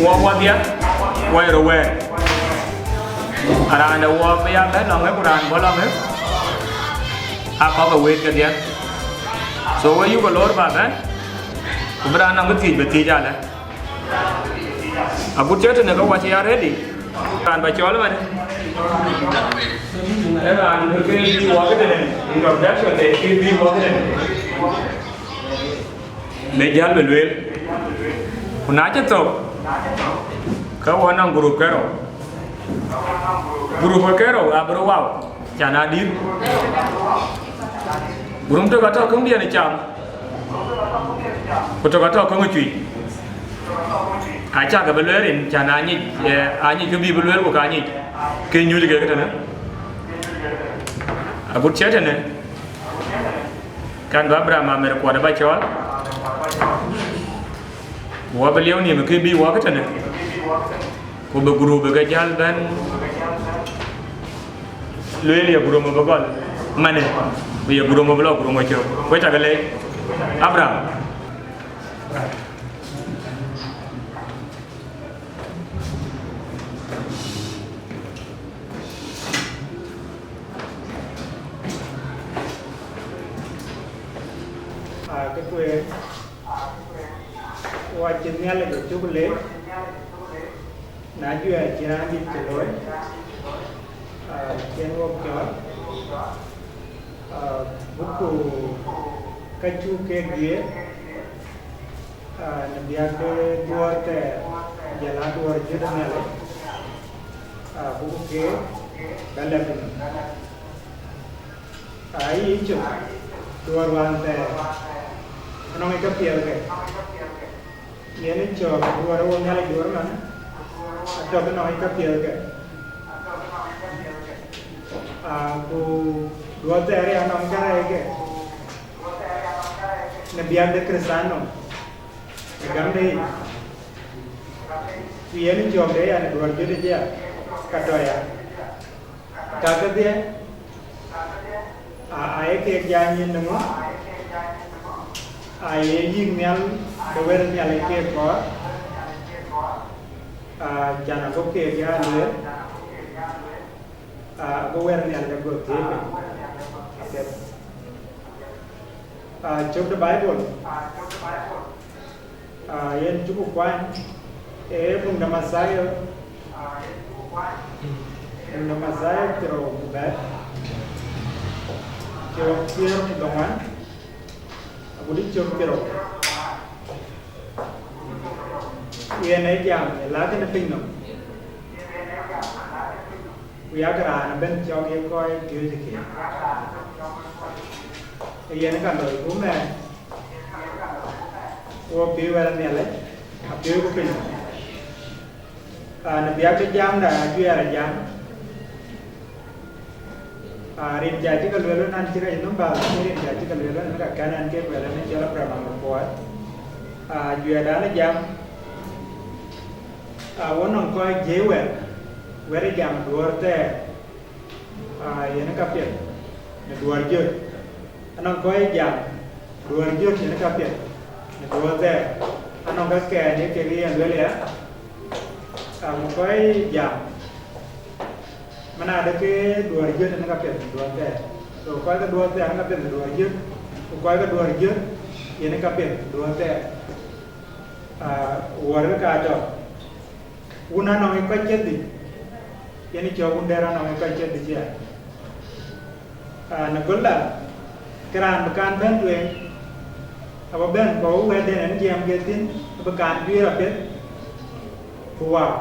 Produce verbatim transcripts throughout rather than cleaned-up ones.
Wɔ wɔdhia, wɔ ye röt wɛɛr. Raan de wɔ bï ya bɛ̈n lɔŋë, ku raan bɔ̈ lɔŋë, aa kɔ̈k ë wëët kedhie. So, we yuk ë lor ba bɛ̈n, ku bï raan nɔŋ kë thiëc bï thiëc alë. Agut cï tënë ke wɔ cï ya ready, raan ba cɔl ëmënë. Ee raan kë bï wɔ këtënë, introduction de kë bï wɔ këtënë. Bï jäl bï lueel. Ku na cï thök, ke wɔ nɔŋ group kerou. Group kerou abï röt wau, can adït. Group tök atɔ̈ käŋdiɛ̈n ë cam, ku tök atɔ̈ käŋ ë cuëc. Acäkï bï lueel rin, can anyic, eh, anyic kë bï bï lueel, ku ka nyic ke nyuc kek tënë. Agut cï tënë, kan bï Abraham Amer Kuɔt ba cɔɔl, ku wɔ bï lieu nïïm kë bï wɔ këtënë, ku bï group bï ke jäl bɛ̈n lueel ye group bï gɔl manë, ku ye group bï lɔ group cök. Wek cä ke leec, Abraham. Aa, kë kueer, wɔ cï Nhialic ë cuk leec, na juɛɛr cï raan dït cï looi, aa, cïn wok cɔɔl, aa, buku ka cuk keek guiëër, aa, në biäk de duɔ̈ɔ̈r thɛɛr, jɔl aa duɔ̈ɔ̈r jöt ë Nhialic, aa, buku keek bä lɛ̈k nɔm. Aa, yï cök, duɔ̈ɔ̈r wään thɛɛr, anɔŋ ë käpiɛth ke. Yen ë cɔɔk, duɔ̈ɔ̈r ë wo Nhialic duɔ̈ɔ̈r man, atɔ̈ ke nɔŋ ë käpiɛth ke. Aa, ku duɔ̈ɔ̈r thɛɛr ë anɔŋ kärɛc ke, në biäk de Krïthiano, ë gämde yic. Ku yen ë cɔɔk de yan ë duɔ̈ɔ̈r jöt ë jia, ka tɔ̈ ya. Ka kedhie, a, aye kek jany yen në ŋö? Aye yïk nhial de wɛ̈t Nhialic keek kɔɔr, a, can ago keek ya lueel, a, ago wɛ̈t Nhialic ago thiëëc piny apiɛth. A, cök de Baibol, a, yen cuk kuany, ee buŋ de Mathayo, buŋ de Mathayo thiërrou ku bɛ̈t, cök thiëër ku dhoŋuan, agut cök thiërrou. Yen ee jam ë lak në piny nɔm. Ku yak raan ëbɛ̈n cɔk ye kɔc piööcë keek. Ee yen ka loi ku mɛɛn, wo piööc wɛ̈t Nhialic, apiööcku piny. Aa, në biäk cï jamda ajuɛɛr ë jam. Aa, rin ca cï ke lueel ënɔn cï rɛc nɔm bä, rin ca cï ke lueel ënɔn ka kɛn ɛn ke lueel ɛn cɔl Abraham Amer Kuɔt. Aa, ajuɛɛrdan ë jam. Aa, wo nɔŋ kɔc jiëi wɛ̈t, wɛ̈t ë jam duɔ̈ɔ̈r thɛɛr, aa, yen ë kapiɛth në duɔ̈ɔ̈r jöt. Anɔŋ kɔc ë jam duɔ̈ɔ̈r jöt yen ë kapiɛth në duɔ̈ɔ̈r thɛɛr. Anɔŋ ka kɛɛc ye kek yen lueel ya, aa, ku kɔc ë jam man adë ke duɔ̈ɔ̈r jöt yen ë kapiɛth në duɔ̈ɔ̈r thɛɛr. So kɔc ke duɔ̈ɔ̈r thɛɛr yen kapiɛth në duɔ̈ɔ̈r jöt, ku kɔc ke duɔ̈ɔ̈r jöt yen ë kapiɛth në duɔ̈ɔ̈r thɛɛr. Aa, wuɔ̈r ke ka tɔ̈. Wun anɔŋ ë kɔc cï dhïc, yen cɔk wun dɛ̈t anɔŋ ë kɔc cï dhïc ya. Aa, në gölda, ke raan bï kan bɛ̈n tueŋ, abï bɛ̈n kɔ̈u wɛ̈tden ɛn jiɛɛm ke thïn, abï kan juëër apiɛth, ku wau.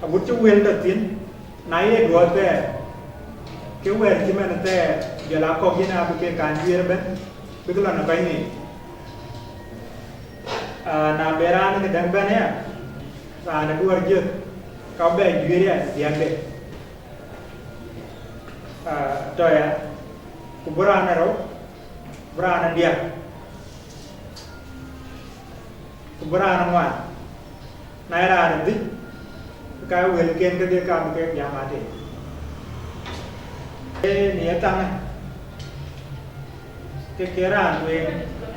Agut cï wël tɔ̈ thïn, na ye duɔ̈ɔ̈r thɛɛr, ke wɛ̈t cï man thɛɛr, jɔl aa kɔ̈k yen abï ke kan juëër ëbɛ̈n, bïk lɔ në kɔc nïïm. Aa, na be raan ë këdäŋ bɛ̈n aya, raan ë duɔ̈ɔ̈r jöt, ka bɛ juëër ya në biäkde. Aa, tɔ̈ ya, ku bï raan ë rou, bï raan ë diäk, ku bï raan ë ŋuan. Na ye raan ë dhïc, ke ka wëlken kedhie ka bï kek jam ater. Ee, në ye thaŋë, ke ke raan tueŋ,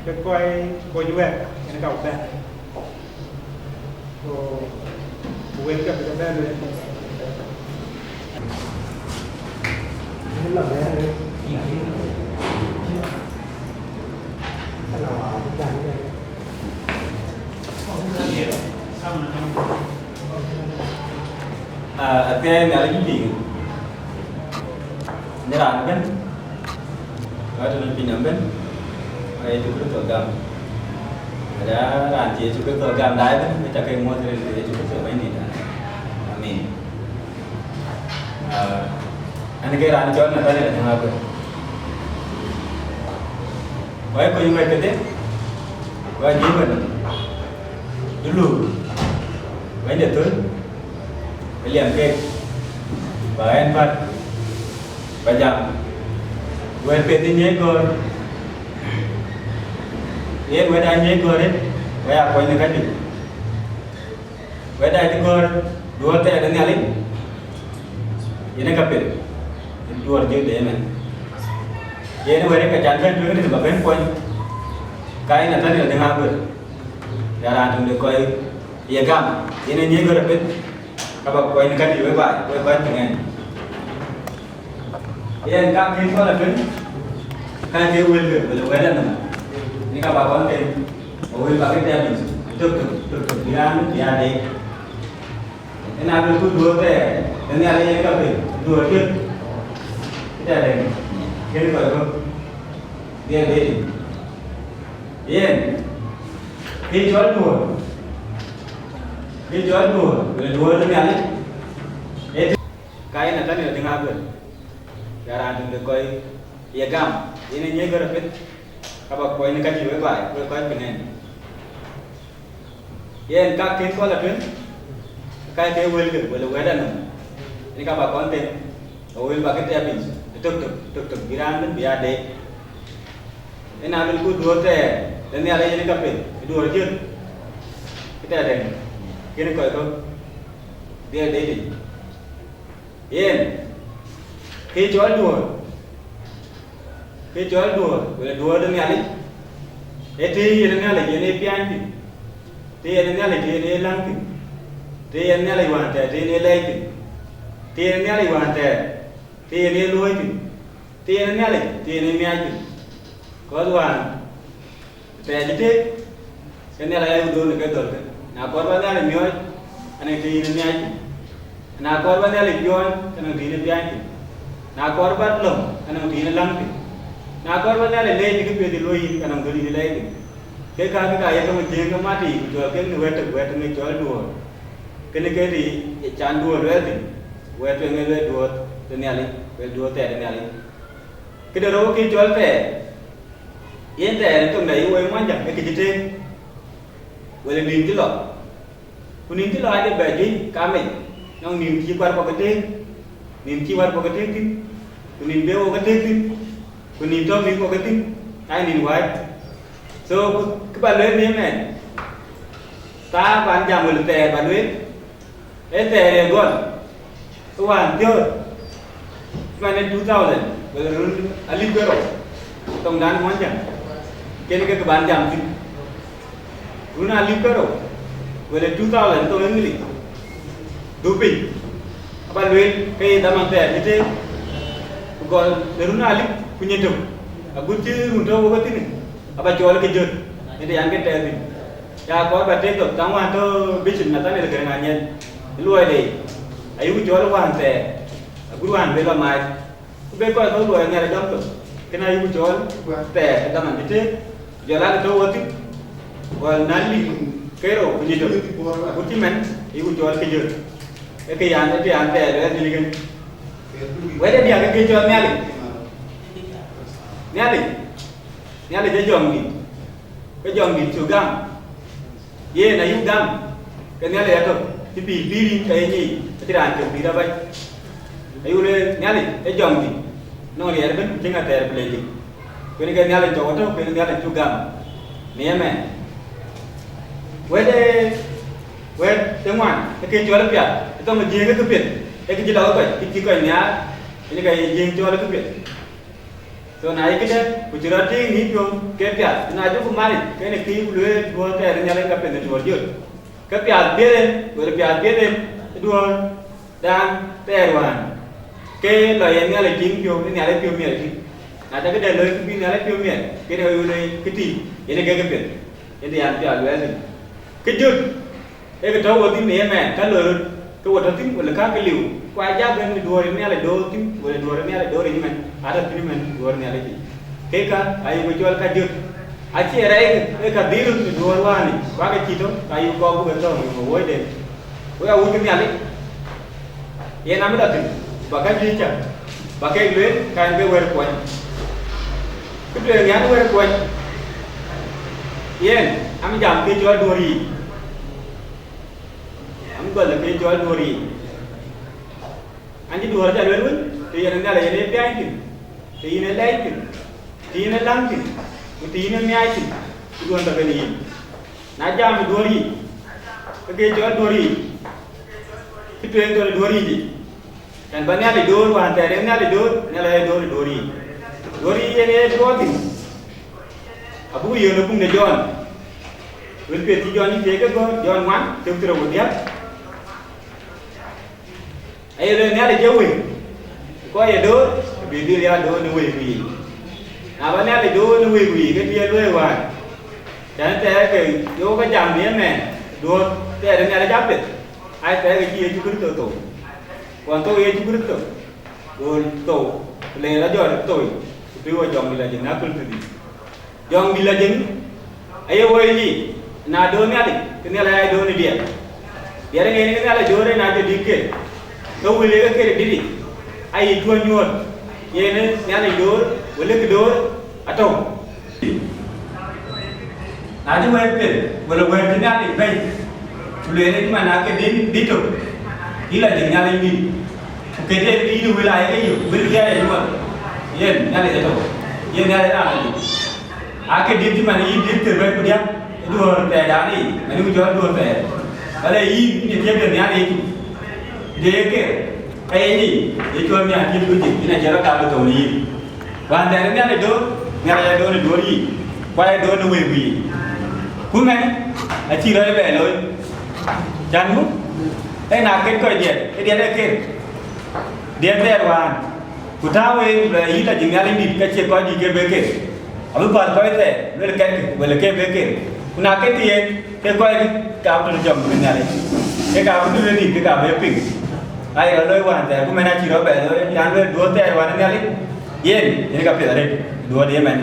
ke kɔc kony wɛ̈t, yen ka bï bɛ̈n. Ku wek ke bï ke bɛ̈n wek. Athiɛɛi Nhialic piŋ në raan ëbën, ka tënë piny nɔm ëbën, ka Yecu Kërtho gam. Ada raan cï Yecu Kërtho gam daai ëbën, ke ca ke muɔ̈th rin ke Yecu Kërtho Bɛ̈nydït. Amin. Ah, ɛn ke raan cɔl Nathaniel Adeŋ Aguer. Wai kony wɛ̈t kedhie, wai jiëc wɛ̈t nɔm. Dulu, wɛ̈ny de thöl, ë liɛm keek, ba ɛn päl, ba jam. Wɛ̈t piɛth ë nyiëc gɔ̈ɔ̈r, yen wɛ̈t aa nyiëc gɔ̈ɔ̈r ë, wɛ̈t aa kuɔny në käjuëc. Wɛ̈t aa cï gɔ̈ɔ̈r duɔ̈ɔ̈r thɛɛr de Nhialic, yen ë ka piɛth, duɔ̈ɔ̈r jël de ëmɛn. Yen wɛ̈t ë ka can bɛ̈n tueŋ rin ba bɛ̈n kuɔny, ka yen Nathaniel Adeŋ Aguer, ya raan töŋ de kɔc ye gam, yen ë nyiëc gɔ̈ɔ̈r apiɛth, ka ba kuɔny në käjuëc wek baai, wek kɔc piŋ ɛn. Yen ka kën kɔn la tueŋ, ka ke wël ke, wël wɛ̈t anɔm. Ni ka ba kɔn tem, wël ba ke tɛ̈ɛ̈m yic, tök tök, tök tök, bï raan bï aa deet. Ëna bï ku duɔ̈ɔ̈r thɛɛr, ë Nhialic yen ka piŋ, duɔ̈ɔ̈r jël. Këtɛ̈ɛ̈n, kën kɔc röt, dhiɛl deet. Yen, kë cɔl duɔ̈ɔ̈r, kë cɔl duɔ̈ɔ̈r, wël duɔ̈ɔ̈r ë Nhialic, ee Ka yen Nathaniel Adeŋ Aguer, ya raan töŋ de kɔc ye gam, yen ë nyiëc gɔ̈ɔ̈r apiɛth, ka ba kuɔny në käjuëc wek baai, wek kɔc piŋ ɛn. Yen ka kën kɔn la tueŋ, ka ke wël ke, wël wɛ̈t anɔm, yen ka ba kɔn tem, wël ba ke tɛ̈ɛ̈m yic, tök tök, tök tök, bï raan ëbën bï aa deet. Ëna bï ku duɔ̈ɔ̈r thɛɛr, de Nhialic yen ka piŋ, duɔ̈ɔ̈r jël, këtɛ̈ɛ̈n, kën kɔc kɔ̈k, dhiɛl deet yic. Yen, kë cɔl duɔ̈ɔ̈r, kë cɔl duɔ̈ɔ̈r, wël duɔ̈ɔ̈r de Nhialic, ee të yen Nhialic yen ee piany thïn, të yen Nhialic yen ee läŋ thïn, të yen Nhialic wään thɛɛr, të yen ee lɛɛc thïn, të yen Nhialic wään thɛɛr, të yen ee luɔ̈ɔ̈i thïn, të yen Nhialic, të yen ee miaac thïn. Kɔc wään, thɛɛr cï tëëk, ke Nhialic ayek dhöl në ke dhölkë. Na kɔɔr ba Nhialic miɔɔc, anɔŋ të yïn ë miaac thïn. Na kɔɔr ba Nhialic piɔɔny, ke nɔŋ të yïn ë piaany thïn. Na kɔɔr ba lɔ̈ŋ, ke nɔŋ të yïn ë läŋ thïn. Na kɔɔr ba Nhialic leec në këpiɛth cï luɔ̈i yïn, ke nɔŋ dhöl yïn ë lɛɛc thïn. Kek kakë ka ye tɔŋ ë Jiëëŋ ke mat yiic, ku cɔl kek në wɛ̈t tök, wɛ̈t tök ë cɔl duɔ̈ɔ̈r. Kënë ke të ye can duɔ̈ɔ̈r luɛɛl thïn, wɛ̈t tueŋ ë luɛɛl duɔ̈ɔ̈r de Nhialic, luɛɛl duɔ̈ɔ̈r thɛɛr de Nhialic. Këde rou kë cɔl thɛɛr, yen thɛɛr ë thoŋda ye woi Muɔnyjäŋ, ee kë cï tëëk, wël ë nïn cï lɔ. Ku nïn cï lɔ ade bɛ juëc kamec, nɔŋ nïn cï kuarkuɔ ke tëëk, nïn cï warkuɔ ke tëëk thïn, ku nïn bï wok ke tëëk thïn, ku nïn tɔ̈ mïthkuɔ ke thïn, aa nïn wääc. So, ku kë ba lueel në ëmɛn, thaar ban jam wël thɛɛr ba lueel, ee thɛɛr ye gɔl, ke wään thiöör, cï man ë two thousand, wël run alip ke rou, thoŋdan Muɔnyjäŋ, kën ke kë ban jam thïn. Run alip ke rou, wël ë two thousand thoŋ English, dhuk piny, aba lueel ke ye dhaman thɛɛr cï tëëk, ku gɔl në run alip ku nyin tök, agut cï run tɔ̈u wok ë thïn, aba cɔɔl ke jöt, ëtë yan ke tɛɛr thïn. Ya kɔɔr ba tek thok, thaŋ wään tɔ̈ Bishop Nathaniel Garaŋ Anyiɛth ë luɔide, ayuku cɔɔl wään thɛɛr, agut wään bï lɔ maac, ku be kɔc kɔ̈k luɔi Nhialic dɔm thok, kën ayuku cɔɔl thɛɛr ë dhaman cï tëëk, ku jɔl aa ke tɔ̈u wok thïn, gɔl na lik ke rou ku nyin tök, agut cï mɛn ayuku cɔɔl ke jöt. Ee kë yan, ee kë yan thɛɛr luɛɛl thïn ëkën. Wɛ̈t ë diäk ke kë cɔl Nhialic. Nhialic, Nhialic ee jɔŋdït, ke jɔŋdït cuk gam. Yen ayuk gam, ke Nhialic atök, cï pïïr pïïr yïn ke ye nyic, acïn raan cök pïïr abac. Ayuk lueel Nhialic ee jɔŋdït, nɔŋ riɛl ëbën ku cïn athɛɛr ku lec yic. Kuën ke Nhialic cɔk atök, kuën Nhialic cuk gam. Në ëmɛn. Wɛ̈t ë, wɛ̈t ë ŋuan, ee kë cɔl piath, ë thoŋ ë Jiëëŋ ee këpiɛth, ee kë cï lɔ ke kɔc, kë cï kɔc nhiaar, yen ka ye Jiëëŋ cɔl ee këpiɛth. So na ye këdë, ku cï rɔt tïŋ nïïm piɔ̈u ke piath, na jɔku maric, ke në kë yï ku lueel duɔ̈ɔ̈r thɛɛr ë Nhialic ka piɛth ë tuɔɔr jöt. Ke piath piɛth en, wël piath piɛth en, duɔ̈ɔ̈r dan thɛɛr wään, ke lɔ yen Nhialic tïŋ piɔ̈u, ë Nhialic piɔ̈u miɛt tïŋ. Na ca këde looi, ke bï Nhialic piɔ̈u miɛt, ke yen ë looi këtï, yen ë kek piɛth, yen të yan piath luɛɛl thïn. Kë jöt, ee kë tɔ̈ wo thïn në ëmɛn, ka loi röt, ke wo tɔ̈ thïn, wël ka ke liu, ku aa jak bɛ̈n në duɔ̈ɔ̈r ë Nhialic door thïn, wël duɔ̈ɔ̈r ë Nhialic door yic ëmɛn, atɔ̈ thïn ëmɛn duɔ̈ɔ̈r ë Nhialic yic. Kek ka, ayï ku cɔl ka jöt. Acie rɛɛc ë ka dhil röt në duɔ̈ɔ̈r wään yic, ku aake cï tɔ̈, ka yï kɔɔr buk ë thɔ̈ŋ yï ŋö wööcden. Wek awuc Nhialic, yen amï lɔ thïn, ba ka juëc cä, ba kek lueel, ka en ke wɛ̈ɛ̈r kuɔny. Kë tueŋ ë an wɛ̈ɛ̈r kuɔny, yen amï jam ke cɔl duɔ̈ɔ̈r yiic, amï gɔl ke cɔl duɔ̈ɔ̈r yiic. An cï duɔ̈ɔ̈r ca lueel wën, të yen Nhialic yen ee piany thïn, të yen ee lɛɛc thïn, të yen ee läŋ thïn, ku të yen ee miaac thïn, ku duɔ̈ɔ̈r tɔ̈ kenë yïn. Na jam ë duɔ̈ɔ̈r yic, ke ke cɔl duɔ̈ɔ̈r yic, kë tueŋ tɔ̈ në duɔ̈ɔ̈r yic yic. Ɣɛn ba Nhialic door wään thɛɛr yen Nhialic door, Nhialic aye door ë duɔ̈ɔ̈r yic. Duɔ̈ɔ̈r yic yen ee duɔ̈ɔ̈r thïn, abuk yöön ë buŋ de Jɔn. Wël piɛth cï Jɔn yï thiëëc ke gɔ̈ɔ̈r, Jɔn ŋuan, cök thiërrou ku diäk. Aye lueel Nhialic ee wëi, ku kɔc ye door, abï dhil ya door në wëi ku yiic. Na ba Nhialic door në wëi ku yiic, ke bï ye luɔ̈i wään. Tɛ̈n thɛɛr ke yöök ke jam në ëmɛn, duɔ̈ɔ̈r thɛɛr ë Nhialic apiɛth, aa thɛɛr ke cï Yecu Kërtho thou. Ɣɔn thou Yecu Kërtho, go thou, ku le rɔt jɔt thou, ku bï wo jɔŋdït lɔ jëŋ në aköl thiërdhïc. Jɔŋdït lɔ jëŋ, aye woi yiic, na door Nhialic, ke Nhialic aye door në diɛt. Diɛt ë ŋeeny ke Nhialic door ë na jɔ dït ker, ke wël ye ke ker dït yic, aye cuɔ̈n nyuɔ̈th, yen ë Nhialic door, wël ë kë door, atɔ̈u. Na cï wɛ̈ɛ̈t piɛth, wël wɛ̈ɛ̈t cï Nhialic bɛ̈i, ku lueel ë man ake dït, dït tök, yï lɔ jëŋ Nhialic dït. Ku këde yïn wël aye ke yök, wël bï aye nyuɔɔth, yen Nhialic atɔ̈u, yen Nhialic raan adït. Ake dït cï man yï dït thïr bɛ̈t ku diäk, ë duɔ̈ɔ̈r thɛɛrdan yic, man ku cɔl duɔ̈ɔ̈r thɛɛr. Wala yïn, yïn ye thiëëk de Nhialic Yecu, de ye ker, ka ye nyic, ye cɔl nhial cït ku jik, yïn acï rɔt kaar bï thou në yïn. Wään thɛɛr ë Nhialic door, Nhialic aye door ë duɔ̈ɔ̈r yiic, ku aye door në wëi ku yiic. Ku mɛn acï rɔt ë bɛ looi. Can ŋu? Ee na ket kɔc diɛt, ke diɛt ee ket. Diɛt thɛɛr wään. Ku tääu en, lɔ yï lɔ jëŋ Nhialic dït, ka cie kɔc dït ke bï ket. Abï päl kɔc thɛɛr, luel kɛtkë, wël ke bï ket. Ku na ket yen, ke kɔc kë, ka bï tɔ̈ në jɔŋ bï Nhialic. Ke ka bï tɔ̈ në dït, ke ka bï piŋ. Aye rɔt looi wään thɛɛr, ku mɛn acï rɔt bɛ looi, yan luel duɔ̈ɔ̈r thɛɛr wään Nhialic. Yen, yen ka piɛth arëët, duɔ̈ɔ̈r de ëmɛn.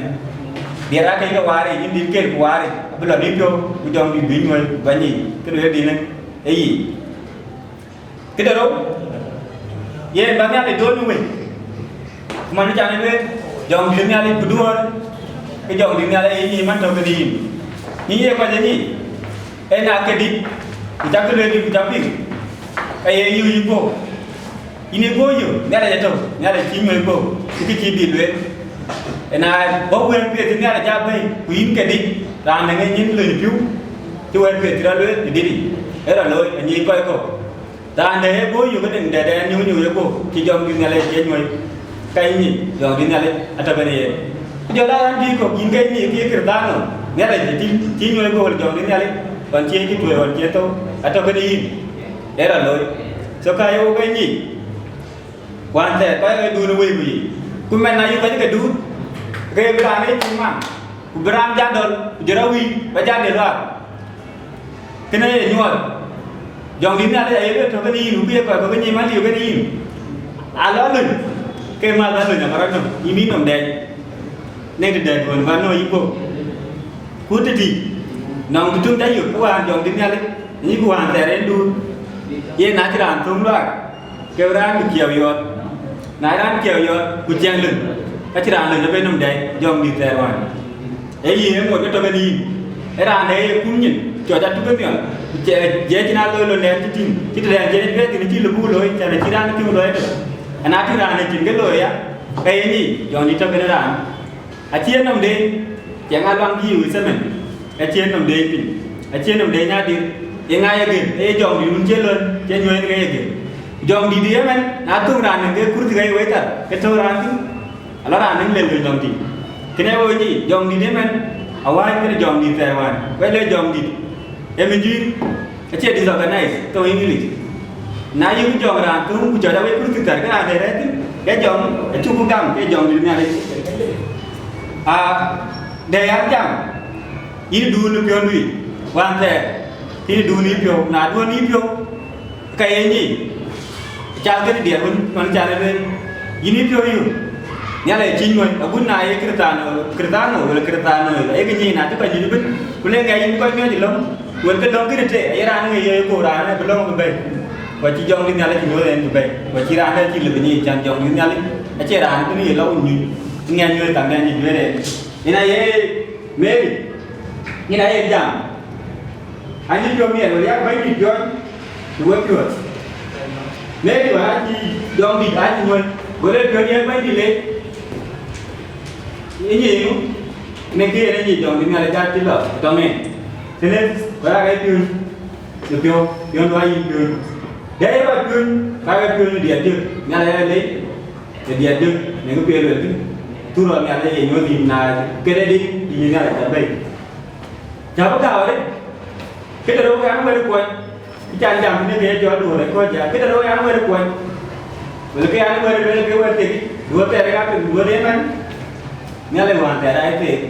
Diɛt aa keny ke waar yic, yïn dït ket ku waar yic, abï lɔ dït piɔ̈u, ku jɔŋdït bï nyuɔ̈ɔ̈c, bä nyic, këdu ye dïnë, ë yic. Këde rou, yen ba Nhialic door në wëi. Ku man can ë lueel, jɔŋdït Nhialic ku duɔ̈ɔ̈r, ke jɔŋdït Nhialic aye nyic man tɔ̈ kenë yïn. Nyic ye kɔc ë nyic, ee na ke dït, ku cak kë lueel dït, ku cak piŋ, ka ye yï yï guɔ̈u. Yïn ë guɔ̈u yök, Nhialic atɔ̈u, Nhialic cï nyuɔ̈ɔ̈c guɔ̈u, cï kë cï dït lueel. Ëna bɔ̈ wël piɛth cï Nhialic aa bɛ̈i, ku yïn ke dït, raan dɛ̈ŋ ë nyin löny pïu, cï wël piɛth cï rɔt lueel ë dït yic, ë rɔt looi, anyic kɔc kɔ̈k. Raan dɛ̈ ë guɔ̈u yök ë dɛ̈ŋ dɛ̈t ë nyuc nyuc ë guɔ̈u, cï jɔŋdït Nhialic cï nyuɔ̈ɔ̈c, ka yï nyic, jɔŋdït Nhialic atɔ̈ kenë yen. Ku jɔl aa raan dït kɔ̈k, yïn ke nyic ke ye Kërthiano, Nhialic cï, cï nyuɔ̈ɔ̈c guɔ̈u wël jɔŋdït Nhialic, ɣɔn cï Yecu tueŋ, ɣɔn cï thou, atɔ̈ kenë yïn, ë rɔt looi. So ka ye wok ke nyic. Wään thɛɛr, kɔc ke duut në wëi ku yiic. Ku mɛn na yï kɔc ke duut, ke bï raan ë cïn man, ku bï raan jat dɔl, ku jɔt rɔt wïc, ba jat de luaak. Kënë ye nyuɔɔth. Jɔŋdït Nhialic aye lueel tɔ̈ kenë yïn, ku ye kɔc kɔ̈k ke nyic man liu kenë yïn. Alɔ löny, ke mäth alöny amarɔt nɔm, yïn bï nɔm dɛɛc. Në të dɛ̈t duön bä nɔ̈k yï guöp. Ku tëtï, nɔŋ të tun ca yök, ku wään jɔŋdït Nhialic, nyic ku wään thɛɛr en duut. Yen na cï raan thöŋ luaak, ke raan bï kiɛɛu yɔɔt. Na raan kiɛɛu yɔɔt, ku ciɛɛŋ löny, ka cï raan löny abë nɔm dɛɛc, jɔŋdït thɛɛr wään. Ee yï ë ŋot ke tɔ̈ kenë yïn. Ee raan dɛ̈ ye kum nyin, cɔc atuk ë nhiɔl, ku jiɛc cïn aa looi lon dɛ̈n cï tïŋ, cï tëdɛn jiɛc ë piɛth thïn cï lëu buk looi, cän acï raan ë tïŋ looi ëtök. Ëna tïŋ raan ë cïn ke looi ya, ke ye nyic, jɔŋdït tɔ̈ kenë raan. Acie nɔm deeny, ciɛŋ aa luaŋ dïïu ë thaman, acie nɔm deeny piny, acie nɔm deeny adït, ye ŋa ye gël, ee jɔŋdït wun cie lon, cie nyuɔ̈ɔ̈ny ke ye gël. Jɔŋdït ë ëmɛn, na thöŋ raan nïn ke kurthi ke ye wëi thar, ke tɔ̈u raan thïn, alɔ raan nïn lel ke jɔŋdït. Kënë ee wëi nyic, jɔŋdït ë ëmɛn, awääc kënë jɔŋdït thɛɛr wään, wɛ̈t le jɔŋdït, ee mïjuëc, Acie disorganize, thoŋ English. Na yï ku jɔŋ raan thum ku cɔc awek kurthi thar, ke raan de rɛ̈ɛ̈r thïn, ke jɔŋ, acuk ku gam, ke jɔŋ dït Nhialic. A, de yan jam, yïn duun ë piɔ̈ndu yic, wään thɛɛr, yïn duun yï piɔ̈u, na duɔ̈n yï piɔ̈u, ka ye nyic, cal kënë diɛt wën, man can ë lueel, yïn yï piɔ̈u yï. Nhialic acï nyuɔ̈c, agut na ye Kërthiano, Kërthiano, wala Kërthiano, ayek nyic na cï kɔc nyuc ëbën, ku le ŋɛk yïn kɔc miɔ̈c ë lɔ̈ŋ, wël ke lɔ̈ŋ kënë tëë, aye raan ë ŋic ye ku raan ë bï lɔ̈ŋ bï bɛ̈i. Ku acï jɔŋdït Nhialic nyuɔ̈th en bï bɛ̈i. Ku acï raan ë cï lëu bï nyic can jɔŋdït Nhialic, acie raan ë bï ye lɔ̈ŋ nyuc, ŋɛk nyuɔ̈th ka ŋɛk nyuc duëër en. Yen aye Mary, yen aye jam. Anyuc piɔ̈u miɛt, wël yak Bɛ̈nydït jɔ̈ɔ̈ny, të we piɔ̈ɔ̈th. Mary wään acï jɔŋdït acï nyuɔ̈th, go le piɔ̈n ye Bɛ̈nydït lec. Ë nyic ŋö? Në kë yen ë nyic jɔŋdït Nhialic acï lɔ tɔŋ en. Tënë, ku rak ee piɔ̈n, ë piɔ̈u, piɔ̈ndu ayï piɔ̈n. Dɛ ye kɔc piɔ̈n, rak ee piɔ̈n ë diɛt dït, Nhialic aa lec, ë diɛt dït, në kë piɛth luelkï. Thurɔ Nhialic ye nyuɔ̈th yïn na këde dït, yïn Nhialic ca bɛ̈i. Cä bï gääu arëët, këde rou an, wɛ̈t kuɔny, cï can jam tënë ke ye jɔt duöör ë kɔc ya, këde rou an, wɛ̈t kuɔny. Wël ke an, wɛ̈t luel ke wɛ̈t thek, duöör thɛɛr ka piny, duöör ëmɛn, Nhialic wään thɛɛr aa ye theek,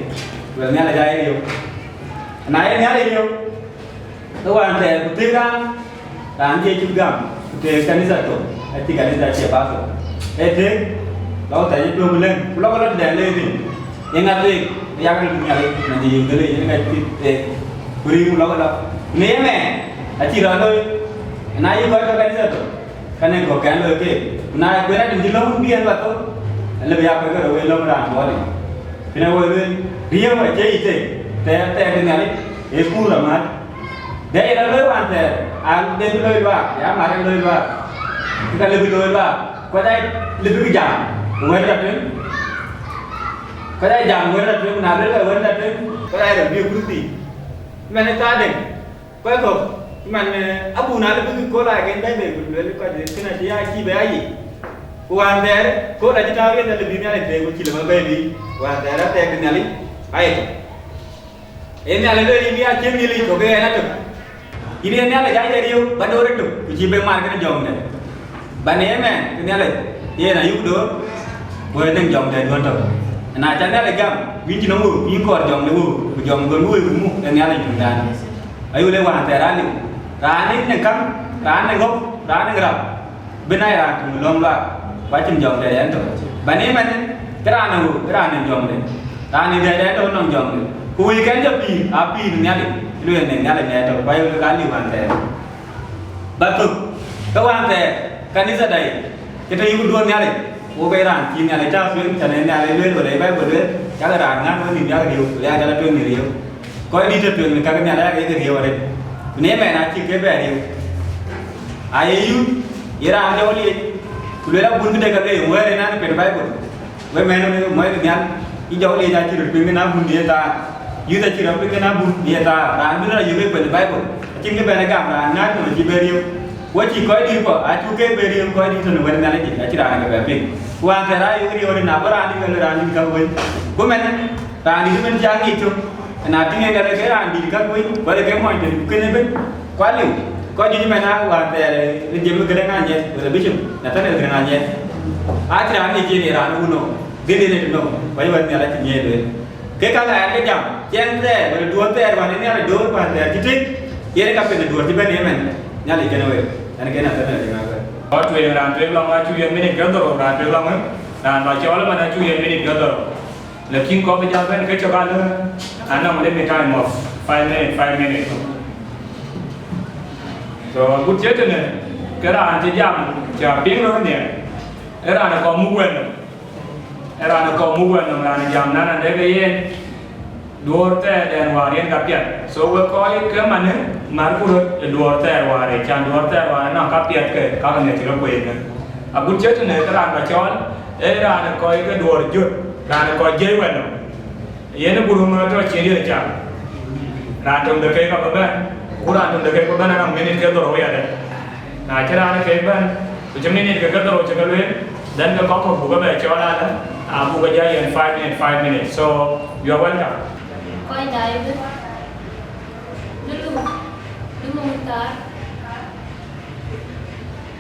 wël Nhialic aa ye riëëu. Na ye Nhialic riëëu, ke wään thɛɛr ku thek raan, raan cie cï gam, ku tëëk kanitha thok, acï kanitha cie pastor. Ee tëëk, lɔ ke thɛc ë tueŋ ku lëŋ, ku lɔ ke lɔ tëdɛn le thïn. Yeŋa thek, yak röt Nhialic, na cï yïk dhël, yen ka cï thek, ku riŋ ku lɔ ke lɔ. Në ëmɛn, acï rɔt looi, na yï kɔc ke kanitha thok, ka në gɔ̈kkɛn looi keek, ku na kuën adï cï lɔ̈ŋ bï en bä thok, alëbï ya kuec ke rou en lɔ̈ŋ raan bɔ̈ dï. Kënë wël lueel, riëëu acie yic thek, thɛɛr, thɛɛr de Nhialic, ee kuur amäät. Dɛ yen aloi wään thɛɛr, an, de bï loi luaak, ya mat en loi luaak. Kë ka lëbï loi luaak, kɔc aa lëbï jam, wɛ̈t rɔt tueŋ. Kɔc aa jam wɛ̈t rɔt tueŋ, na luel wɛ̈t rɔt tueŋ, kɔc aa rɔt bï kurthi. Mɛn ë thaar dëŋ, kɔc kɔ̈k, man, eh, abun alë bï kɔl aa gen Baibel, ku luel kɔc kënë acï ya cï bɛ ya yic. Ku wään thɛɛr, kɔl acï tääu yen alë bï Nhialic thek, ku cï lë bä bɛ̈i bï, wään thɛɛr athɛɛk de Nhialic, ayek. Ee Nhialic lueel yïn bï a cïn Nhialic kɔ̈k ë ɣɛn atök. Yïn ee Nhialic aa ye riëëu, bä door ëtök, ku cïï bek mar kënë jɔŋdɛn. Bä në ëmɛn, ke Nhialic yen ayuk door, ku ë nɛŋ jɔŋdɛn duɔ̈n tök. Na ca Nhialic gam, ku yïn cïn ŋö wëu, yïn kɔɔr jɔŋ de wëu, ku jɔŋ duɔ̈n wëu ku muk ë Nhialic duɔ̈ndan. Ayuk le wään thɛɛr aliu. Raan ë nɛŋ käŋ, raan ë ŋɔ̈k, raan ë rap. Bï na ye raan töŋ ë lɔ̈ŋ luaak, ku acïn jɔŋdɛn ë ɣɛn tök. Bä në ëmɛn, ke raan ë ŋö, ke raan ë jɔŋdɛn. Raan ë dɛɛt ë tök nɔŋ jɔŋdɛn. Ku wëikɛn jɔ pïïr, aa pïïr ë Nhialic, lueel në Nhialic në ë tök, ku ayok ke ka liu wään thɛɛr. Bä thök, ke wään thɛɛr, kanitha dai, ke tɔ yïk duɔ̈ɔ̈r Nhialic, wo ke raan cï Nhialic tääu tueŋ, tënë Nhialic lueel, wala ë Baibul lueel, cakë raan ŋän wën nïïm yak riëëu, wala yak jɔl a tueŋ në riëëu. Kɔc dït tɔ tueŋ në kake Nhialic aa ke riëëu arëët. Ku në ëmɛn acïk ke bɛ riëëu. Aye yuth, ye raan jɔu liec, ku luel abun këde ka ke yök wɛ̈ɛ̈r ënɔɔnë pen Baibul. Wek mɛn mɔc de nhial, yï jɔu liec acï röt piŋ kën abun ye thaar. Yuth acï röt piŋ kën abun ye thaar. Raan bï rɔt a yök ë pen Baibul. Acïn kë bɛ̈n ë gam raan ŋäc nɔm acï bɛ riëëu. Ku acï kɔc dït kɔ̈k, acuk ke bɛ riëëu kɔc dït tɔ̈ në wɛ̈t Nhialic yic, acïn raan ke bɛ piŋ. Ku wään thɛɛr ayök riëëu rït na bɔ̈ raan dït wël raan dït ka wël. Ku mɛn, raan dït ëbën cä ŋic tök, na tïŋ en ka le ke raan dït ka kuec, ku ale ke mɔny tënë ku kënë ëbën, ku aliu. Kɔc juëc ëmɛn aa wään thɛɛr, ë James Garaŋ Anyieth, wala Bishop Nathaniel Garaŋ Anyieth. Acïn raan ŋic yen ye raan wun nɔm, gël yen ë tënou, ku ayï wɛ̈t Nhialic acï nyiëëc lueel. Ke ka la ɛn ke jam, ciɛɛŋ thɛɛr, wala duɔ̈ɔ̈r thɛɛr wään ë Nhialic door wään thɛɛr cï tëk, yen ë ka piɛth ë duɔ̈ɔ̈r cï bɛ̈n ëmɛn, Nhialic kënë wek, ɛn ke Nathaniel Garaŋ Anyieth. Kɔc tueŋ raan tueŋ lɔŋ acuk yen minit ke dhorou, raan tueŋ lɔŋ, raan ba cɔɔl ëmɛn acuk yen minit ke dhorou. Lakin kɔc bï jal bɛ̈n ke cök alë, anɔŋ limit time of five minutes, five minutes. So, agut cï tënë, ke raan cï jam, cä piŋ röt nhiɛɛr, ë raan ë kɔc muk wɛ̈n nɔm. Ë raan ë kɔc muk wɛ̈n nɔm, raan ë jam nɔn adek ë yen, duɔ̈ɔ̈r thɛɛrdɛn wäär yen ka piɛth. So, wek kɔc ke manë, marku röt ë duɔ̈ɔ̈r thɛɛr wäär, ë can duɔ̈ɔ̈r thɛɛr wäär, nɔŋ ka piɛth ke, ka ke ŋiɛc cï röt kueer ënë. Agut cï tënë, ke raan ba cɔɔl, ee raan ë kɔc ke duɔ̈ɔ̈r jut, raan ë kɔc jiëc wɛ̈n nɔm. Yen ë gurum ë tɔ cin riëëc cam. Raan töŋ de keek abï bɛ̈n, ku raan töŋ de keek bï bɛ̈n anɔŋ minit ke dhorou yadɛ̈. Na cï raan ë keek bɛ̈n, ku cï minit ke ke dhorou cï ke lueel, then ke kɔc kɔ̈k buk ke bɛ cɔɔl alë, abuk ke jɔ yen five minute, five minutes. So, you are welcome. Kɔc daai ëbën. Dulu, dulu Thar,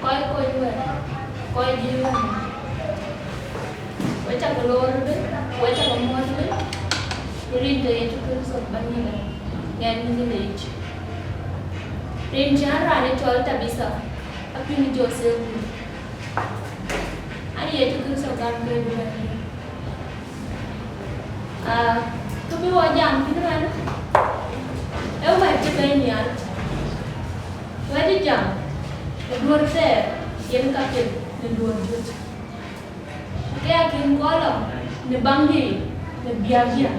kɔc kony wɛ̈t, kɔc jiël wɛ̈t, we cakë loor ëbën, we cakë muɔ̈th ëbën, në rin ke Yecu Kërtho Bɛ̈nydït, ɣɛn Nhialic. Rin cän raan ë cɔl Tabitha, apiŋ Joseph Gul. An Yecu Kërtho gam ke bï bɛ̈n. Aa, kë bï wɔ jam thïn ëmën, ee wɛ̈t cï bɛ̈ny nhial. Wɛ̈t cï jam ë duɔ̈ɔ̈r thɛɛr yen ka piɛth në duɔ̈ɔ̈r jöt. Ke akën kɔn lɔ në baŋdiɛ̈ yic, në biäkdiɛ̈.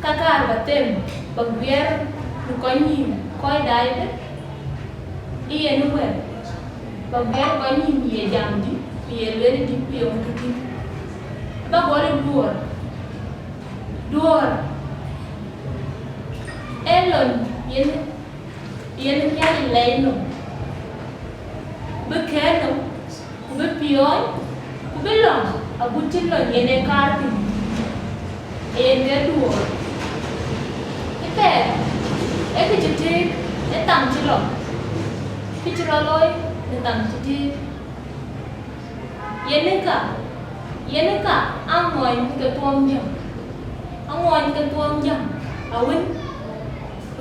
Ka kaar ba them, ba guiɛɛr në kɔc nyïïn, kɔc daai ëbën, ë yen ë wɛ̈t, ba guiɛɛr kɔc nyïïn ye jamdï, ku ye luelëdï, ku ye wun tïtï. Ba gɔl ë duɔ̈ɔ̈r, duɔ̈ɔ̈r ee lon yen, yen Nhialic lɛc nɔm, bï kɛ̈ɛ̈t nɔm, ku bï piɔ̈ɔ̈ny, ku bï lɔ̈ŋ agut cï lon yen ee kaar thïn, ee yen ke duɔ̈ɔ̈r. Ë thɛɛr, ee kë cï tëëk ë thaŋ cï lɔ, kë cï rɔt looi në thaŋ cï tëëk. Yen ë ka, yen ë ka aŋuɔny ke thuɔŋjäŋ, aŋuɔny ke thuɔŋjäŋ awën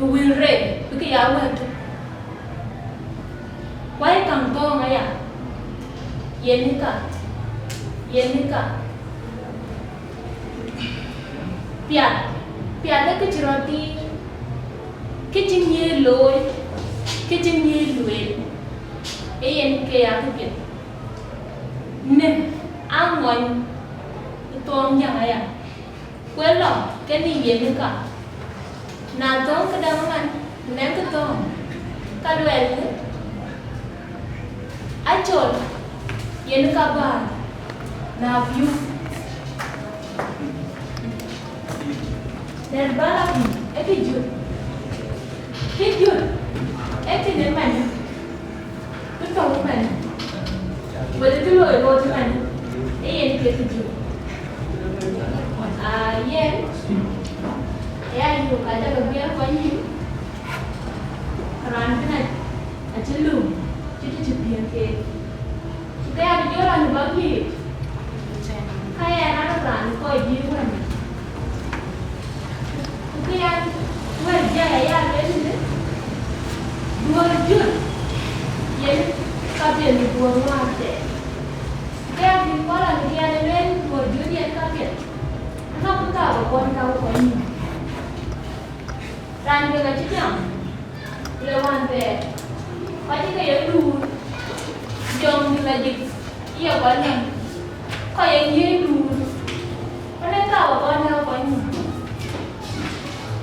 ë wël rɛɛc bï ke ya wɛ̈t tök. Ku aye käŋ thɔ̈ɔ̈ŋ aya, yen ë ka, yen ë ka. Piath, piath ee kë cï rɔt tiiŋ, kë cï ŋiɛc looi, kë cï ŋiɛc lueel, ee yen ke ya këpiɛth. Në aŋuɔny ë thuɔŋjäŋ aya, ku ë lɔ kenë yen ë ka. Na thɔ̈ɔ̈ŋ këdäŋ ëmën, ku nɛŋkë thɔ̈ɔ̈ŋ, ka luɛɛlkë, acɔl yen ë ka bäär, na biu. Dɛ̈t bäär abï, ee kë jöt, kë jöt, ee kë në mɛn. Kë tɔ̈u ëmën, wël kë loi rɔt ëmën, ee yen ke kë jɔt. Aa, yen, aya yök, ka jɔl guiɛɛr kɔc nyïïn, raan bï na acï lööm, cï të cï piɛŋ keek. Ku ke abï jɔl raan bä yiëëc, ka ɣɛn raan raan kɔc jiëëc wɛ̈n. Ku këya wɛ̈t jai aya lueel ënë, duɔ̈ɔ̈r jöt yen ka piɛth në duɔ̈ɔ̈r wäär thɛɛr. Ku këya bï kɔn raan këya lueel duɔ̈ɔ̈r jöt yen ka piɛth, anɔŋ kë ka bï kɔn ka wä kɔc nyïïn. Raan piɛth acï jam, le wään thɛɛr, kɔc ke ye luur, jɔŋdït la jik, ye kɔc nɔm, kɔc ye yiëëc luur, ënë ka wä kɔn nɛ̈k kɔc nyïïn.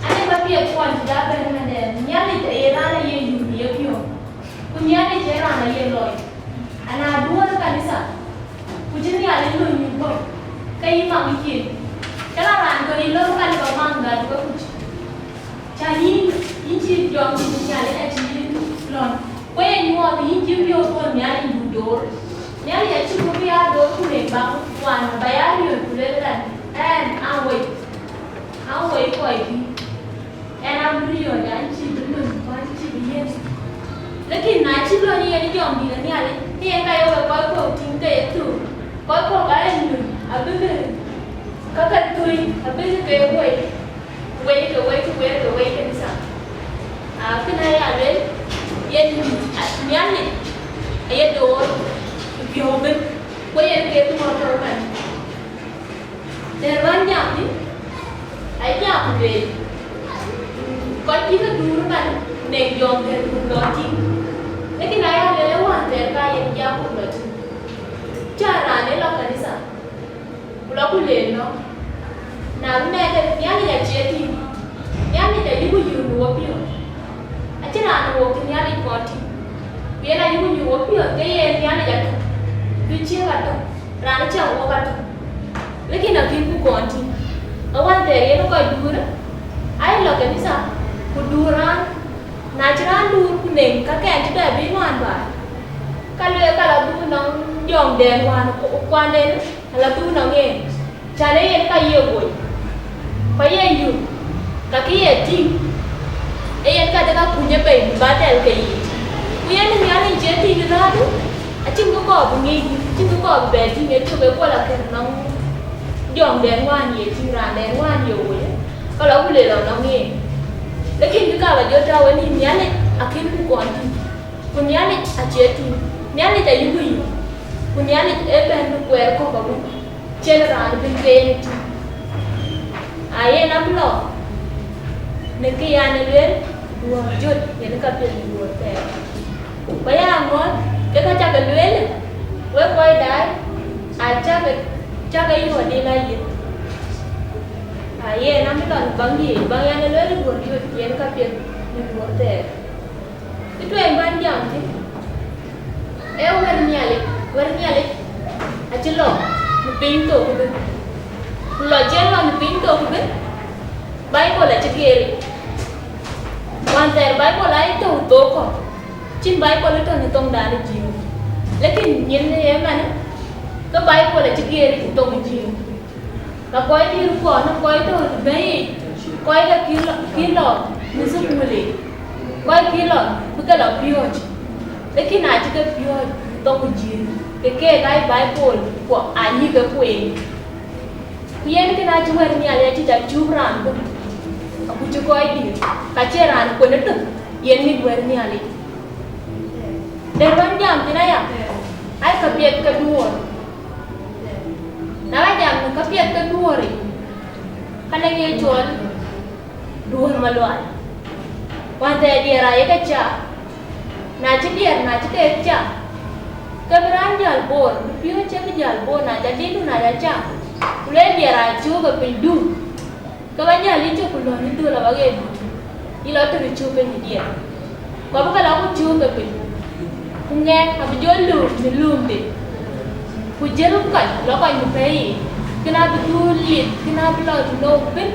Ane ka piɛth kuɔn cï ja bɛ̈n ëmëndɛn, Nhialic aye raan aye yum ye piɔ̈u, ku Nhialic ee raan aye lɔc. Ana duɔ̈ɔ̈r ë kanitha, ku cï Nhialic lony yï bɔ̈, ke yï maŋ cin, ke la raan kɔn yï lɔ̈ŋ ka lëu ba maŋ gat ke kuc. Cän yïn, yïn cï jɔŋ cït Nhialic acï yïn lɔ̈ŋ. Ku ye nyuɔɔth yïn cï piɔ̈u thon Nhialic du door. Nhialic acï ku bï ya door ku nek baŋ wan ba ya riööc ku lueel ëlä, ɣɛn a wec, a wec kɔckï. Ɣɛn a bï riööc, an cï bï lony, ku an cï bï yiëk. Lakin na cï lony yen jɔŋdït ë Nhialic, ke yen ka ye wek kɔc kɔ̈k tïŋ ke ye thök. Kɔc kɔ̈k aa ye lony, abï ke, ka ke thöi, abï ke wei. Wei ke wei, ke wei ke wei kanitha. Aa, kënë aya lueel, yen, a, Nhialic aye door ë piɔ̈u ëbën, ku yen ke bï ŋɔ̈ɔ̈th tɔ̈u man. Dɛ̈t bän jam thïn, aa jam lueel, kɔc cï ke duur man, nek jɔŋ dɛ̈t buk lɔ tïŋ. Lakin aya lueel ë wään thɛɛr ka yen jam buk lɔ tïŋ. Cä raan ë lɔ kanitha, ku lɔ ku leel nɔm. Na bï mɛɛn ke Nhialic acie tïŋ, Nhialic ayï ku yöök në wopiɔ̈ɔ̈th. Acïn raan ë wok cï Nhialic kɔn tïŋ. Ku yen ayï ku yöök wopiɔ̈ɔ̈th ke yen Nhialic atök, duciëk atök, raan ë cam wok atök. Lakin akïn ku kɔn tïŋ. Awään thɛɛr yen kɔc duurë, aa lɔ kanitha, ku duur raan. Na cï raan duur ku neŋ kakɛn cï bɛ bï nuan baai, ka lueel ka la dhuk nɔŋ jɔŋdɛn wään ku kuanden, ala dhuk nɔŋ en, cän ee yen ka ye woi, ku ye yum, ka kë ye tïŋ, ee yen ka de Akuny ë bei bï ba tɛl ke yic. Ku yen Nhialic cie tïŋ ë dhätu, acïn kë kɔɔr bï ŋic, acïn kë kɔɔr bï bɛ tïŋ ë cök ë kuɔl akër nɔŋ jɔŋdɛn wään ye tïŋ, raandɛn wään ye woi, ka lɔ ku le lɔ nɔŋ yen. Lakin kë ka ba jɔ tääu ë nïn, Nhialic akën ku kɔn tïŋ, ku Nhialic acie tïŋ, Nhialic ayuku yï, ku Nhialic ee bɛ̈n bï kuɛɛr kɔ̈k awën, cïn raan bï ke yen tïŋ. Ayen abï lɔ në kë yan ë lueel, duɔ̈ɔ̈r jöt yen ka piɛth në duɔ̈ɔ̈r thɛɛr. Ku ya ŋɔ̈ɔ̈th ke ka cak lueel, wek kɔc daai, acak cak yɔ̈ɔ̈k dï la yith. Ayen abï lɔ në baŋ yiic, baŋ yan ë lueel, duɔ̈ɔ̈r jöt yen ka piɛth në duɔ̈ɔ̈r thɛɛr. Kë tueŋ bän jam thïn, ee wɛ̈t Nhialic, wɛ̈t Nhialic acï lɔ në piny thok ëbën. Ku lɔ cï lɔ në piny thok ëbën, Baibol acï geer yic. Wään thɛɛr Baibol aa ye tɔ̈u thok kɔ̈k, cïn Baibol ë tɔ̈ në thoŋdan ë Jiëëŋ. Lakin nyin ë ëmën, ke Baibol acï geer yic thoŋ ë Jiëëŋ. Ka kɔc dït kuɔ në kɔc tɔ̈ bɛ̈i yic, kɔc ke kï lɔ, kï lɔ në thukul yic, kɔc kï lɔ bï ke lɔ piööc, lakin acï ke piööc thoŋ Jiëëŋ, ke keek aa Baibol kuɔ ayï ke kueen. Ku yen kën acï wɛ̈t Nhialic acï jal cup raan bï, aku cï kɔc dït, ka cie raan kuën ëtök yen mit wɛ̈t Nhialic. Dɛ̈t bän jam thïn aya, aa ka piɛth ke duɔ̈ɔ̈r. Na ba jam në ka piɛth ke duɔ̈ɔ̈r yic, ka nɔŋ ye cɔl duɔ̈ɔ̈r malual. Wään thɛɛr diɛɛr aa ye ke cak, na cï diɛɛr, na cï keek cak, ke bï raan jäl boor, bï piööc cï bï jäl boor, na ca dït, na ca cak, ku le diɛɛr aa cöök ë piny dum. Ke ba jäl yï cök ku lɔ̈ɔ̈ny ë dhöl abä ɣet, yï lɔ tëde cök piny ë diɛɛr, ku abï ke lɔ ku cök ke piny, ku ŋɛk abï jɔ lööm në löömde, ku jël kɔc lɔ kɔc në pɛ̈i yiic, kën abï dhuur lith, kën abï lɔ tënou piny,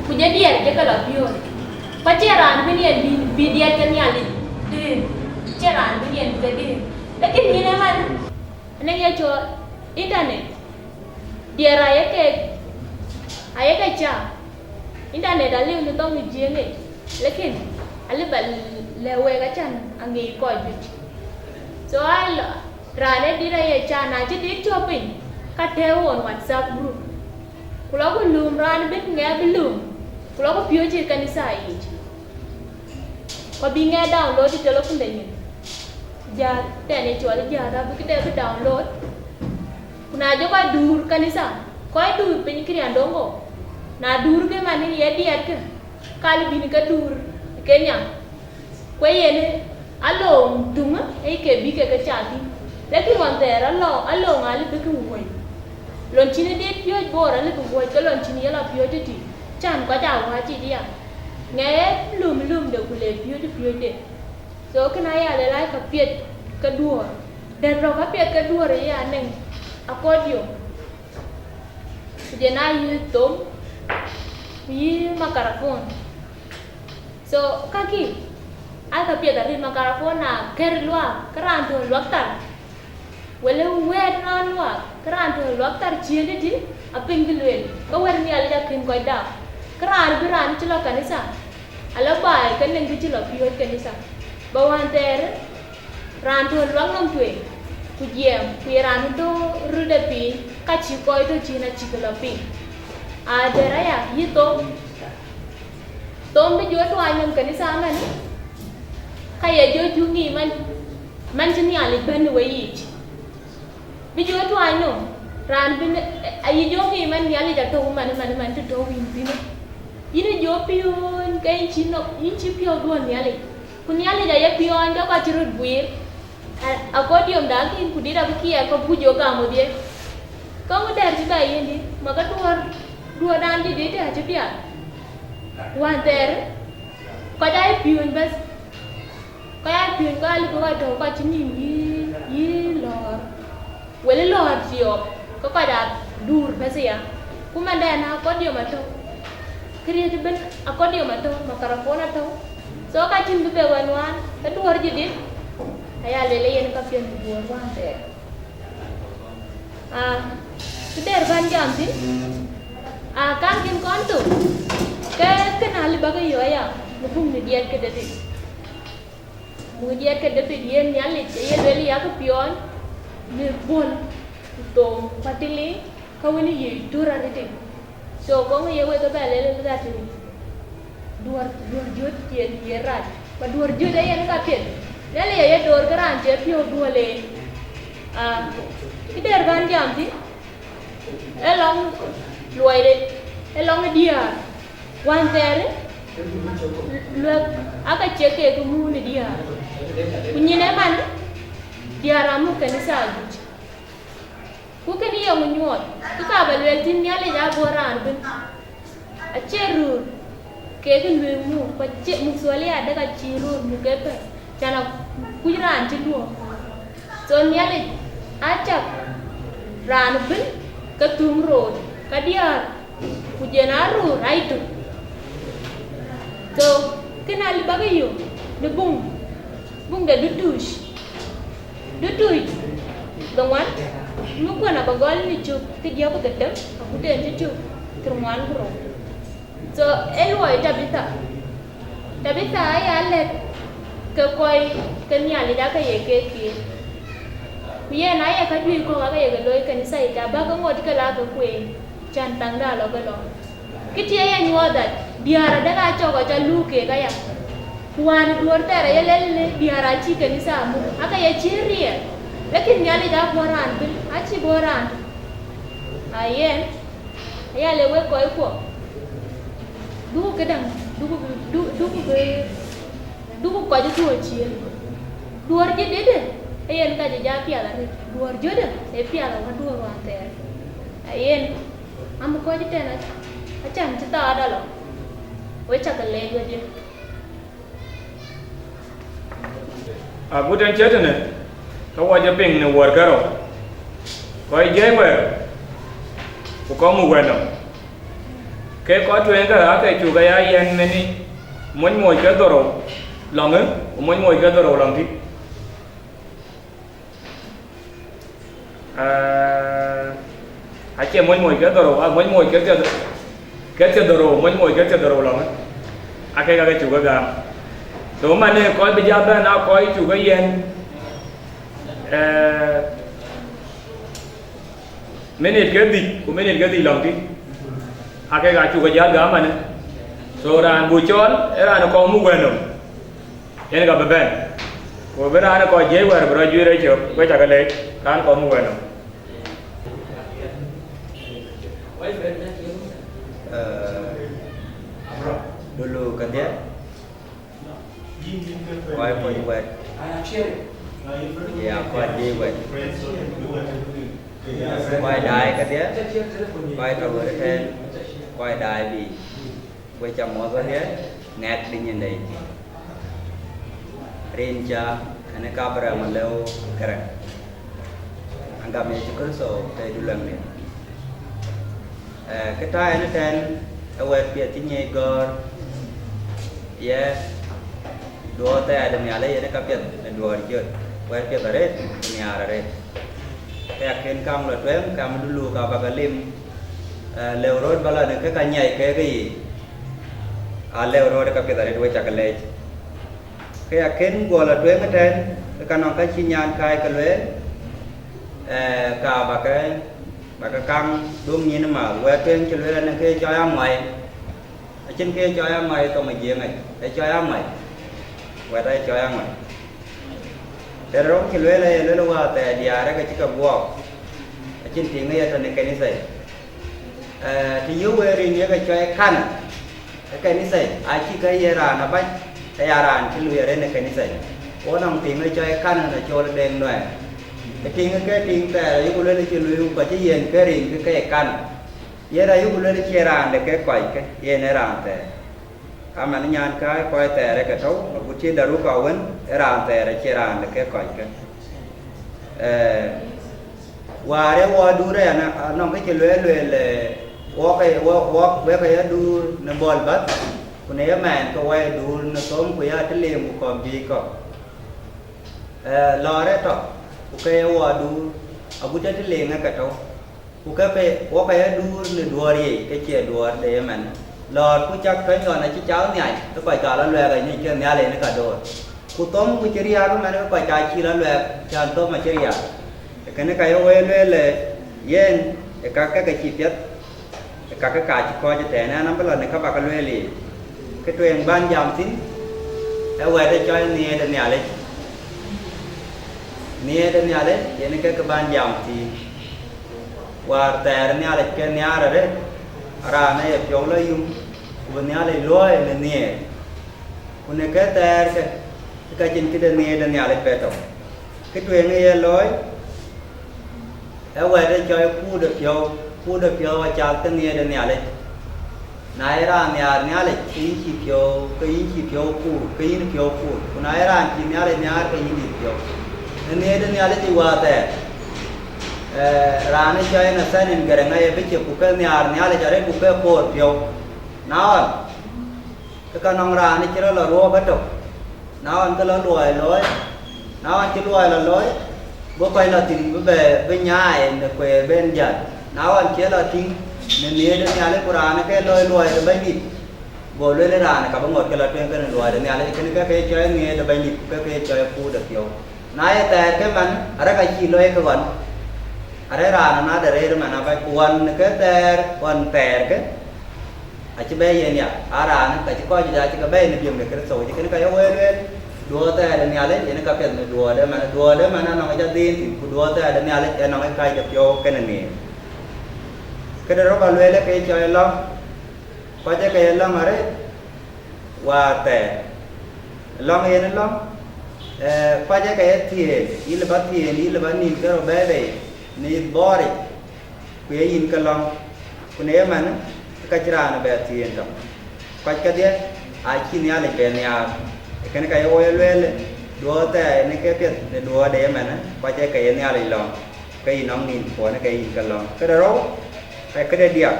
ku jɔ diɛɛr jɔ ke lɔ piööc. Ku acie raan bï yen bï, bï diɛɛr ke Nhialic dëër, acie raan bï yen bï ke dëër. Lakin yïn ëmën, anɔŋ ye cɔl internet, diɛɛr aye ke, aye ke cak. Internet aliu në thoŋ ë Jiëëŋ yic, lakin alë ba lɛ̈k wek acan aŋic kɔc juëc. So aa lɔ, raan ë dït aye cak, na cï dït cɔ̈k piny, ka tɛ̈ɛ̈u ɣɔn WhatsApp group, ku lɔ ku lööm raan ëbën, ŋɛk bï lööm, ku lɔ ku piööc ë kanitha yiic. Ku abï ŋɛk download ë telephone de nyin, jäl tɛ̈n ë cɔl jäl abï këde bï download. Ku na jɔ kɔc duur kanitha, kɔc duur piny Kiriandoŋgo, na duur ke man ye diɛɛrkë, ka lë bïn ke duur ë Kenya. Ku yen alööŋ töŋë ë ke bï ke ke cak thïn. Lakin ɣɔn thɛɛr alööŋ, alööŋ alë bï ke wuɔ̈c. Lon cïn ë dït piööc boor alë bï wuɔ̈c ke lon cïn ye lɔ piööc tëtï, can kɔc aa wääc yic aya. Ŋɛk ë lööm löömde ku le piööc piööcde. So kënë aya le lɔc ka piɛth ke duɔ̈ɔ̈r. Dɛ̈t rɔ̈k ka piɛth ke duɔ̈ɔ̈r ë ya nɔŋ accordion, ku jɔ na yï thom, ku yï microphone. So kakï aa ka piɛth arëët. Microphone na kër luaak, ke raan tɔ̈ luak thar, wëlë wɛ̈ɛ̈t raan luaak, ke raan tɔ̈ luak thar ciëën tëtï, apiŋ kë lueel, ke wɛ̈t Nhialic akën kɔc daap. Ke raan bï raan cï lɔ kanitha, alɔ baai ke nɔŋ kë cï lɔ piööc kanitha. Ba wään thɛɛr, raan tɔ̈ luak nɔm tueŋ, ku jiɛɛm, ku ye raan tɔ̈ röt ë piny, ka cï kɔc tɔ̈ cin acïk lɔ piŋ. Aa dɛ̈t aya, yï thom, thom bï jɔ tuaany nɔm kanitha ëmën, ka ye jɔ juŋ ŋic man, man cï Nhialic bɛ̈n ë weyiic. Bï jɔ tuaany nɔm, raan bï, ayï jɔ ŋic man Nhialic atɔ̈u man, man, man të tɔ̈u yïn thïn. Yïn ë jɔ piööny ke yïn cï nɔm, yïn cï piɔ̈u duɔ̈n Nhialic. Ku Nhialic aye piɔ̈ɔ̈ny ke kɔc cï röt guiir. A, accordion da akïn ku dït abï kiɛɛr kɔ̈k ku jɔ gam wedhie. Ke ŋö dɛ̈t cï bɛ yen dït, ma ke duɔ̈ɔ̈r, duɔ̈ɔ̈rdan dït dït acï piath. Wään thɛɛr, kɔc aa ye piööny bɛ̈th. Kɔc aa ye piööny, kɔc aa lëu bï kɔc tɔ̈u kɔc cï nïïm yï, yï lɔ̈ɔ̈r. Wëlë lɔ̈ɔ̈r thiɔ̈ɔ̈k, ke kɔc aa duur bɛ̈th aya. Ku mandɛn accordion atɔ̈u. Këriëëc ëbën accordion atɔ̈u, microphone atɔ̈u. So ka cïn bï bɛ wɛ̈n wään, ke duɔ̈ɔ̈r jï dït, aya lueel ë yen ka piɛth në duɔ̈ɔ̈r wään thɛɛr. Aa, kë dɛ̈t bän jam thïn, aa, kan kïn kɔn thok, ke kënë alëu bä ke yɔ̈ɔ̈k aya. Në buŋ në diɛt ke David. Buŋ diɛt ke David yen Nhialic aye lueel yak piɔɔny në bol ku thom ku atiliŋ, ka wën ye dur arëtic. So kɔŋ ye wek ëbɛ̈n leel ëlë that duɔ̈r, duɔ̈r jöt yen ye rac, ba duɔ̈r jöt ee yen ka piɛth. Nhialic aye door ke raan cï piɔ̈u duɔ̈l en. Ah, kë dɛɛr bän jam thïn, ë lɔŋ luɔide, ë lɔŋ ë diäär. Wään thɛɛr, luɛk aka ciek kek muk në diäär. Ku nyin ëman, diäär amuk kanitha ajuëc. Ku kënë ye ŋö nyuɔɔth? Kë ka ba lueel thïn, Nhialic abɔ̈ raan ëbën. Acie röör kek luëëŋ muk, ku acie muk thuɔl ya dek acï röör muk ëpɛ̈n, can akuc raan cï luɔ̈ɔ̈k. So Nhialic acak raan ëbën ke thum roor, ka diäär, ku jɛn aa röör aa tök. So kënë alëu bäk yök në buŋ, buŋ de Dutuuc. Dutuuc dhoŋuan, në kuën abä gɔl në cök ke diäk ku dhetem, agut en cï cök thiërŋuan ku rou. So ë luɔi Tabitha. Tabitha aya lɛ̈k ke kɔc ke Nhialic aka ye kek kiir. Ku yen aye ka juëc kɔ̈k aka ye ke looi kanitha yic, abä ke ŋot ke la ke kueen, can thaŋda lɔ ke lɔ. Kë tï ye nyuɔɔth that diäär adek aa cɔk ɔc aluk keek aya. Ku wään ë duɔ̈ɔ̈r thɛɛr aye lɛl në diäär acï kanitha amuk, aka ye cï riɛl. Lakin Nhialic abɔ̈ raan ëbën, acï bɔ̈ raan tök. Ayen, aya le wek kɔckuɔ, dukï këdäŋ, dukï bï, du-, dukï bï, dukï kɔc ë duɔ̈ɔ̈r ciëën. Duɔ̈ɔ̈r cï dede, ee yen ka cï ja piath arëët. Duɔ̈ɔ̈r jötde, ee piath awär duɔ̈ɔ̈r wään thɛɛr. Ayen, am kɔc ëtɛ̈n, acan cï thaada lɔ, we cak leec wedhie. Agut en cït tënë, ke wɔ jɔ piŋ në wuɔ̈r karou, kɔc jiëc wɛ̈ɛ̈r, ku kɔc muk wɛ̈ɛ̈r nɔm. Ke kɔc tueŋ ke ake cuk aya yiɛ̈n mɛni, mony moc ke dhorou lɔŋë, ku mony moc ke dhorou lɔŋ tï. Aa, acie mony moc ke dhorou, a mony moc ke thiëth, ke thiëth dhorou, mony moc ke thiëth dhorou lɔŋë. Ake ka ke cuk ke gam. So manë kɔc bï jal bɛ̈n aa kɔc cuk ke yiɛ̈n, ee, minit ke dhïc, ku minit ke dhïc lɔŋ tï. Ake ka cuk ke jal gam manë. So raan buk cɔɔl, ee raan kɔŋ muk wɛ̈ɛ̈r nɔm. Yen ka bï bɛ̈n. Ku bï raan ë kɔc jiëc wɛ̈ɛ̈r bï rɔt juëc rɔt cök, we cak leec, raan kɔŋ muk wɛ̈ɛ̈r nɔm. Ee, dulu kedhie, kɔc kony wɛ̈ɛ̈t, ya kɔc jiëc wɛ̈ɛ̈t. Kɔc daai kedhie, kɔc tɔ̈ wɛ̈ɛ̈t ëtɛ̈ɛ̈n, kɔc daai bï. We ca muɔ̈th wëlë, ŋɛk dï nyin dɛ̈. Rin ca, ënë ka bï rɛm alëu kërɛk. Agam Yecu Kërtho, Tëëdu Läŋdiɛ̈. Ee, kë tɔ̈ ɛn ëtɛ̈ɛ̈n, ë wɛ̈t piɛth cï nyic gɔ̈ɔ̈r, ye duɔ̈ɔ̈r thɛɛr de Nhialic yen ë ka piɛth në duɔ̈ɔ̈r jöt, wɛ̈t piɛth arëët, nhiaar arëët. Ke akën kam lɔ tueŋ, kam dulu ka bä ke lim, ee, lëu röt bä lɔ në kë ka nyiɛc kek yiic. Alëu röt ë ka piɛth arëët we cak leec. Ke akën guɔ lɔ tueŋ ëtɛ̈ɛ̈n, ke ka nɔŋ ka cï nyankäi ke lueel, ee, ka bä ke, bä ke kaŋ döŋ nyin ë määth, wɛ̈t tueŋ cï lueel anɔŋ kë cɔl aŋuai. Acïn kë cɔl aŋuai thoŋ ë Jiëëŋ yic, ee cɔl aŋuai. Wɛ̈t aa cɔl aŋuai. Tëde rɔŋ cï lueel, aye lueel wäär thɛɛr diäär ke cï ke guɔɔk, acïn tiŋ ë ye tɔ̈ në kanitha yic. Ee, të yök wëër rin ye ke cɔl kanan ë kanitha yic, acï ke ye raan abac, ke ya raan cï luui arëët në kanitha yic. Ku nɔŋ tiŋ ë cɔl kanan ë cɔl Deŋ Nuɛɛr. Ë tiŋ ke tiŋ thɛɛr ayuku lueel cï luui, ku acï yen ke rin ke ke ye kanan. Yen ayuku lueel cie raan de ke kɔckë, yen ee raan thɛɛr. Ka man nyankäi kɔc thɛɛr ë ke tɔ̈u, agut cï daruka wën, ë raan thɛɛr acie raan de ke kɔckë. Ee, wäär ë wɔ duur ë, anɔŋ kë cï lueel lueel, ee, wɔk ë, wɔ, wɔk, wek ë ya duur në bɔl bath, ku në ye mɛɛn ke wɔ ye duur në thom ku ya tïliŋ ku kɔ̈k juëc kɔ̈k. Ee, lɔɔr ë tɔ̈, ku ke ye wɔ duur, agut cï tïliŋ ë ke tɔ̈u. Ku ke, ke, wɔ ke ya duur në duɔ̈ɔ̈r yic, ke cie duɔ̈ɔ̈r de ëmɛn. Lɔɔr ku cak tuɛny ɣɔn acï cak nhiac, ke kɔc ka lɔ luɛɛk anyec ke Nhialic në ka door. Ku thom ku cï riääk ëmɛn ke kɔc ka cï lɔ luɛɛk, cän thom acï riääk. Kënë ka ye wëi lueel, ë, yen, ë ka ke ke cï piɛth, ë ka ke ka cï kɔc ëtɛ̈ɛ̈n, ɛn abï lɔ në ka ba ke lueel yiic. Kë tueŋ ban jam thïn, ë wɛ̈t ë cɔl nhiëër de Nhialic. Nhiëër de Nhialic yen ke ke ban jam thïn. Wäär thɛɛr Nhialic ke nhiaar arëët, raan ë ye piɔ̈u lɔ yum, ku bï Nhialic luɔ̈ɔ̈i në nhiëër. Ku në ke thɛɛr ke, ke ka cïn këde nhiëër de Nhialic bɛ tɔ̈u. Kë tueŋ ë ye looi, ë wɛ̈t ë cɔl kuut de piɔ̈u, kuut de piɔ̈u acath ke nhiëër de Nhialic. Na ye raan nhiaar Nhialic, ke yïn cïï piɔ̈u, ke yïn cïï piɔ̈u kuur, ke yïn piɔ̈u kuur. Ku na ye raan cïï Nhialic nhiaar, ke yïn dït piɔ̈u. Në nhiëër de Nhialic ë wäär thɛɛr, eh, raan ë cɔl Nathan Garaŋ aye bï cï ku ke nhiaar Nhialic arëët ku ke koor piɔ̈u. Na ɣɔn, ke ka nɔŋ raan ë cï rɔt lɔ ruɔ̈ɔ̈k ëtök. Na ɣɔn ke lɔ luɔi looi, na ɣɔn cï luɔi lɔ looi, bï kɔc lɔ thïn bï bɛ, bï nyaai në kueer ben jäl. Na ɣɔn cï lɔ tïŋ në nhiëër de Nhialic ku raan ke looi luɔi de Bɛ̈nydït, go lueel raan ka bï ŋot ke lɔ tueŋ kenë luɔi de Nhialic, kënë ke ke cɔl nhiëër de Bɛ̈nydït, ku ke ke cɔl kuut de piɔ̈u. Na ye thɛɛr ke man, arëk acï looi ke ɣɔn, arëk raan ë na de rëër man abac, ku ɣɔn ke thɛɛr, ɣɔn thɛɛr ke, acï bɛ̈ɛ̈i yen ya, aa raan, ka cï kɔc juëc acï ke bɛ̈ɛ̈i në biëm de Kërtho, cï kënë ka ye wëi lueel, duɔɔr thɛɛr de Nhialic yen ka piɛth në duɔɔr de man, duɔɔr de man anɔŋ ca dhiin thïn, ku duɔɔr thɛɛr de Nhialic anɔŋ kac de piɔ̈u kenë nhiëër. Këde rɔt ba lueel ke cɔl lɔ̈ŋ, kɔc ë ke ye lɔ̈ŋ arëët, wäär thɛɛr. Lɔ̈ŋ yen lɔ̈ŋ, eh, kɔc ë ke ye thiëën, yïn lë ba thiëën, yïn lë ba nïn ke rɔt bɛ̈ɛ̈i bei në booric, ku ye yïn ke lɔ̈ŋ, ku në ëmën, ke ka cï raan bɛ thiëën tɔ̈. Kɔc kedhie acï Nhialic bɛ nhiaar. Ee kënë ka ye woi lueel, duɔɔr thɛɛr yen ke piɛth në duɔɔr de ëmën, kɔc ë ke ye Nhialic lɔ̈ŋ, ke yïn nɔŋ nïn puɔ̈n ke yïn ke lɔ̈ŋ. Këde rou, ke këde diäk.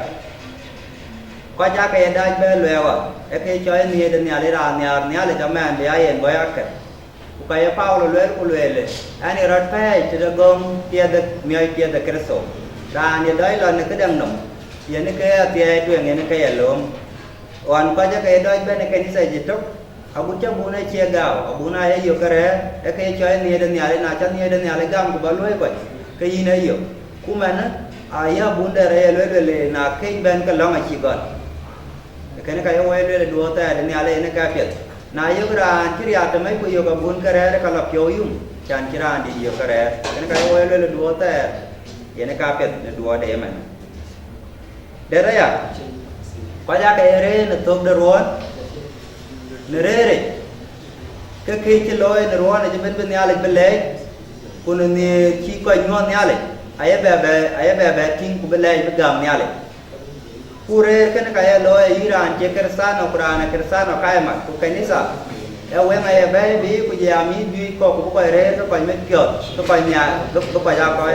Kɔc aake ye dac bɛ luɛɛk ɣɔn, ee ke cɔl nhiëër de Nhialic, raan nhiaar Nhialic amɛɛn bï aa yen bɔ̈ akër. Ku ka ye Paulo lueel ku lueel, ɛn ye rɔt pɛɛi tëde gɔ̈m piɛth de, miɔc piɛth de Kërtho. Raan ye dɔc lɔ në këdäŋ nɔm, yen ke athiɛɛi tueŋ yen ke ye lööm. Ɣɔn kɔc ë ke ye dɔc bɛ̈n ë kanitha yic ëtök, agut cä bun ë cie gääu, abun aa ye yök ke rɛ̈ɛ̈r, ee ke cɔl nhiëër de Nhialic, na cä nhiëër de Nhialic gam ku bä luɔ̈i kɔc, ke yïn ee yök. Ku mɛnë, ayï abun de rɛ̈ɛ̈r ye lueel lueel, na këc bɛ̈n ke lɔ̈ŋ acï gɔl. Ee kënë ka ye woi lueel, duɔɔr thɛɛr de Nhialic yen ë ka piɛth. Na yök raan cï riaak tëmec ku yök abun ke rɛ̈ɛ̈r, ka lɔ piɔ̈u yum, cän cï raan dït yök ke rɛ̈ɛ̈r. Ee kënë ka ye woi lueel, duɔɔr thɛɛr yen ë ka piɛth në duɔɔr de ëmën. Dɛ̈t aya, kɔc aake ye rëër në thök de ruɔ̈ɔ̈n, në rëër yic, ke këc cï looi në ruɔ̈ɔ̈n yic ëbën bï Nhialic bï lɛɛc, ku në nhiëër cï kɔc nyuɔ̈th Nhialic, aye bɛ bɛ, aye bɛ bɛ tïŋ ku bï lɛɛc bï gäm Nhialic. Ku rëër kënë ka ye looi ayï raan cie Kërthiano ku raan ë Kërthiano ka ye mat, ku kanitha, ee weŋ aye bɛ̈ɛ̈i bï ku jam yï juëc kɔ̈k ku bï kɔc rëër ke kɔc mit piɔ̈ɔ̈th, ke kɔc nhiaar, bï, bï kɔc aa kɔc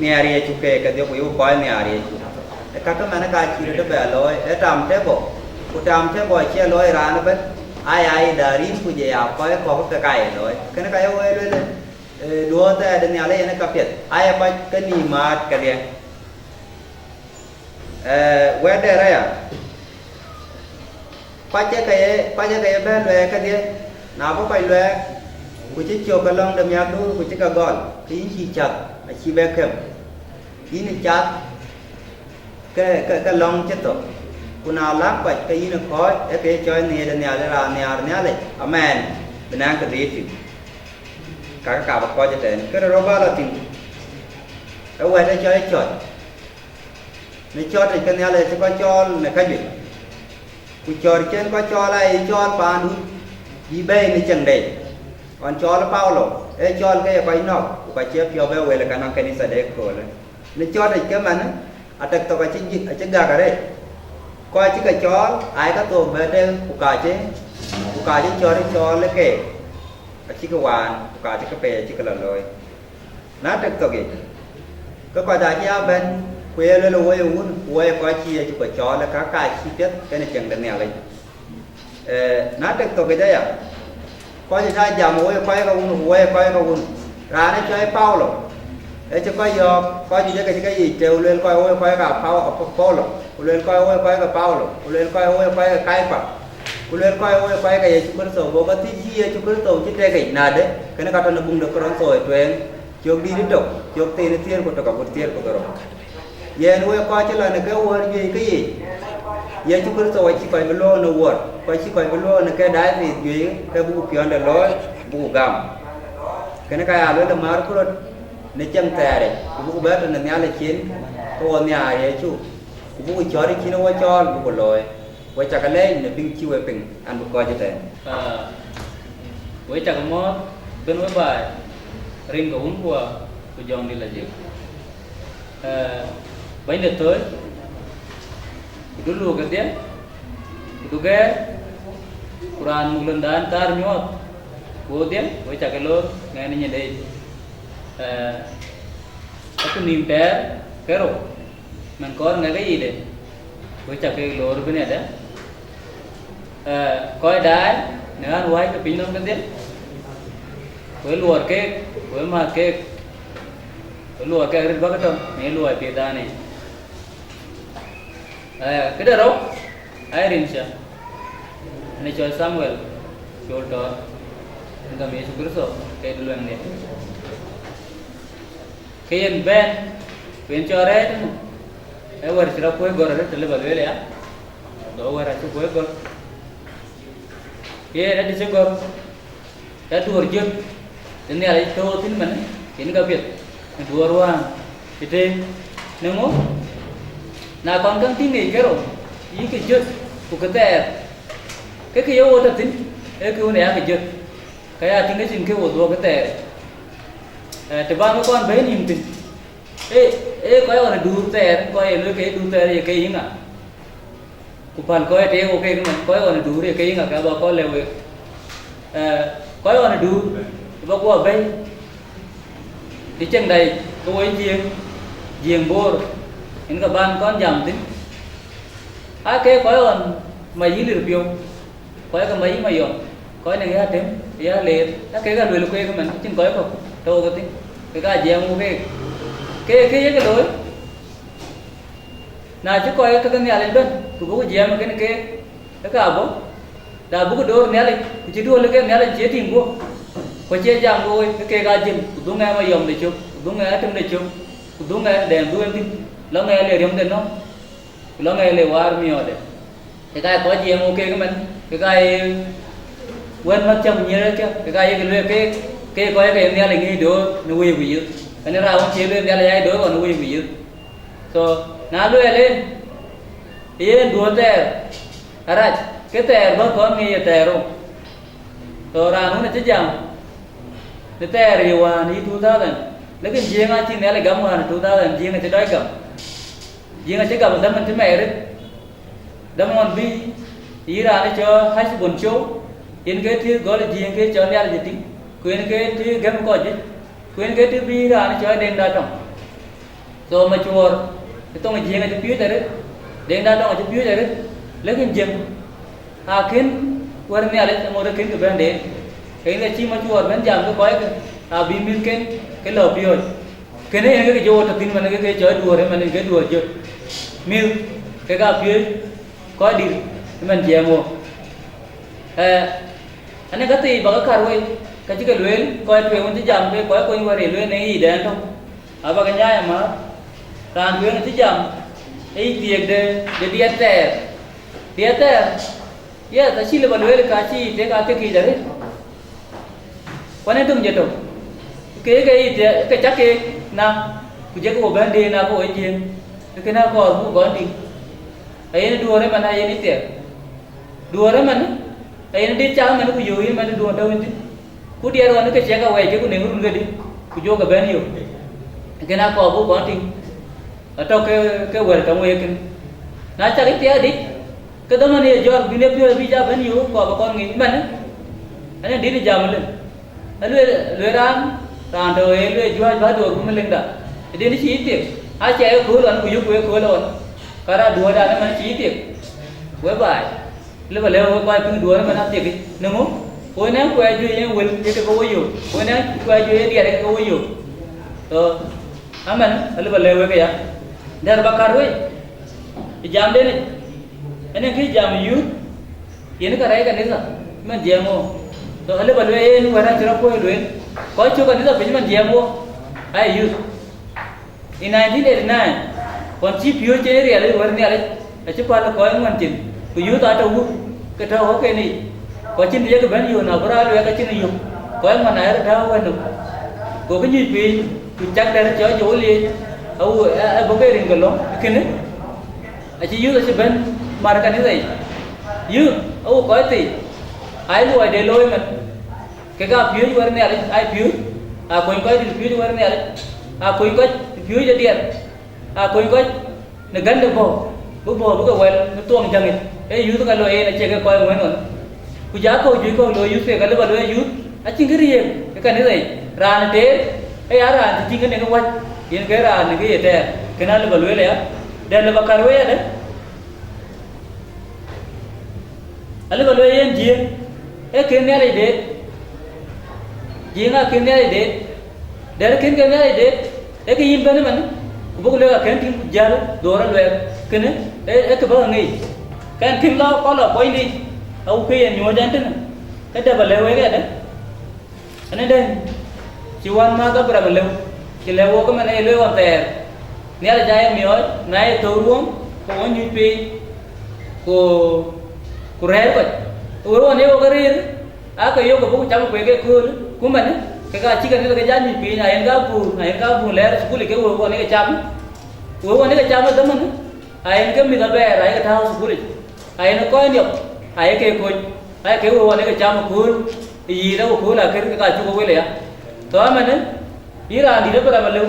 nhiaar Yecu keek kedhie ku yï kɔc nhiaar Yecu. Ee kakë man ka cï röt bɛ looi, ee tam tëbɔ, ku tam tëbɔ acie looi raan ëbën, aya ye darin ku jɔ ya kɔc kɔ̈k ke ka ye looi. Kënë ka ye woi lueel, ee, duɔɔr thɛɛr de Nhialic yen ë ka piɛth, aye kɔc ke nïïm maat kedhie. Ee, wɛ̈t dɛ̈t aya, kɔc ë ke ye, kɔc ë ke ye bɛ̈n luɛɛk kedhie, na bï kɔc luɛɛk, ku cï cök ke lɔ̈ŋ de miäkduur, ku cï ke gɔl, ke yïn cïï cath, acïï bɛ këm. Yïn ë cath ke, ke, ke lɔ̈ŋ cï thök. Ku na läk kɔc, ke yïn ë kɔ̈ɔ̈c, ee ke cɔl nhiëër de Nhialic, raan nhiaar Nhialic, amɛɛn, bï naŋ kë dhiëëth thïn. Kakë ka bï kɔc ëtɛ̈ɛ̈n. Këde rou ba lɔ thïn, ee wɛ̈t ë cɔl cɔ̈t. Në cɔ̈t yic ke Nhialic acï kɔc cɔɔl në käjuëc, ku cɔ̈t cïn kɔc cɔɔl aa ye cɔɔl paandun, bï bɛ̈ɛ̈i në ceŋ dɛ̈. Ɣɔn cɔɔl Paulo, ee cɔɔl ke ye kɔc nɔ̈k, ku ka cie piɔ̈u bɛ wël ë ka nɔŋ kanitha de köölë. Në cɔ̈t yic ke manë, atek thok acï ji-, acï gäk arëët. Kɔc cï ke cɔɔl, aa ye ke thok bɛ tëëk, ku ka cï, ku ka cï cɔ̈t cɔɔl ë keek, acï ke waan, ku ka cï ke pɛɛi acï ke lɔ looi. Na tek thok yic, ke kɔc acï ya bɛ̈n, ku ye lueel woi ë wun, ku woi kɔc cï Yecu ke cɔɔl, ka ka cï piɛth kenë ceŋ de Nhialic. Ee, na tek thok yic aya, kɔc cä jam woi kɔc ke wun, ku woi kɔc ke wun. Raan ë cɔl Paulo, ë cï kɔc yɔ̈ɔ̈k, kɔc juëc ke cï ke yic tëë, ku lueel kɔc woi kɔc ka Pau-, Paulo. ku luel kɔc wek kɔc ke Paulo, ku luel kɔc wek kɔc ke Kaipa, ku luel kɔc wek kɔc ke Yecu Kërtho, go ke thiëc cï Yecu Kërtho cï tek yic nadë, kënë ka tɔ̈ në buŋ de Korintho ë tueŋ, cök dït ë tök, cök thiin ë thiëër ku tök agut thiëër ku dhorou. Yen wek kɔc cï lɔ në ke wäär juëc ke yiic, Yecu Kërtho acï kɔc bï luɔ̈ɔ̈k në wäär, ku acï kɔc bï luɔ̈ɔ̈k në ke diocese juëc, ke buku piɔ̈nde looi, buku gam. Kënë ka ya luel ë määrku röt në cieŋ thɛɛr yic, ku buku bɛ̈ɛ̈r tënë Nhialic cin, ke wo nhiaar Yecu, ku buku cɔ̈ɔ̈r cïn wo cɔɔl buku looi. We cak lɛɛc në piŋ cï we piŋ, an, bï kɔc ëtɛ̈ɛ̈n. Ah, we cak mɔ̈ɔ̈th bën we baai, rin ke Wunkuɔ ku Jɔŋdït lajik. Eh, bɛ̈ny de thööc, ku du luuk kedhie, ku du gɛɛr, ku raan muk lëndan thaar nyuɔɔth, ku wodhie, we cak loor ŋɛɛn ë nyinde yic. Eh, aku nïïm tɛɛr ke rou, mɛn kɔɔr ŋɛk ë yicde, we cak keek loor bï nhiɛɛrde. Eh, kɔc daai në ɣän wääc ke piny nɔm kedhie, we luɔɔr keek, we määth keek, we luɔɔr keek röt bäk tɔ̈ në luɔi piɛth dan yic. Eh, këde rou, aa rin cä, në cɔl Samuel Col Tɔɔr, në gam Yecu Kërtho, ke du luɛŋde. Ke yen bɛ̈n, ku yen cɔl rɛ̈ɛ̈r tënë, ee wär cï rɔt kuöc gɔl arëët, të lë bä lueel aya, do wär acï kuöc gɔl. Yen adï cï gɔl, ke duöör jöt, të Nhialic tɔ̈u thïn ëmën, yen ka piɛth, në duöör wään, cï tëëk, në ŋö? Na kɔn käŋ tïŋ ŋic kerou, yï kë jöt, ku kë thɛɛr, ke kë ye wo tɔ̈ thïn, ee kë wën ë ya kë jöt, ke ya tïŋ ke cïn kë wo dhuɔ̈k kë thɛɛr. Eh, të bä ke kɔn bɛ̈i nïïm thïn, ee, ee kɔc ɣɔn ë duur thɛɛr, kɔc ye lueel ke ye duur thɛɛr ye ke yï ŋa? Ku päl kɔc tëëk wo keek ëmën, kɔc ɣɔn ë duur ye ke yï ŋa, ke bä kɔn lɛ̈k wek. Eh, kɔc ɣɔn ë duur, bä guɔ bɛ̈i, të cieŋda yic, ke wo Jiëëŋ, Jiëëŋ Boor, yen ke bän kɔn jam thïn. Aa ke kɔc ɣɔn mac yï lir piɔ̈u, kɔc ke mac yï mayɔm, kɔc në ya tem, ya leer, aa kek aa luel kueek ëmën, acïn kɔc kɔ̈k tɔ̈u ke thïn, kek aa jiɛɛm wo keek. Ke, ke yek looi, na cï kɔc ke ke Nhialic bɛ̈n, ku bï ku jiɛɛm kën keek, ke ka bɔ̈, da bï ku door Nhialic, ku cï duööl ke Nhialic cie tïŋ guöp, ku cie jam looi, ke keek aa jël, ku dhuŋ ë mayɔm de cök, ku dhuŋ ë atem de cök, ku dhuŋ ë dɛɛm dhuëëŋ thïn, lɔ ŋɛɛl ë riɔmde nɔm, ku lɔ ŋɛɛl ë waar miɔɔrde. Ke ka ye kɔc jiɛɛm wo keek ëmën, ke ka ye wën mäth cäm nyiëërkë, ke ka ye ke lueel keek, ke kɔc ke ye Nhialic ŋic door në wëi ku yith. Kën raan wën cie lueel Nhialic aa ye door ɣɔn në wëi ku yith. So, na lueel en, yen duöör thɛɛr arac, ke thɛɛr bä kɔn ŋic ye thɛɛr rou. So, raan wën acï jam në thɛɛr ye wään yï two thousand, lakin Jiëëŋ acï Nhialic gam wään two thousand, Jiëëŋ acï dɔc gam. Jiëëŋ acï gam dämën cï mɛɛr rëët. Dämën bï yï raan ë cɔl Hashbon Show, yen ke tï gɔl Jiëëŋ ke cɔl Nhialic ë tïŋ, ku yen ke tï gɛm kɔc juëc, ku yen ke tï bï raan ë cɔl Deŋda tɔŋ. So, macuɔɔr ë thoŋ Jiëëŋ acï piööc arëët, Deŋda tɔŋ acï piööc arëët, lakin Jiëëŋ akën wär Nhialic aŋot akën ke bɛ̈n deet, ke yen ke cï macuɔɔr bɛ̈n jam ke kɔckë, abï mïthken ke lɔ piööc. Kënë yen ke jɔ wo tɔ̈ thïn man ke ke cɔl duöör ëmën ke duöör jöt. Mïth kek aa piööc kɔc dït ëmën jiɛɛm wo. Eh, anë ka thii bä ke kär wei, ka cï ke lueel kɔc tueŋ wën cï jam ke kɔc kony wär ye lueel në yicdɛn tök. Abä ke nyaai amääth, raan tueŋ cï jam, ë yï thiëëk de, de diɛt thɛɛr. Diɛt thɛɛr, yes, acï lë bä lueel ka cï tek athiek yiic arëët. Kuan ë töŋ jɛ tök, ke ke yï thiëëk, ke cak keek na, ku jëkï wo bɛ̈n deet na ke wo Jiëëŋ, ke kënë akɔɔr buk gɔn tïŋ. Ayen duöör ëmën ayen ë thiɛɛk. Duöör ëmën, ayen dit cak ëmën ku yöök yïn ëmën duöör tɔ̈u yïn thïn. Ku diɛt ɣɔn ke ciɛk awɛɛc ke ku neŋ run kedï, ku jɔkï bɛ̈n yök. Kën akɔɔr buk kɔn tïŋ, atɔ̈ ke, ke wɛ̈t tɔŋ wek kën. Na cak ë thiɛɛk dït, ke dhamën ye jɔt bïn ye piɔ̈ɔ̈th bï ja bɛ̈n yök kɔɔr bä kɔn ŋic ëmën. Ënë dit jam lë. Alueel, lueel raan, raan tɔ̈ ë lueel juääc bä duöör bï mïlëŋda. Ë din cï thiëk, acie ëkööl ɣɔn ku yök ku ëkööl ɣɔn, ka raan duöördan ëmën cï thiëk. We baai, lëbë lëu we kɔc piŋ duöör ëmën athiëkic, në ŋö? Ku ënɛn kuɛɛc juëc yen wël ye ke ke wo yök, ku ënɛn kuɛɛc juëc ye diɛt ye ke ke wo yök. So, amɛn, alëbë lëu wek aya. Dɛ̈t bä kär wei. Ë jamden yic, ënë kë jam youth, yen ka rɛɛc kanitha, man jiɛɛm wo. So, alë ba lueel yen wɛ̈t acï rɔt kuɔ̈c lueel, kɔc cök kanitha piny man jiɛɛm wo, aa youth. In nineteen eighty-nine, ɣɔn cï piööc cï riɛl ë wɛ̈t Nhialic, acï päl kɔc ŋuän cin, ku youth atɔ̈ wut, ke tɔ̈ ɣɔ̈kken yiic. Ku acïn të ye ke bɛ̈n yök, na bï raan luɛɛk acïn yök, kɔc ŋuän ayek tääu wɛ̈t nɔm. Gokï nyuc piny, ku cak dɛ̈t cɔl Jɔu Liec, awu, ë, ë bɔ̈ ke rin ke lɔ̈ŋ, kënë acï youth acï bɛ̈n mar kanitha yic. Youth, awu kɔc thii, aa luɔi de looi man. Kek aa piööc wɛ̈t Nhialic, aa piööc, aa kony kɔc dït piööc wɛ̈t Nhialic, aa kony kɔc piööc de diɛt, aa kony kɔc në gändë bɔ̈, bï bɔ̈ bï ke wɛl në thuɔŋ jäŋ yic. Ee youth ka looi en acie ke kɔc ŋuɛ̈n ɣɔn. Ku ja kɔ̈u juëc kɔ̈u looi youth, kek alë ba lueel youth acïn kë riëëk ë kanitha yic. Raan ë teer, ee ya raan cï tïŋ kënë ke wäc, yen ke raan në kë ye tɛɛr. Kënë alë ba lueel aya, dɛ̈t lë ba kär wei adë. Alë ba lueel yen Jiëëŋ, ee kën Nhialic deet. Jiëëŋ aa kën Nhialic deet. Dɛ̈t kën ke Nhialic deet, ee kë yïn bɛ̈n ëmën, ku buk lueel akën tïŋ ku jäl dhuɔɔr aluɛɛk. Kënë, ee, ee kë bäk ŋic. Kɛn kën lɔ kɔn lɔ puɔ̈nydït, awu kë yen nyuɔ̈ɔ̈c ɛn tënë, ke dɛ̈t ba lɛ̈k wek adë. Ënë dɛ̈n cï wänmääth Abraɣam lëu, cï lɛ̈k wok ëmën ë lueel ɣɔn thɛɛr, Nhialic aa ye miɔɔc, na ye thök ruɔ̈ɔ̈n, ke wo nyuc piny, ku, ku rɛ̈ɛ̈r kɔc. Wek ɣɔn ye wok rëër, aake yök ke buk cam kueek ëkööl, ku mɛnë, kek aa cïk anïth ke jal nyuc piny, ayen ke abun, ayen ke abun lɛɛr thukul ke wek ɣɔn ye ke cam. Wek ɣɔn ye ke cam ë dhamën, ayen ke mïth abɛɛr, aye ke tääu thukulic. Ayen kɔc niɔp, aye ke kony, aye ke wek ɣɔn ye ke cam ë kööl, ë yiic awu kööl akër ke ka cuk ë wel aya. Tɔ ëmënë, yïn raan dït Abraɣam alëu,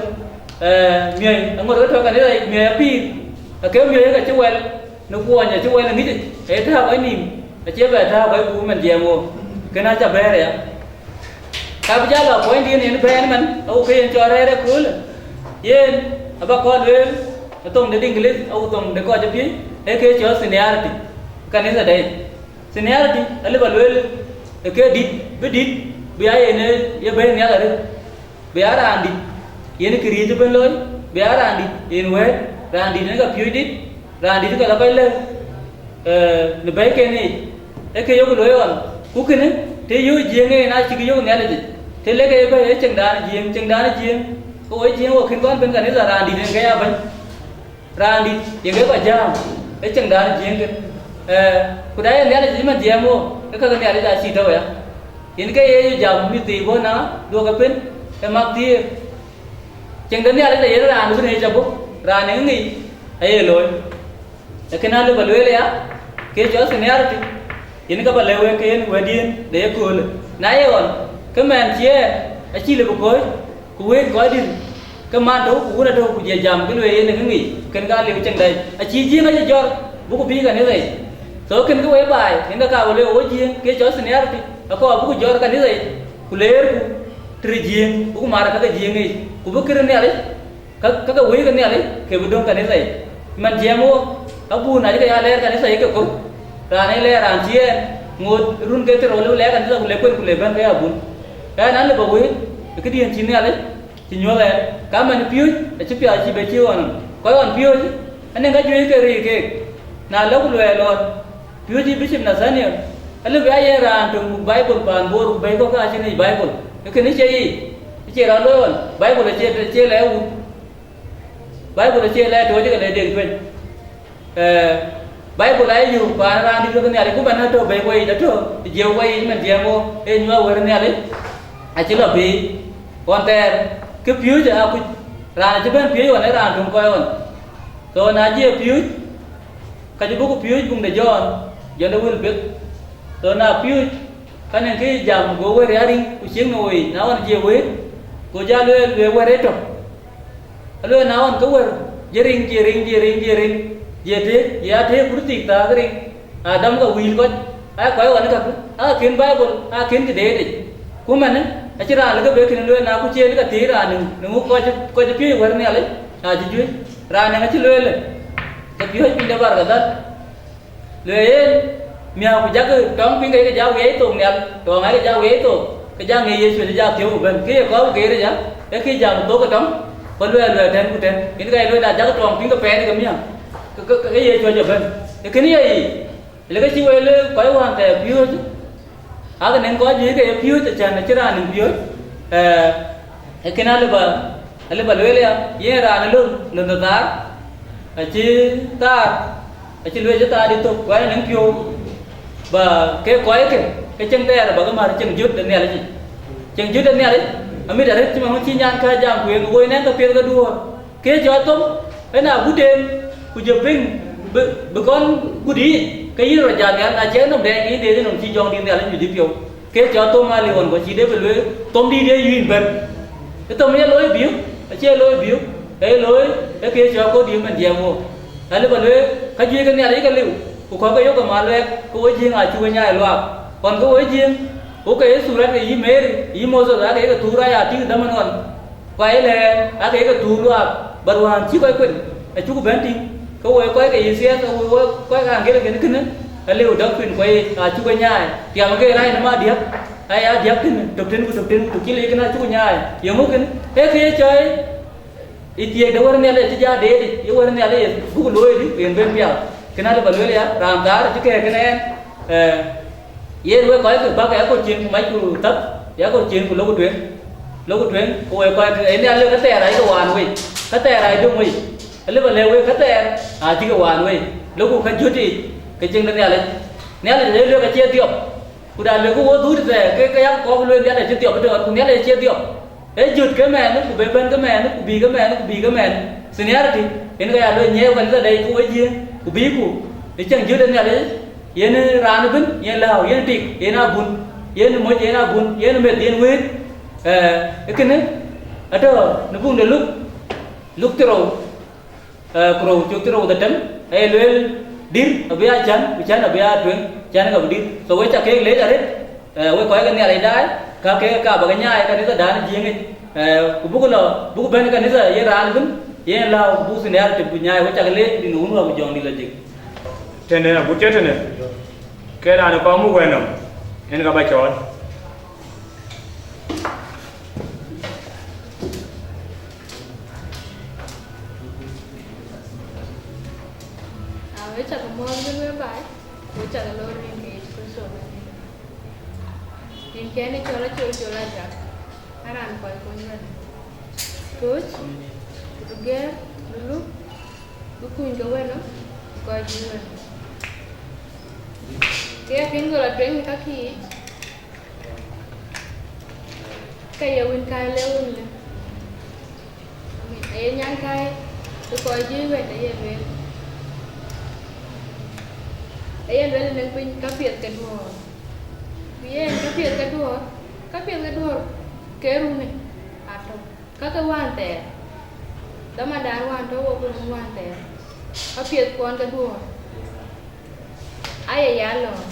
eh, miɔ̈c aŋot ke tɔ̈ kanitha yic, miɔ̈c apïïr, ake miɔ̈c ke cï wɛl, në kuɔny acï wɛl ë ŋic yic, ee tääu kɔc nïïm, acie bɛ tääu kɔc kuum man jiɛɛm wo, kën acä bɛ̈ɛ̈r aya. Ka bï jal lɔ puɔ̈nydït yen bɛ̈ɛ̈n ëmën, awu ke yen cɔl rɛ̈ɛ̈r ëköölë. Yen aba kɔn lueel ë thoŋ de English, awu thoŋ de kɔc ë piööc, ee ke cɔl seniority, kanitha dɛ̈ yic. Seniority, alë ba lueel, ë ke dït, bï dït, bï aa yen ye bɛ̈ɛ̈i nhial arëët. Bï aa raan dït yen këriëëc ëbën looi, bï aa raan dït yen wɛ̈ɛ̈t, raan dït yen ka piööcdït, raan dït ka lɔ kɔc lëu, eh, në bɛ̈ɛ̈iken yiic, ee kë yok looi ɣɔn. Ku kënë, të yöök Jiëëŋ en acïk yök Nhialic yic, të lek ee bɛ̈ɛ̈i ee ceŋdan ë Jiëëŋ, ceŋdan ë Jiëëŋ, ke wo Jiëëŋ wo kën kɔn bɛ̈n kanitha, raan dït yen ke ya bɛ̈ny. Raan dït ye ke kɔc jääm, ee ceŋdan ë Jiëëŋ kën. Eh, ku da ye Nhialic yic man jiɛɛm wo, ke ka ke Nhialic acïï tɔ̈u aya. Yen ke ye jam mïth thii bɔ̈ na, duɔ̈kkë pën, ë mak thiëër. Ceŋ de Nhialic aye raan bï ŋic abɔ̈, raan ë ŋic aye looi. Ee kën alë ba lueel aya, ke cɔl seniority, yen ka ba lɛ̈k wek ke yen wɛ̈tdiɛ̈n de yeköölë. Na ye ɣɔn, ke mɛn ciɛɛr acïï lëu bï kɔ̈ɔ̈c, ku wëët kɔc dït, ke man tɔ̈u, ku wun atɔ̈u, ku jɔ jam, ke lueel yen ë kë ŋic, kën ka liu ceŋ dɛ̈. Acïï Jiëëŋ acï jɔt, buk bï kanitha yic. So kën ke wek baai, yen ke ka ba lueel wo Jiëëŋ, ke cɔl seniority, akɔɔr buk jɔt kanitha yic, ku leerku tëde Jiëëŋ, buk mar ka ke Jiëëŋ yic, ku bï kërë Nhialic, ka, ka ke wëi ke Nhialic, ke bï döŋ kanitha yic. Man jiɛɛm wo, abun acï ke ya lɛɛr kanitha yic ke kɔ̈u. Raan ë lɛɛr raan cï ɛn ŋoot run ke tërë, lëu lɛɛr kanitha, ku le kuën, ku le bɛ̈n ke abun. Ɛn an, lëu ba wëët ë këdiën cï Nhialic cï nyuɔ̈th ɛn. Ka man piööc acï piath, acï bɛ cï ɣɔn. Kɔc ɣɔn piööc, anɛŋ ka juëc ke riik keek. Na lɔ ku luɛɛl ɣɔn, piööcë Bishop Nathaniel, alëu bï aa yen raan tök muk Baibul paan Bor, ku bɛ̈i kɔ̈k ke acïn yic Baibul. Ee kënë cie yic, acie raan looi ɣɔn, Baibul acie, acie lɛɛr wun. Baibul acie lɛɛr tooc, ke le deŋ tueny. Eh, Baibul aye yök paan raan dït ke Nhialic, ku man atɔ̈ bɛ̈i wei yic, atɔ̈ ë jiëu wei yic, man jiɛɛm wo, ee nyuɔɔth wɛ̈t Nhialic, acï lɔ piny. Ɣɔn thɛɛr, kë piööcë akuc, raan acï bɛ̈n piööc ɣɔn, ee raan töŋ kɔc ɣɔn. So na jiëë piööc, ka cï buk piööc buŋ de Jɔn, Jɔn de wël piɛth. So na piööc, ka nɛŋ kë jam, go wɛ̈t ya riŋ, ku cieŋ në woi, na ɣɔn jiëë wëët, go jɔ lueel, lueel wɛ̈t ë tök. Alueel na ɣɔn ke wɛ̈t jiëë riŋ, jiëë riŋ, jiëë riŋ, jiëë riŋ, jiëë tëëk, jiëë ya tëëk, ku tëëk thääk riŋ, a dɔm ka wïïl kɔc, aa kɔc ɣɔn ë kakë, aa kën Baibul, aa kën kë deet yic. Ku manë, acïn raan lëk ke bɛ̈ kënë lueel, na ku cïn ka thiëëc raan nïm, në ŋu kɔc, kɔc piööc wɛ̈t Nhialic, acï juëc. Raan nɛŋ acï lueel, ke piööc piny de Barkadhal. Lueel yen, miäk ku jakï tɔŋ piny ke ke ja wiɛɛi thok nhial, tɔŋ aa ke ja wiɛɛi thok, ke ja ŋic Yecu, ke ja thiëëu ku bɛ̈n. Kë ye kɔɔr ku geer ë ya, ee kë jam thok ë tɔŋ, ku luɛɛl, luɛɛl tɛ̈n ku tɛ̈n. Yen ka ye lueel, na jakï tɔŋ piny ke pɛɛt ke miäk. ke, ke, ke ye cuɔc ëbɛ̈n. Ee kënë ye yic, le ke cï wël kɔc wään thɛɛr piööc, ake nɛn kɔc juëc ke ye piööc, acän acïn raan nïm piööc. Ee kënë alëbä, alëbä lueel ya, yen raan ë lon, lon de thaar, acï thaar, acï lueel cï thaar dït thök, ku ë nɛn piɔ̈u, ba ke kɔc ke, ke cieŋ thɛɛr ba ke mär cieŋ jöt de Nhialic yic. Cieŋ jöt de Nhialic, amit arëët cï man cï nyan kääc jam ku yen woi nɛn ke piɛth ke duɔ̈ɔ̈r. Ke cɔl thom, ëna agut en, ku jɔ piŋ, bï, bï kɔn gut yiic, ke yïn rɔt jat nhial, na cï nɔm dɛɛc, ke yïn deet nɔm cï jɔŋdït Nhialic juëc piɔ̈u. Ke cɔl thom aa liu ɣɔn, ku acï Debid lueel, thom dïït ee yïn bɛ̈n. Ë thom ye looi biök, acie looi biök, ee looi, ee ke cɔl kodï ëmën jiɛɛm wook. Alëbä lueel, ka juëc ke Nhialic ke liu, ku kɔ̈k ke yök ke mal luɛɛk, ke wo jiëëŋ aa cuk e nyaai luaak. Ɣɔn ke wo jiëëŋ, wo ke ye thuur rat ke yï Mary, yï Moses, ake ye ke thuur aya tïŋ dhamën ɣɔn. Ku aye lɛɛr, ake ye ke thuur luaak, bä ruään cï kɔc kuën, acuk bɛ̈n tïŋ, ke woi kɔc ke yï thiɛɛth, ke woi kɔc ke aŋgel kën kënë, aliu dɔk kuïn kuɔyic, acuk e nyaai, tiam ke rac në ma diäk, aya diäk tënë, tök tënë ku tök tënë ku tök cï lec kënë acuk nyaai, yeŋö kënë, ee ke ye cɔɔi, ë thiëëk de wär Nhialic acï jɔ deet yic, ye wär Nhialic ye buk looi dï, yen ben pial. Kënë alë bä lueel ya, raan thaar acï kɛ̈ɛ̈k kënë ɛn, ee, yen wek kɔc ke bäk ya kɔc cin ku mac ku thäk, ya kɔc cin ku loku tueŋ, loku tueŋ, ku wek kɔc ke, ee Nhialic ka thɛɛr aa ye ke waan wei, ka thɛɛr aa ye döŋ wei, alë bä lɛ̈k wek ka thɛɛr aa cï ke waan wei, loku ka jöt yiic, ke cieŋ de Nhialic. Nhialic ee luek acie dhiɔp, ku da luek wo dhuut thɛɛr, ke, ke yak kɔɔk lueel Nhialic acï dhiɔp ëtëën, ku Nhialic acie dhiɔp. Ee jöt ke mɛɛn, ku be bɛ̈n ke mɛɛn, ku bï ke mɛɛn, ku bï ke mɛɛn. Seniority, yen ke ya lueel nyiɛɛu kanitha dɛɛc ke wo jiëëŋ, ku bïku, ë cieŋ jöt ë Nhialic, yen raan ëbën, yen lääu, yen tik, yen abun, yen moc, yen abun, yen meth, yen wëët. Ee, ee kënë, atɔ̈ në buŋ de Luk, Luk thiërou, ee, ku rou, cök thiërou dhetem, aye lueel, dïr abï aa cän, ku cän abï aa tueŋ, cän ka bï dïr. So, wek ca keek leec arëët, ee, wek kɔc ke Nhialic daai, ka ke ka bä ke nyaai kanithadan ë Jiëëŋ yic, ee, ku buk lɔ, buk bɛ̈n kanitha yen raan ëbën, yen lääu, ku buk seniority buk nyaai, wek ca ke leec, dïn wun wä ku jɔŋdït lɔ jik. Tënë, agut cï tënë, ke raan ë kɔŋ muk wɛ̈n nɔm, en ka bä cɔɔl. Aa, wek cä ke muɔ̈ɔ̈th wën wek baai, ku wek cä ke lor rin ke Yecu Kërtho Bɛ̈nydït. Rin kɛn ë cɔl Acol Col Ajak, a raan kuany kony wën. Kööc, ku gɛ̈ɛ̈r, ku luk, ku kuny ke wën, ku kɔc juëc wën. Ke ya piŋ dhöl atueŋ në kakï yiic, ke ye wën ka lëu wën lë. Aye nyankäi, ë kɔc juëc wɛ̈t aye lueel. Aye lueel në piny ka piɛth ke duɔ̈ɔ̈r. Ku yen ka piɛth ke duɔ̈ɔ̈r, ka piɛth ke duɔ̈ɔ̈r ke runë atɔ̈. Ka ke wään thɛɛr, dhamandan wään tɔ̈ wok run wään thɛɛr, ka piɛth kuɔn ke duɔ̈ɔ̈r. Aye ya lɔ̈ɔ̈r.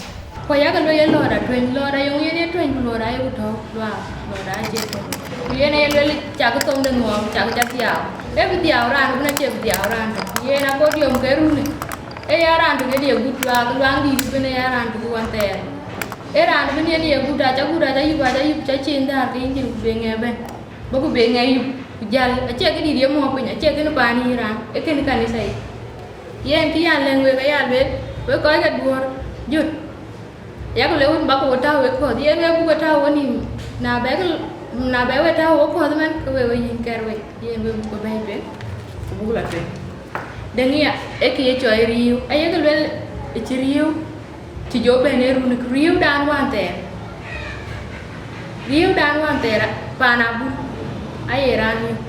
Ku yak lueel ye lɔ̈ɔ̈r atueny, lɔ̈ɔ̈r ayɔŋ yen ye tueny, ku lɔ̈ɔ̈r aye ku tɔ̈u luaak, lɔ̈ɔ̈r acie tueny. Ku yen aye lueel cak thom de ŋuɔɔm, cak ca dhiau. Ee bï dhiau raan, ku na cie bï dhiau raan tök. Yen akodiom ke runë. Ee ya raan tök yen ye gut luaak, luaŋdït ëbën ee ya raan tök wään thɛɛr. Ee raan ëbën yen ye gut, aca gut, aca yup, aca yup, ca cin dhäär ke yïn cin ku be ŋɛk ëbën. Bä ku be ŋɛk yup, ku jäl, acie këdït ye mɔ̈ɔ̈k piny, acie kënë paan yïn raan, ee kënë kanitha yic. Yen kë ya lɛ̈ŋ wek aya lueel, wek kɔc ke duɔ̈ɔ̈r jöt, yak lëu wën bäk we tääu wek kɔ̈th, yen wek buk we tääu wenïïm, na bɛk, na bɛ we tääu wek kɔ̈th ëmën, ke we we yïn kɛɛr wei, yen wek buk we bɛ̈ɛ̈i tueŋ, ku buk lɔ tueŋ. Dëŋ ya, ee kë ye cɔɔi riëëu, ayek lueel ë cï riëëu, cï jɔ bɛ̈n ë run riëëudan wään thɛɛr. Riëëudan wään thɛɛr, paan abun, aye raan yök,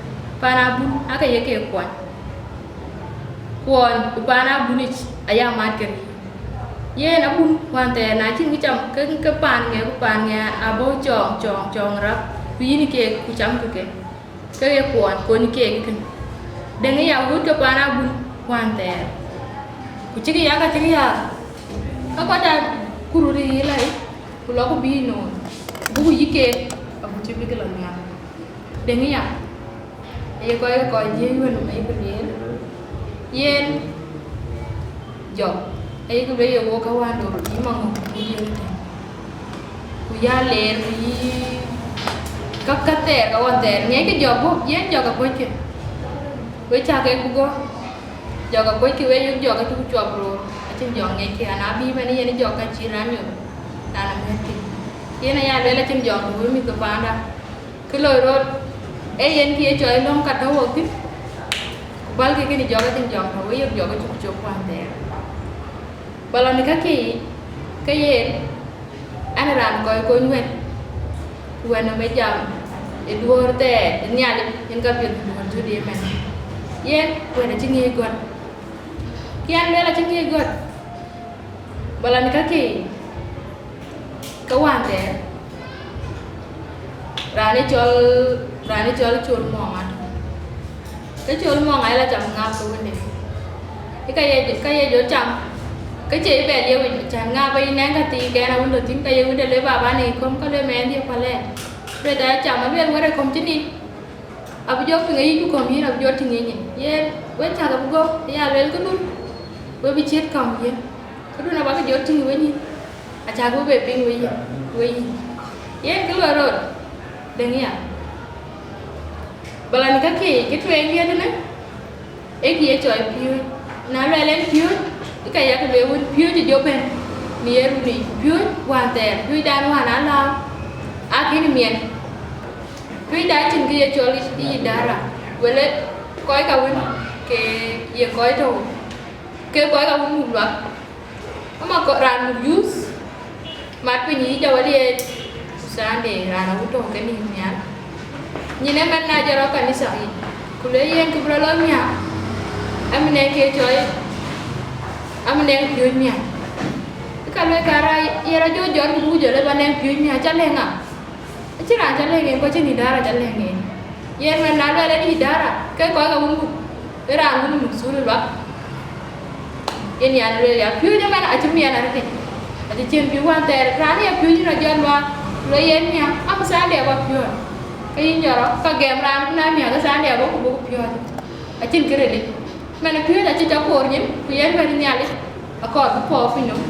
paan abun, ake ye ke kuɔny. Kuɔny ë paan abun yic aya mat ke riëëu. Yen abun wään thɛɛr, na cïn kë cam, ke, ke paan ŋɛ, ku paan ŋɛ abɔ̈ cɔɔŋ, cɔɔŋ, cɔɔŋ rap, ku yïn keek, ku cam ke ke. Ke ye kuɔɔny kony keek kën. Dëŋ ya wut ke paan abun wään thɛɛr. Ku cïk ya, ka cïk ya, ka kɔc aa kurut ë yï lɛ̈i, ku lɔ ku bï noon, ku buku yï keek, agut cï bïk lɔ nhial. Dëŋ ya, aye kɔc ke kɔc jiëëc wën nɔm ayï ku lueel, yen jɔk, ayï ku lueel ye wok ka wään dor yï maŋö ku yen tɛ̈n. Ku ya leer ku yï ka, ka thɛɛr ka ɣɔn thɛɛr, ŋiɛckï jɔk guɔ̈p, yen jɔk apuɔ̈ckï. We cä kek bï gɔ̈k. Jɔk akuɔckï wei yök, jɔk acuk cuɔp roor, acïn jɔk ŋiɛckï, an, abï man yen jɔk ka cï raan nyuɔ̈th, raan amiɛ̈thkï. Yen aya lueel acïn jɔk të wëu mïth ke paanda. Kë loi rot, ee yen kë ye cɔɔl löŋ ka tɔ̈u wok thïn, ku bälkï kënë jɔk acïn jɔk tɔ̈u wei yök, jɔk acuk cök kuan thɛɛr. Ba lɔ në kakë yiic, ke yen, an, raan kɔc kony wɛ̈t, ku wɛ̈t nɔm ë jam ë duɔ̈ɔ̈r thɛɛr ë Nhialic, yen ka piɛth duɔ̈ɔ̈r jut ëmën. Yen wɛ̈t acï ŋiɛc gɔ̈t. Kë an lueel acï ŋiɛc gɔ̈t, ba lɔ në kakë yiic, ke wään thɛɛr, raan ë cɔl, raan ë cɔl Col Mɔŋ atɔ̈. Ke Col Mɔŋ ayï la cam ŋaap ke wënde. Ë ka ye, ka ye jɔ cam, ke cie bɛ liep yic, cän ŋaap ë yï nɛŋ ka thiikɛn awën tɔ̈ thïn, ka ye wënde lueel baba në yï kɔ̈m, ka lueel mɛnhdiɛ̈ kualɛ. Lueel da cam, alueel wɛ̈t ë kɔ̈m cï nïn. Abï jɔ piŋ ayï ku kɔ̈m yïn, abï jɔ tïŋ yïn. Yen, wek cäk abï gɔ̈k, ya lueel këdun, we bï ciët kɔ̈m yïn. Këdun abäkï jɔ tïŋ we nyïn, acäk we bɛ piŋ we yïn, we yïn. Yen kë loi rot, dëŋ ya. Ba lɔ në kakë yiic, kë tueŋ diɛ̈t ënë, ee kë ye cɔɔl piööc. Na luɛɛl ɛn piööc, ë ka yak lueel wën piööc ë jɔ bɛ̈n në ye run yic, ku piööc wään thɛɛr, piööcdan wään aa lääu, aa kën miɛt. Piööcda acïn kë ye cɔl yï dara, wël ë kɔc ka wën ke ye kɔc tɔ̈u, ke kɔc ka wën muk luak. Ama kɔc raan muk youth, mat piny yï jɔ wël ye Sunday, raan awun tɔ̈u ke nïïm nhial. Nyin ëmën na jɔ rɔt kanitha yic, ku le yen kë bï rɔt lɔ nhial, amënë ke cɔɔl, amënë piööc nhial. Ë ka lueel ka raan ye rɔt jɔ jɔt ku buk jɔ le ba nɛŋ piööc nhial, ca lɛ̈ŋ ŋa? Acïn raan ca lɛ̈ŋ en, ku acïn idara ca lɛ̈ŋ en. Yen mɛn na luɛɛl en idara, ke kɔc ka wun muk, ë raan wun muk thul luak. Yen yan lueel ya, piööc ëmɛn acï miɛn arëtic. Acï cïn piööc wään thɛɛr, raan ye piööc yïn ajɔt luaak, lueel yen nia, am Sunday aba piööc. Ke yïn jɔt rɔt, ka gɛm raan ku na nia, ke Sunday aba ku buk piööc. Acïn kë rilic. Mɛn piööc acï cɔk koor nyin, ku yen wɛ̈t Nhialic, akɔɔr bï puɔ̈u piny nɔm.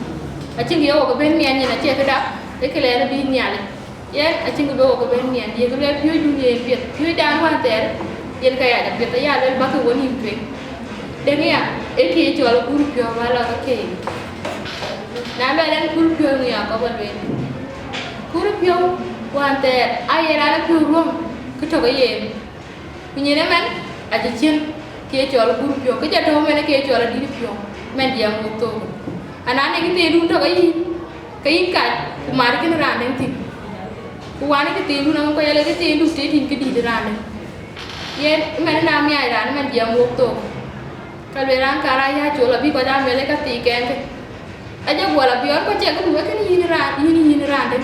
Acïn kë ye wok ëbën miɛn nyin acie këda, ë kë lɛɛr bï Nhialic. Yen acïn kë bï wok ëbën miɛn, ye kë lueel piööcdun yen piɛth, piööcdan wään thɛɛr, yen ka yac apiɛth, aya lueel bäkï wo nïïm tueŋ. Dëŋ ya, ee kë ye cɔl kur piɔ̈u ba lɔ ke keek. Na luɛɛl ɛn kur piɔ̈u ŋic akɔ̈p alueel. Kur piɔ̈u wään thɛɛr, aye raan ë piɔ̈u ruɔ̈m, kë tɔ̈ ke yen. Ku nyin ëmɛn, acï cïn kë ye cɔl kur piɔ̈u, kë jɔ tɔ̈u ëmɛn kë ye cɔl adït piɔ̈u, mɛn jiɛɛm wok thok. Ana në këthiindun tɔ̈ ke yïn, ke yïn kac, ku mat kënë raan dɛ̈ŋ thïn. Ku wan ë këthiindun, aŋö kɔc ale këthiindu tëë tïŋ këdït raan dɛ̈ŋ. Yen ëmɛn na miaac raan ëmɛn jiɛɛm wok thok. Ka lueel raan ka raan ya col abï kɔc aa mɛl ë ka thii kɛn kë. Ajɔ guɔ la biɔɔr kɔc cɛ ke bï wek kën yïn raan, yïn, yïn raan dɛ̈ŋ.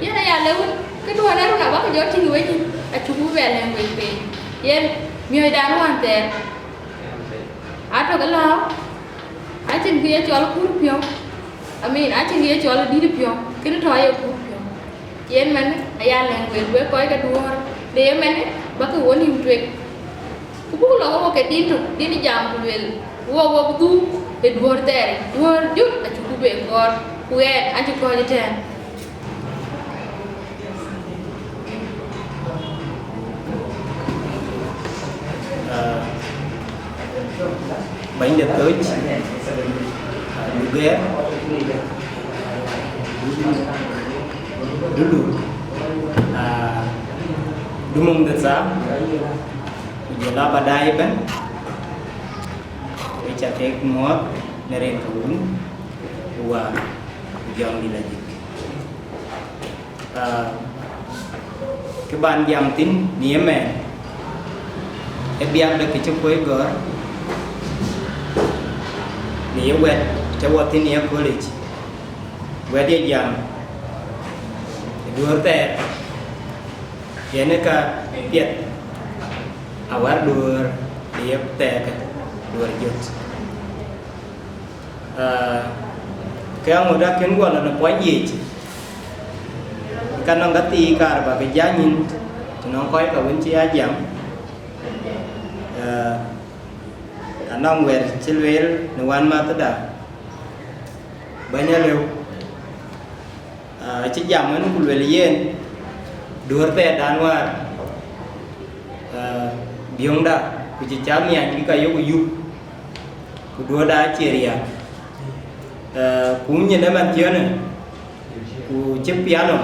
Yen aya lëu, këduɔ̈n ë run abäkï jɔ tïŋ ë wenyin, acuk bï bɛ lɛ̈ŋ wek pei. Yen miɔ̈cdan wään thɛɛr, atɔ̈ ke lääu, acïn kë ye cɔl kur piɔ̈u, amin, acïn kë ye cɔl dït piɔ̈u, kënë tɔ̈ aye kur piɔ̈u. Yen mɛn aya lɛ̈ŋ wek, wek kɔc ke duɔ̈ɔ̈r, le ëmɛn bäkï wo nïïm tueŋ. Ku buk lɔ wok ke din tök, din jam ku lueel, wok wok dhuk ë duɔ̈ɔ̈r thɛɛr, duɔ̈ɔ̈r jut acuk bï be kɔɔr, ku ɣɛn acï kɔc ëtɛ̈ɛ̈n. Ah, bɛ̈ny de thöc, ah, Lugɛɛr, Dudu, ah, Dumöŋ de Thaa, ku jɔl a baadaye ëbɛ̈n, ke ca kek muɔ̈ɔ̈th në rin ke Wun, ku Wät, ku Jɔŋdït Lajik. Ah, kë ban jam thïn në ëmɛn, ë biäk de kë cï kuöc gɔ̈ɔ̈r, në ye wɛ̈t cä wɔ thïn në ye college, wɛ̈t ye jam ë duɔ̈ɔ̈r thɛɛr, yen ë ka piɛth awär duɔ̈ɔ̈r në ye thɛɛr kë, duɔ̈ɔ̈r jöt. Ah, ke aŋot akën guɔ lɔ në puɔc yiic, ka nɔŋ ka thii kaar ba ke jany yïn, të nɔŋ kɔc ka wën cï ya jam, ah, anɔŋ wɛ̈t cï lueel në wänmäthda, bɛ̈ny alëu. Ah, acï jam ënë ku lueel yen, duɔ̈ɔ̈r thɛɛrdan wäär, ah, biöŋda, ku cï cath nhiany bï ka yok yup. Ku duɔ̈ɔ̈rda acie riääk. Eh, ku nyin ë man thiɔ̈në, ku cï piano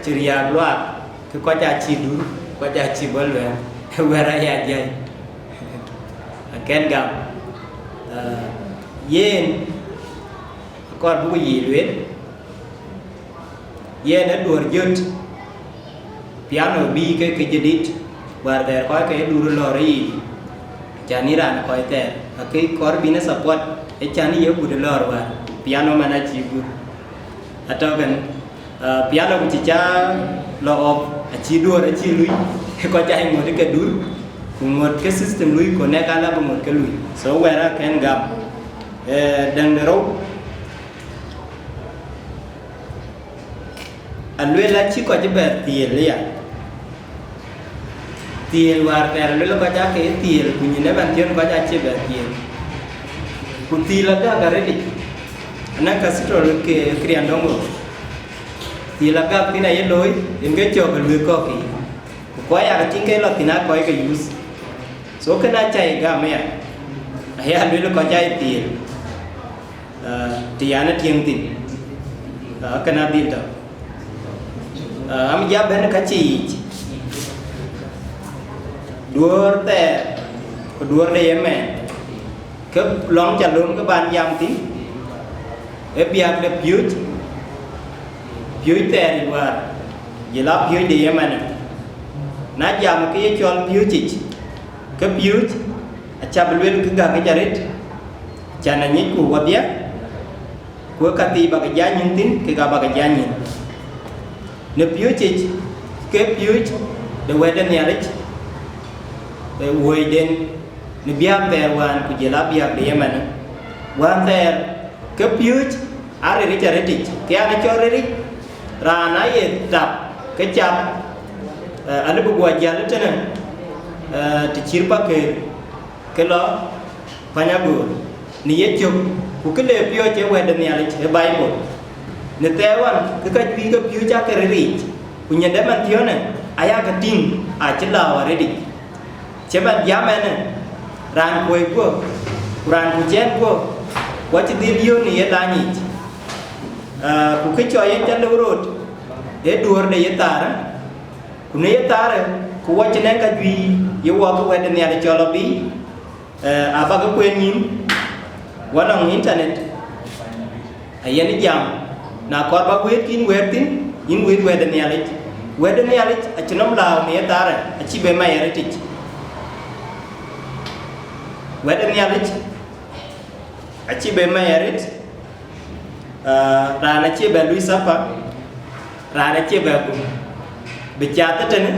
cï riääk luaak, ke kɔc acï dur, kɔc acï bɔ̈ luɛɛl, wɛ̈ɛ̈r aya jai. Akën gam. Eh, yen akɔɔr buk yiic lueel, yen ë duɔ̈ɔ̈r jöt. Piano bï ke ke jadid, wäär thɛɛr kɔc ke dur lɔ̈ɔ̈r yiic, can yï raan kɔc thɛɛr, akë kɔɔr bï në support, ë can yï ye gut lɔ̈ɔ̈r wäär, piano man acï gut. Atɔ̈ kën, ah, piano ku cï ca lɔ ɣɔp, acï duɔ̈ɔ̈r acï lui, kɔc aa ŋot ke dur, ku ŋot ke system lui, ku nɛk ala bï ŋot ke lui. So wɛ̈ɛ̈r akën gam. Eh, dɛ̈ŋ de rou, aluel acï kɔc bɛ thiël aya. Thiël wäär thɛɛr aluel kɔc aake thiël, ku nyin ë man thiɔ̈n kɔc acï bɛ thiël. Ku thiël agak arëëtic, anɔŋ cathedral ke Kriandongo. Thiël agak thïn aye looi, yen ke cɔk ë luëk kɔ̈k yiic. Ku kɔc aa ke tïŋ ke lɔ thïn aa kɔc ke youth. So kënë acä ye gam aya. Aya luel kɔc aa ye thiël. Ah, të yan ë tiëŋ thïn, ah, kënë adhil tɔ̈. Ah, am ja bɛ̈n ka cï yic. Duɔ̈ɔ̈r thɛɛr, ku duɔ̈ɔ̈r de ye mɛɛn. Ke lɔŋ ca lööm ke ban jam thïn, ë biäk de piööc, piööc thɛɛr yic wäär, jël a piööc de ye mɛɛn. Na jam ke ye cɔl piööc yic, ke piööc, acä bï luel kë gäk yic arëët, can anyicku wɔdhia, ku ë ka thii bä ke jany nyin thïn, kek aa bä ke jany nyin. Në piööc yic, ke piööc de wɛ̈t de Nhialic, ë wuɔ̈ɔ̈cden në biäk thɛɛr wään, ku jël a biäk de ye mɛɛn. Wään thɛɛr, ke piööc aa riric arëëtic, ke an, ë cɔl riric, raan aye tap, ke cath, eh, alëu bï guɔ jäl ëtënë, eh, të cït Pakëër, ke lɔ Panyagoor, në yecök, ku kë le piööc ë wɛ̈t de Nhialic ë Bible. Në thɛɛr ɣɔn, ke ka juëc ke piööc aake riric, ku nyin de man thiɔ̈në, aya ke tïŋ, acï lääu arëëtic. Cï man jam ɛnë, raan kuɔ̈i guɔ, ku raan kuc ɛn guɔ, ku acï dhil yöök në ye lany yic. Ah, ku kë cɔk yen ca lëu rot, ee duɔ̈ɔ̈r de ye thaarë, ku në ye thaarë, ku wɔ cï nɛ̈ŋ ka juëc ye wɔ ke wɛ̈t de Nhialic cɔl abï, eh, abä ke kueen nyin, wɔ nɔŋ internet, ayen jam, na kɔɔr bä wëët kïn wëët thïn, yïn wëët wɛ̈t de Nhialic. Wɛ̈t de Nhialic acï nɔm lääu në ye thaarë, acï be mac arëëtic. Wɛ̈t de Nhialic acï be mac arëët, ah, raan acie bɛ lui thapa, raan acie bɛ guum, bï cath ëtënë,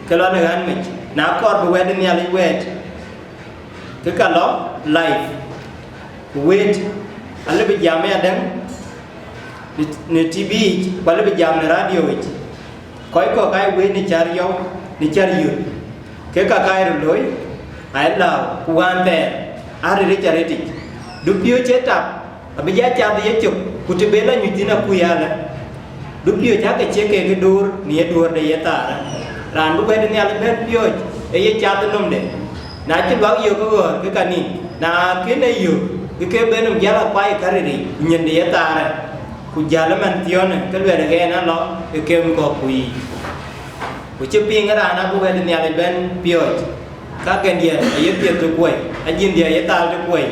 ke lɔ në ɣän mec. Na kɔɔr bï wɛ̈t de Nhialic wɛ̈ɛ̈t, ke ka lɔ live, ku wëët, alëu bï jam ë adäŋ në, në T V yic, ku alëu bï jam në radio yic. Kɔc kɔ̈k aa wëët në cär yɔu, në cär yöt, ke ka ka ye röt looi, aa lääu, ku wään thɛɛr, aa riric arëëtic. Dupiööc cï tap, abï ja cath ë yecök, ku të be lɔ nyuc thïn akuc alë. Dupiööc aake cie kek ë door në ye duɔ̈ɔ̈r de ye thaarë. Raan bï wɛ̈t de Nhialic bɛ̈n piööc, ë ye cath ë nɔmde. Na cï luak yök ë ɣɔ̈ɔ̈r, ke ka nin, na kën e yök, ke ke ben nɔm jäl akuai ë ka riric, ku nyin de ye thaarë, ku jäl ë man thiɔ̈në, ke luɛɛl ë ɣɛn alɔ ë kem kɔ̈k ku yiic. Ku cï piŋ ë raan abï wɛ̈t de Nhialic bɛ̈n piööc, ka gɛndiɛ̈ aye piɛth të kuɔi, ajïndiɛ̈ aye thal të kuɔi.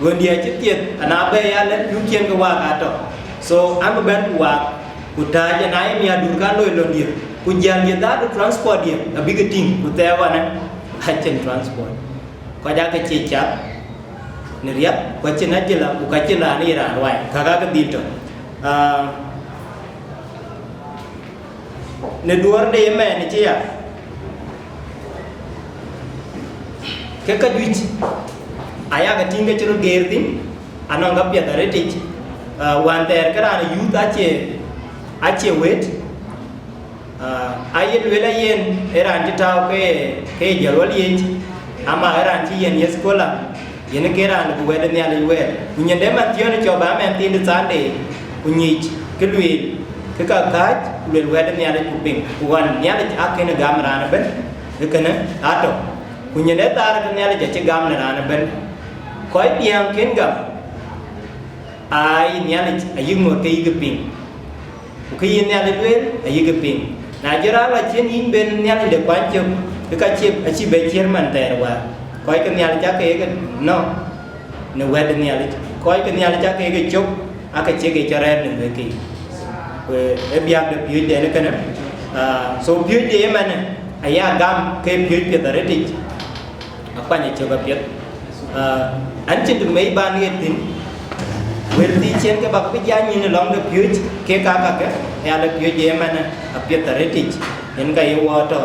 Ɣöndiɛ̈ acï piɛth, ana bɛ̈ɛ̈i alë, yuk ciɛ̈n ke waak atɔ̈. So, an bï bɛ̈n ku waak, ku tääc ë na ye miäkduur ka loi lɔndiɛ̈, ku jäl ye dhaadu transport diɛ̈, abï ke tïŋ, ku thɛɛr ɣɔn ë, acïn transport. Kɔc aake cie cath në riäth, ku acïn ajila, ku ka cïn raan ë ye raan ruai, käk aake dhil tɔ̈. Ah, në duɔ̈ɔ̈r de ëmɛɛn cï ya, ke ka juëc aya ke tïŋ ke cï röt geer thïn, anɔŋ ka piɛth arëëtic, ah, wään thɛɛr ke raan ë youth acie, acie wëët, ah, aye lueel ayen ë raan cï tääu ke, ke ye jadwal yic, ama ë raan cï yen ye scholar, yen ke raan bï wɛ̈t de Nhialic wɛ̈ɛ̈t. Ku nyin de man thiɔ̈në cɔk bä mɛn thiin de Sunday, ku nyic kë lueel, ke ka kääc, ku luel wɛ̈t de Nhialic ku piŋ. Ku ɣɔn Nhialic akënë gam raan ëbɛ̈n, ke kënë atɔ̈. Ku nyin de thaar ke Nhialic acï gam në raan ëbɛ̈n. Kɔc diäŋ kën gam, aa yï Nhialic ayï ŋot ke yïk piŋ, ku kë yï Nhialic lueel ayïk piŋ. Na jɔl raan lɔ cïn yïn ben Nhialic de kuany cök, ke ka cï, acï bɛ ciët man thɛɛr wäär. Kɔc ke Nhialic aake ke nɔ̈k në wɛ̈t de Nhialic, kɔc ke Nhialic aake ke cök, aake cïk ke cï rɛ̈ɛ̈r në wëëk yiic. Ku ë biäk de piööcden kënë. Ah, so piööcde ëmɛnë aya gam ke piööc piɛth arëtic, akuany ë cök apiɛth. Ah, an cïn të mec ban ɣet thïn, wël thii ciɛn ke bäk bï jany nyin ë lɔŋ de piööc kek kakake, ya lɔ piööc ë ëmɛnë apiɛth arëtic, yen ka ye wɔ tɔ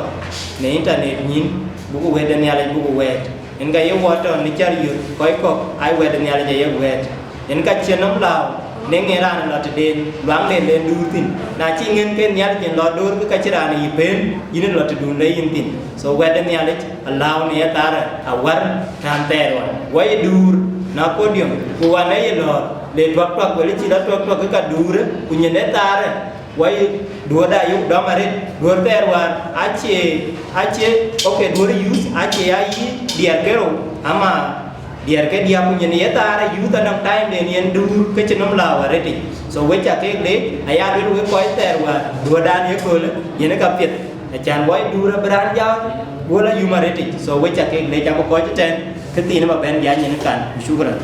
në internet nyin, buk wɛ̈t de Nhialic buk wɛɛt, yen ka ye wɔ tɔ në cär yöth kɔc kɔ̈k, ai wɛ̈t de Nhialic aye wɛɛt. Yen ka cïn nɔm lääu, në ŋɛn raan lɔ tëden, luaŋden den duur thïn. Na cï ŋɛn ke Nhialic yen lɔ door, ke ka cï raan yï pëën, yïn lɔ tëdun le yïn thïn. So wɛ̈t de Nhialic alääu në ye thaarë awär tɛ̈n thɛɛr ɣɔn. Wɔ ye duur në podium, ku wën ë ye lɔ̈ɔ̈r, le tuak tuak, wël cï lɔ tuak tuak ke ka duurë, ku nyin ë thaarë, wɔ ye duɔ̈ɔ̈rda yök dɔm arëët, duɔ̈ɔ̈r thɛɛr wäär, acie, acie, okay, duɔ̈ɔ̈r youth, acie ya yï diɛɛr ke rou, ama diɛɛr ke diäk ku nyin ye thaarë youth anɔŋ time den yen duur ke cï nɔm lääu arëtic. So wek ca kek leec, aya luel wek kɔc thɛɛr wäär duɔ̈ɔ̈rdan ye köölë, yen ka piɛth. Acan wɔ ye duur abï raan jam, duɔ̈ɔ̈r la yum arëtic. So wek ca kek leec, abï kɔc ëtɛ̈ɛ̈n, ke thiin ë ba bɛ̈n jany yen kan. Shukran.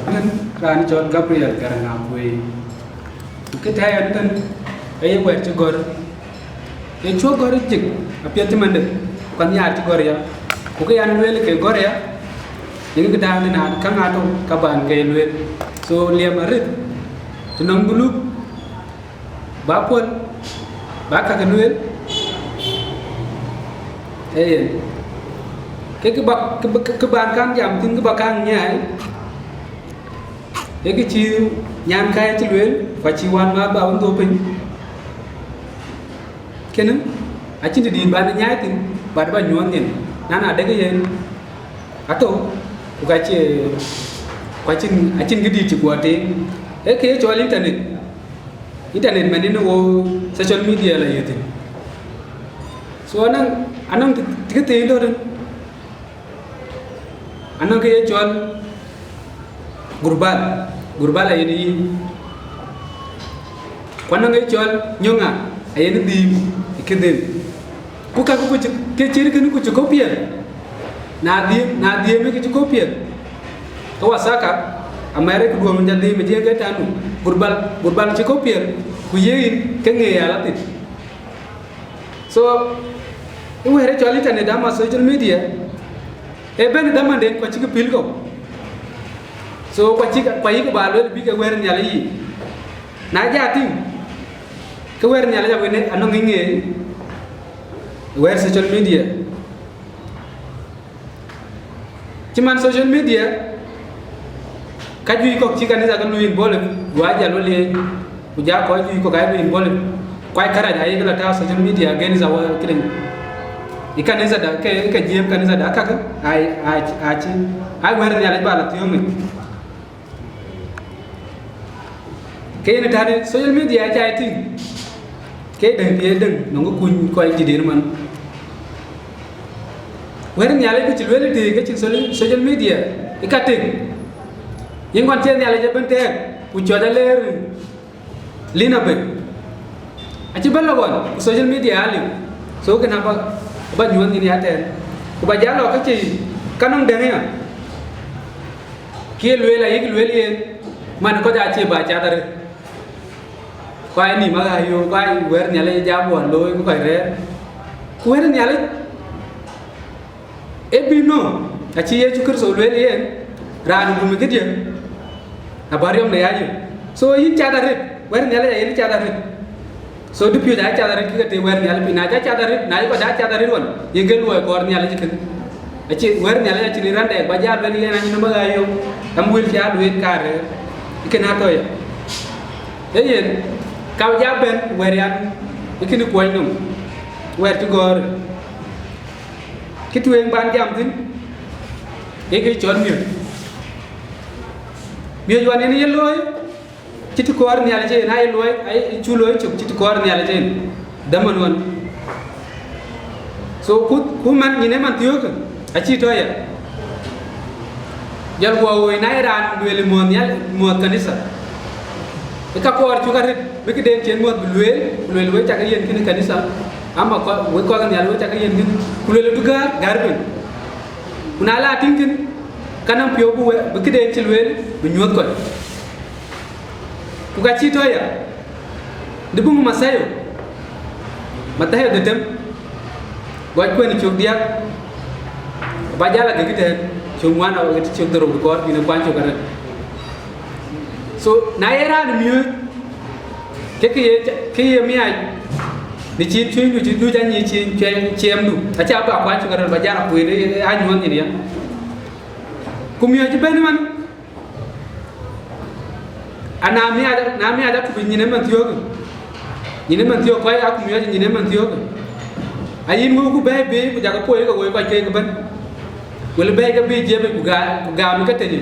Raan cɔl Gabriel Garaŋ Abuei. Ku kë tɛ̈ɛ̈n ëtɛ̈n, aye wɛ̈t cï gɔ̈ɔ̈r. Ye cuɔ̈k gɔ̈ɔ̈r cïk apiɛth cïmënde, ku ka nhiaar cï gɔ̈ɔ̈r ya. Ku kë yan lueel ke gɔ̈ɔ̈r ya, yen kë dääŋ de naan käŋ atɔ̈u ka ban ke lueel. So liɛm arëët, të nɔŋ bï luk, ba puɔ̈l, ba käk lueel. Ee yen. Ke kë ba, kë ba, kë ban kaŋ jam thïn, kë ba kaŋ nyaai, ee kë cï nyankäi cï lueel, ku acï wänmääth ba wën dhop piny. Kënë acïn të dït ban nyaai thïn, ba dë ba nyuɔɔth nyin. Na, na dek yen atɔ̈u, ku ka cie, ku acïn, acïn kë dït cï guɔ tïŋ. Ee kë ye cɔl internet. Internet man yen wo social media la ye thïn. So anɔŋ, anɔŋ të, të kë thiin tɔ̈ tën. Anɔŋ kë ye cɔl gurbal, gurbal ayen yï. Ku anɔŋ kë ye cɔl nyöŋa, ayen dhiim ë këdhem. Ku kakë ku cï, ke cït kënë ku cï kɔ̈u piɛl. Na dhiim, na dhiim ë kë cï kɔ̈u piɛl, ke wasaka, amɛ̈r ë këduɔ̈ɔ̈m ca dhiim ë jiëëŋ ke tanu, gurbal, gurbal cï kɔ̈u piɛl, ku ye yïn ke ŋeer ya la thïn. So, ë wɛ̈ɛ̈r ë cɔl internet ama social media, ee bɛ̈n ë dhamanden ku acïkï pïl kɔ̈u. So, ku acïk, ku ayïk ba lueel bï ke wɛ̈ɛ̈r Nhialic yiic. Na ja tïŋ, ke wɛ̈ɛ̈r Nhialic awën anɔŋ ŋic ŋeer wɛ̈ɛ̈r social media. Cï man social media, ka juëc kɔ̈k cï kanitha ke lui involve, guɔ jal wël yeec, ku ja kɔc juëc kɔ̈k aa lui involve. Kuac kärac ayek la tääu social media against our këdëŋ. Ë kanitha da, ke, ke jiëëm kanitha da kakë, ai, ai, aci, ai wɛ̈ɛ̈r Nhialic ba la thiöŋ ŋic. Ke yen tënë social media aca ye tïŋ, ke dëŋ piɛth dëŋ nɔŋ kë kuny kɔc dït yen man. Wɛ̈ɛ̈r Nhialic ku cï lueel ë tëëk ke cïn social, social media ë ka tëk. Yen ɣɔn cie Nhialic ëbën tɛɛk, ku cɔc aleer lin abë. Acï bɛ̈n lɔ ɣɔn, ku social media aliu. So kënë aba, aba nyuɔɔth nyin ya tɛ̈ɛ̈n. Ku ba jal lɔ ke cï ka nɔŋ dëŋ aya. Kë ye lueel ayïk lueel yen, man kɔc acie ba cath arëët. Ku aa nïïm aɣäc yöök, ku aa wɛ̈ɛ̈r Nhialic jam ɣɔn looi, ku kɔc rɛ̈ɛ̈r. Ku wɛ̈ɛ̈r Nhialic ee bï nɔ̈k, acï Yecu Kërtho lueel yen, raan gum ë këdiɛ̈, abä riɔmde ya yök. So yïn cath arëët, wɛ̈ɛ̈r Nhialic ayen cath arëët. So dupiööc aa cath arëët, kë ke tëë wɛ̈ɛ̈r Nhialic piny, na ca cath arëët, na ye kɔc aa cath arëët ɣɔn, yen ke luɔi kɔɔr Nhialic ëkën. Acie wɛ̈ɛ̈r Nhialic acïn raan dɛɛk ba jal lueel yen, anyïn nɔm aɣäc yöök, am wël cä lueel kaarë, ë kën atɔ̈ ya. Ee yen, ka ja bɛ̈n wɛ̈ɛ̈r yan, ë kën kuɔny nɔm, wɛ̈ɛ̈r cï gɔ̈ɔ̈r. Kë tueŋ ban jam thïn, ee kë cɔl miöc. Miöc wan yen ye looi, cï të kɔɔr Nhialic en, aye luɔi, aye cu looi cök cï të kɔɔr Nhialic en, dhaman ɣɔn. So ku, ku man nyin ë man thiöökë, acï tɔ̈ ya. Jɔl guɔ woi na ye raan lueel muɔ̈th nhial, muɔ̈th kanitha. Ë ka kɔɔr cuk arëët bï këden cïn muɔ̈th bï lueel, ku lueel wek cakë yiën kënë kanitha, ama kɔc, wek kɔc nhial wek cakë yiën kënë, ku lueel du gäär, gäär piny. Ku na la tïŋ kënë, ka nɔŋ piɔ̈u bï wek, bï këden cï lueel bï nyuɔ̈th kɔc. Ku ka cï tɔ̈ ya, dï buŋ Mathayo, Mathayo dhetem, guɔc kuën cök diäk, ba jal agëk tɛ̈ɛ̈n, cök ŋuan awëkë cök dhorou kɔɔr bïn ë kuany cök arëët. So na ye raan miööc, ke kë ye, kë ye miaac, në cïn cuënydu cï duc anyic cïn cuɛny ciɛɛmdu, acä ba kuany cök arëët ba jal akuëëth ë anyuɔɔn nyin ya. Ku miööc ëbɛ̈n ëmën, ana miaac, na miaac akubic nyin ëmën thiöökë, nyin ëmën thiöök kɔc aku miɔ̈c nyin ëmën thiöökë. Ayïn wëu ku bɛ̈ɛ̈i biic ku jakë poi ke woi kɔc keek ëbɛ̈n. Wël bɛ̈ɛ̈i ke biic jiëp ku ga-, ku gaam ke tënye.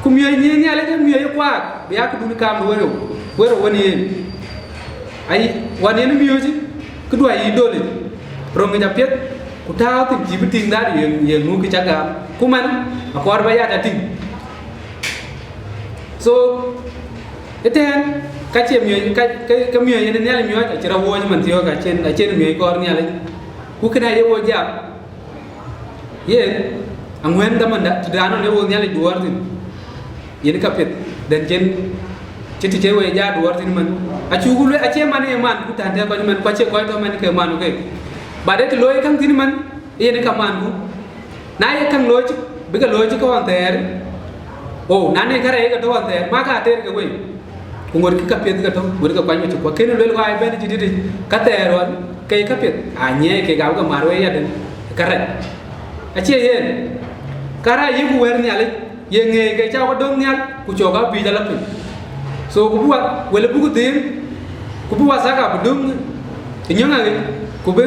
Ku miɔ̈c nyin Nhialic ë miɔ̈c ë kuaak, bï ya këdun kaam wërou, wërou wën yen. Ayï, wan yen miööcë, këdu ayï dolic, roŋic apiɛth, ku tääu thïn cï bï tïŋ dhadu ye, ye ŋu kë cä gaam. Ku man, akɔɔr ba ya tɔ tïŋ. So, ëtɛ̈ɛ̈n, ka cie miɔ̈c, ka, ka, ka miɔ̈c yen Nhialic miɔ̈c, acï rɔt wööc man thiɔ̈k, acïn, acïn miɔ̈c kɔɔr Nhialic. Ku kënë aye wo jam. Yen, aŋuɛ̈n dhamanda, të daan ɣɔn ë wo Nhialic duɔɔr thïn. Yen ka piɛth, dɛn cen, cï të cï we ja duɔɔr thïn man. Acuk lueel, acie man ye man, ku tän të kɔc man, ku acie kɔc tɔ man ke man, okay. But ë të looi käŋ thïn man, yen ka man ku. Na ye käŋ looi cï, bï ke looi cï ke ɣɔn thɛɛr. Oh, na ne kärɛc ke tɔ ɣɔn thɛɛr, ma ka ater ke wei. Ku ŋot kë ka piɛth ke tɔ, ŋot ke kuany ke cï kuɔ. Kënë lueel wai bɛ̈n cï dït, ka thɛɛr ɣɔn, ke ka piɛth. A nyiɛɛi kek abï ke mar wei yadɛn, ka rac. Acie yen, ka rac yï ku wɛ̈ɛ̈r Nhialic, ye ŋeec ke cä wa döŋ nhial, ku cɔk abïc ala piny. So, ku bï wa, wël buk dhiim, ku bï wa thak abï döŋ ë nyɔ̈ŋ aɣeec, ku bï,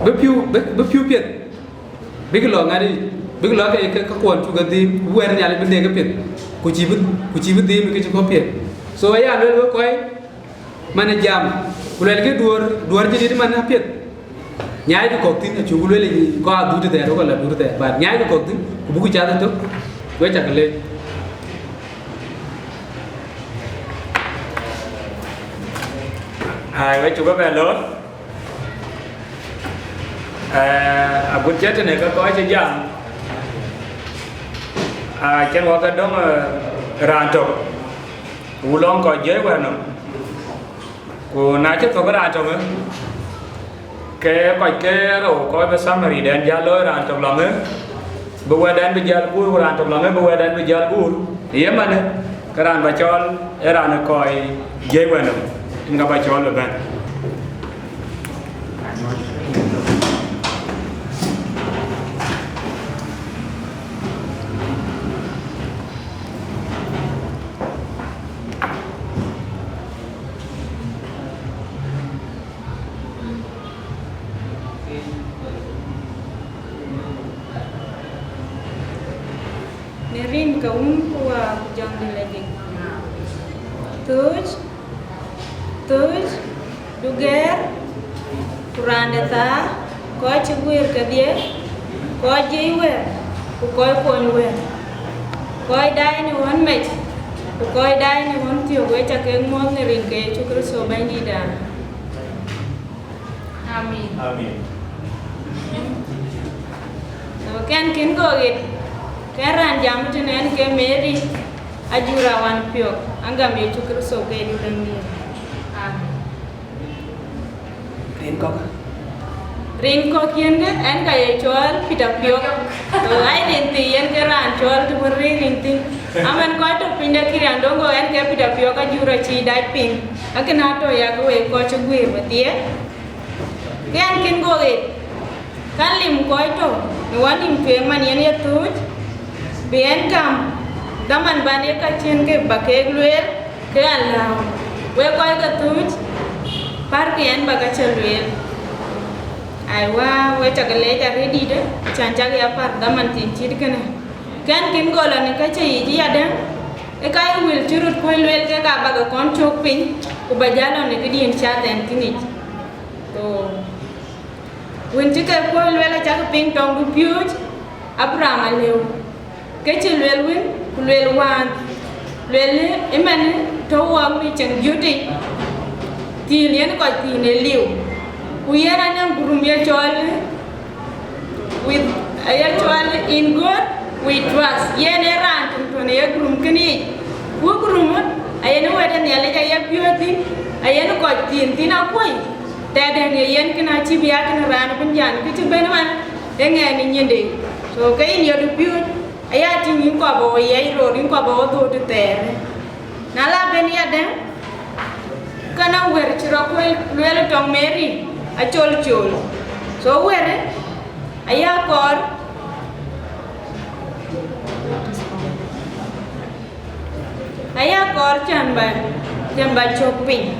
bï piu, bï, bï piu piɛth, bïk lɔ ŋat yic, bïk lɔ ke, ke, ke kuɔn cuk adhiim, ku wɛ̈ɛ̈r Nhialic bï dek ke piɛth, ku cï bï, ku cï bï dhiim ke cï kɔ̈u piɛth. So, aya luel wek kɔc, man ë jam, ku luɛlkï duɔ̈ɔ̈r, duɔ̈ɔ̈r cï dït man apiɛth. Nyaai kë kɔ̈k thïn, acuk lueel ë kɔc adhut thɛɛr, wek la dhut thɛɛr, but nyaai kë kɔ̈k thïn, ku buk cath ëtök, wek cak leec. Ai, wek cuk ëbɛ̈n loor. Eh, agut cï tënë ke kɔc cï jam, ah, cïn wɔ ke döŋ, eh, raan tök, ku lɔ̈ŋ kɔc jiëc wɛ̈ɛ̈r nɔm. Ku na cï thök raan töŋë, ke kɔc ke rou kɔc bï summary dɛn jäl looi raan tök lɔŋë, bï wɛ̈tdɛn bï jäl guur, ku raan tök lɔŋë bï wɛ̈tdɛn bï jäl guur. Ye manë, ke raan ba cɔɔl, ee raan ë kɔc jiëc wɛ̈ɛ̈r nɔm, yen ka ba cɔɔl bï bɛ̈n. Në rin ke Wun ku Wät ku Jɔŋdït Lajik. Thööc, thööc, dugɛɛr, ku raan de thaar, kɔc cï guëër kedhie, kɔc jiëc wɛ̈ɛ̈r, ku kɔc kuɔny wɛ̈ɛ̈r, kɔc daai në ɣön mec, ku kɔc daai në ɣön thiök, wek ca kek muɔ̈ɔ̈th në rin ke Yecu Kërtho Bɛ̈nydïtda. Amin. Amin. So, kɛn kën go ɣet, kɛn raan jam tënë ɛn ke Mary Ajura Wan Piɔ̈k, agam Yecu Kërtho ke du Läŋdiɛ̈. Amin. Rin kɔ̈k. Rin kɔ̈k yen ke, ɛn ka ye cɔɔl Peter Piɔ̈k. So, ai rin thii yen ke raan cɔɔl të wën rin rin thïn. Amɛn kɔc tök piny de Kirian Dongo, ɛn ke Peter Piɔ̈k Ajura cï dac piŋ. Akën atɔ̈ ya ke wek kɔc cï guëër wedhie. Ke ɛn kën go ɣet, ka lim kɔc tɔ̈ në wä nim tueŋ man yen ye thööc, bï ɛn gam dhaman ban ye ka cïn ke ba keek lueel, ke an lääu, wek kɔc ke thööc, pärkï ɛn ba ka cä lueel. Aiwa, wek cak leec arëëtdït, can cak ya pär dhaman thiin cït kënë. Kɛn kën go lɔ në ka cä yic yadɛ̈ŋ, ë ka ye wël cï röt kuöc lueel kek aa bä ke kɔn cök piny, ku bä jäl lɔ në këdiën cath ɛn thïn yic. Ku wën cï ke kuöc lueel acäkï piŋ tɔŋdu piööc, Abraham alëu, ke cï lueel wën, ku lueel wään, lueel ëmën tɔ̈ wɔɔk në cieŋ juëc, thiin yen kɔc thiin ë liu. Ku yen anɔŋ gurum ye cɔl with, aye cɔl In God We Trust. Yen ee raan töŋ tɔ̈ në ye gurum kënë yic. Ku gurum ayen wɛ̈t ë Nhialic aye piɔ̈ɔ̈th thïn, ayen kɔc thiin thïn akuɔ̈c. Tɛ̈dɛ̈ŋ ye yen kënë acï bï ya kënë raan ëbën jam, kë cï bɛ̈n man ë ŋɛɛn ë nyinde. So ke yïn ye dupiööc, aya tïŋ yïn kɔɔr bä wo yiɛc ror, yïn kɔɔr bä wo dhööt ë thɛɛr. Na la bɛ̈n yadɛ̈ŋ, kënë wɛ̈t cï rɔt kuel lueel tɔŋ Mary acol col. So wɛ̈t aya kɔɔr, aya kɔɔr cän bä, cän bä cök piny.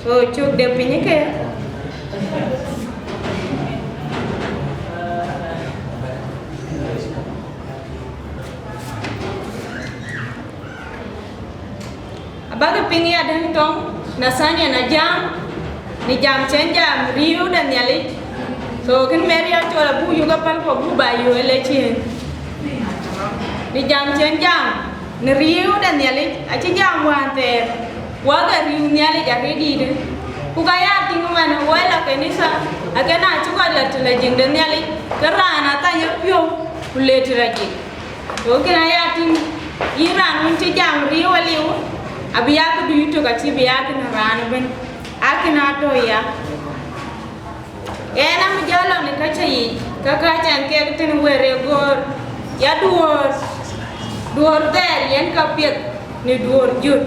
So cök de piny ke. Abäkï piŋ yadɛ̈ŋ tɔŋ Nathaniel ajam, në jam cï en jam riëëu de Nhialic. So kën Mary acol abuk yök apäl ku abuk bä yök ë lec yen. Në jam cï en jam në riëëu de Nhialic, acï jam wään thɛɛr, wak ë riëëu Nhialic arëët dïïtë. Ku ka ya tïŋ man wɛl a kanitha, akën acï kɔc la të la jiŋ de Nhialic, ke raan athany ë piɔ̈u, ku le të la jiŋ. Go kën aya tïŋ, yïn raan wën cï jam riëëu aliu, abï ya këdu yïtök, acï bï ya kënë raan ëbën, akën atɔ̈ ya. Ɣɛn amï jɔ lɔ në ka cä yic, ka ka cän kek tën wɛ̈t ë göör, ya duöör, duöör thɛɛr yen ka piɛth në duöör jöt.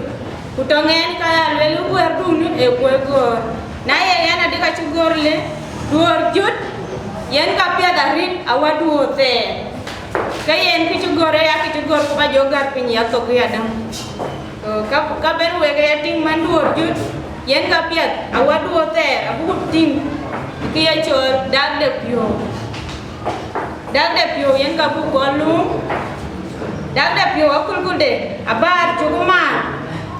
Ku tɔŋ ɣɛn ka ya lueel wɛ̈tdun ë kuöc göör. Na ye ɣɛn adï ka cï göör le, duöör jöt yen ka piɛth arëët awär duöör thɛɛr. Ke yen kë cï göör aya, kë cï göör ku bä jɔ gär piny ya thok yadäŋ. Ka, ka ben wek aya tïŋ man duöör jöt, yen ka piɛth awär duöör thɛɛr, abuk tïŋ kë ye cɔl dak de piɔ̈u. Dak de piɔ̈u yen ka buk kɔn luŋ. Dak de piɔ̈u akulkulde abäär cuk maan,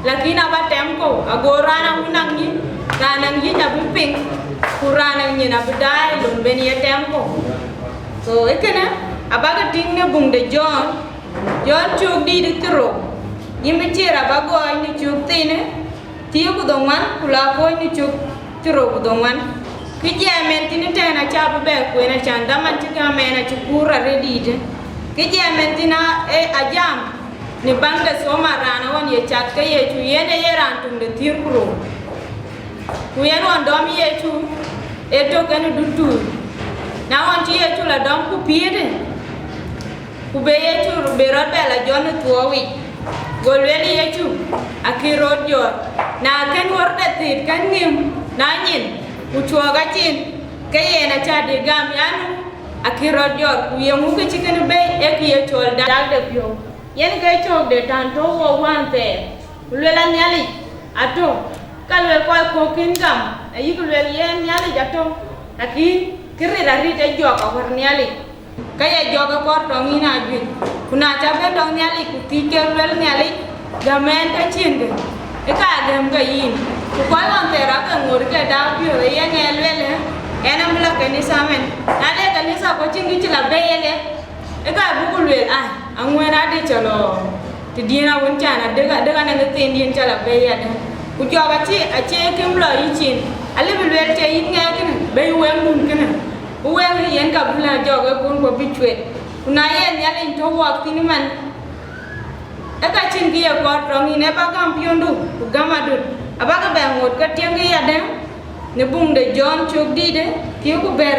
lakin aba tɛm kɔ̈u, ago raan awun naŋ nyin, raan naŋ yic abï piŋ, ku raan naŋ nyin abï daai lon ben ye tɛm kɔ̈u. So ë kënë abäkï tïŋ në buŋ de Jɔn, Jɔn cök dïït ë thiërrou, yïn bï ciëër aba gɔɔc në cök thiinë thiëër ku dhoŋuan, ku la kɔ̈ɔ̈c në cök thiërrou ku dhoŋuan. Kë jiɛɛm ɛn thïn ëtɛ̈ɛ̈n acä bï bɛ kueen, acan dhaman cï gäm ɛn acï kuur arëët dïïtë. Kë jiɛɛm ɛn thïn aa, ee ajam në baŋ de Thoma raan ë ɣɔn ye cath ke Yecu, yen ee ye raan töŋ de thiëër ku rou. Ku yen ɣɔn dɔm Yecu ë tök kenë dutuur. Na ɣɔn cï Yecu la dɔm ku piëëtë, ku be Yecu be rɔt bɛ la jɔt në thuɔɔu yic, go lueel Yecu, akï rɔt jɔt. Na kën ɣɔ̈r de thït kën ŋïm, na nyin, ku cuɔɔk acin, ke yen acä dï gam, yan, akï rɔt jɔt. Ku yeŋu kë cï kënë bei? Ee kë ye cɔl dak de piɔ̈u. Yen ke cöök de tän tɔ̈u wo wään thɛɛr, ku luel a Nhialic atɔ̈, ka luel kɔc kɔ̈k kën gam, ayïk luel yen Nhialic atɔ̈, lakin kë ril arëët ë jɔk awär Nhialic. Ka ye jɔk ë kɔɔr tɔŋ yïn aa juëc, ku na cä ben tɔŋ Nhialic, ku thiëc ke luel Nhialic, gäm ɛn ka cïn kë, ë ka gäm ke yïn. Ku kɔc ɣɔn thɛɛr aake ŋoot ke dak piɔ̈ɔ̈th, ë ye ŋɛɛr lueel, ë, ɛn amï la kanitha mɛn. Na le kanitha ku acïn kë cï la bei ëlë, ë ka buk lueel, ai, aŋuɛ̈ɛ̈n adï cä lɔ tëdiɛ̈n awën can adek, adek anɛn ë thiindiɛ̈n cä la bei adë. Ku jɔk acï, acie këm lɔ yïcin, alëbï lueel cie yïn ŋɛɛr kënë, bei wëŋdun kënë, ku wëŋ yen ka bï la jɔk ë kun ku bï cuet. Ku na ye Nhialic tɔ̈ wɔɔk thïn ëmën, ë ka cïn kë ye kɔɔr tɔŋ yïn, ë ba gäm piɔ̈ndu, ku gäm adut, abakï bɛ ŋoot ke tiëŋkï adë në buŋ de Jɔn cök dïïtë, thiëër ku bɛ̈t.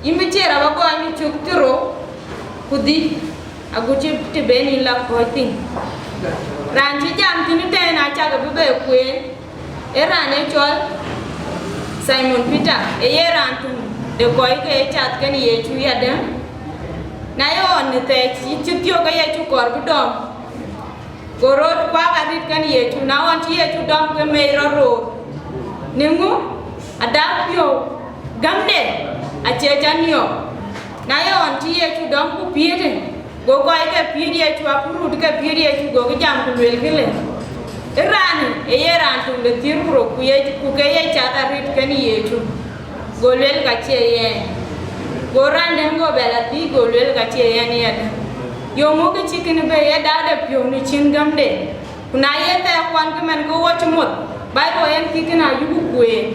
Yïn bï ciëër aba gɔɔny në cök thiërrou ku dhïc, agut cï të ben yïn la kɔ̈ɔ̈c thïn. Raan cï jam thïn ëtɛ̈ɛ̈n acäkï bï bɛ kueen, ee raan ë cɔl Thaimon Pïtɛr, ee ye raan töŋ de kɔc ke ye cath kenë Yecu yadë. Na ye ɣɔn në thɛɛr cï, cï thiɔ̈k ke Yecu kɔɔr bï dɔm, go rɔt kuak arëët kenë Yecu, na ɣɔn cï Yecu dɔm ke mei rɔt roor. Në ŋö? Adak piɔ̈u, gämde acie cä niɔp. Na ye ɣɔn cï Yecu dɔm ku piëëtë, go kɔc ke piëët Yecu, akurut ke piëët Yecu, gokï jam ku luelkï le, ë raanë ë ye raan töŋ de thiëër ku rou, ku ye, ku ke ye cath arëët kenë Yecu. Go luel ka cie yɛn. Go raan dɛ̈ŋ go bɛ la thiëëc, go lueel ka cie yɛn yadë. Yeŋö kë cï kënë bɛ̈i ë daakde piɔ̈u në cin gämde? Ku na ye thɛɛr kuan kë man ke wɔ cï moth, Baibol yen kï kënë ayuku kueen,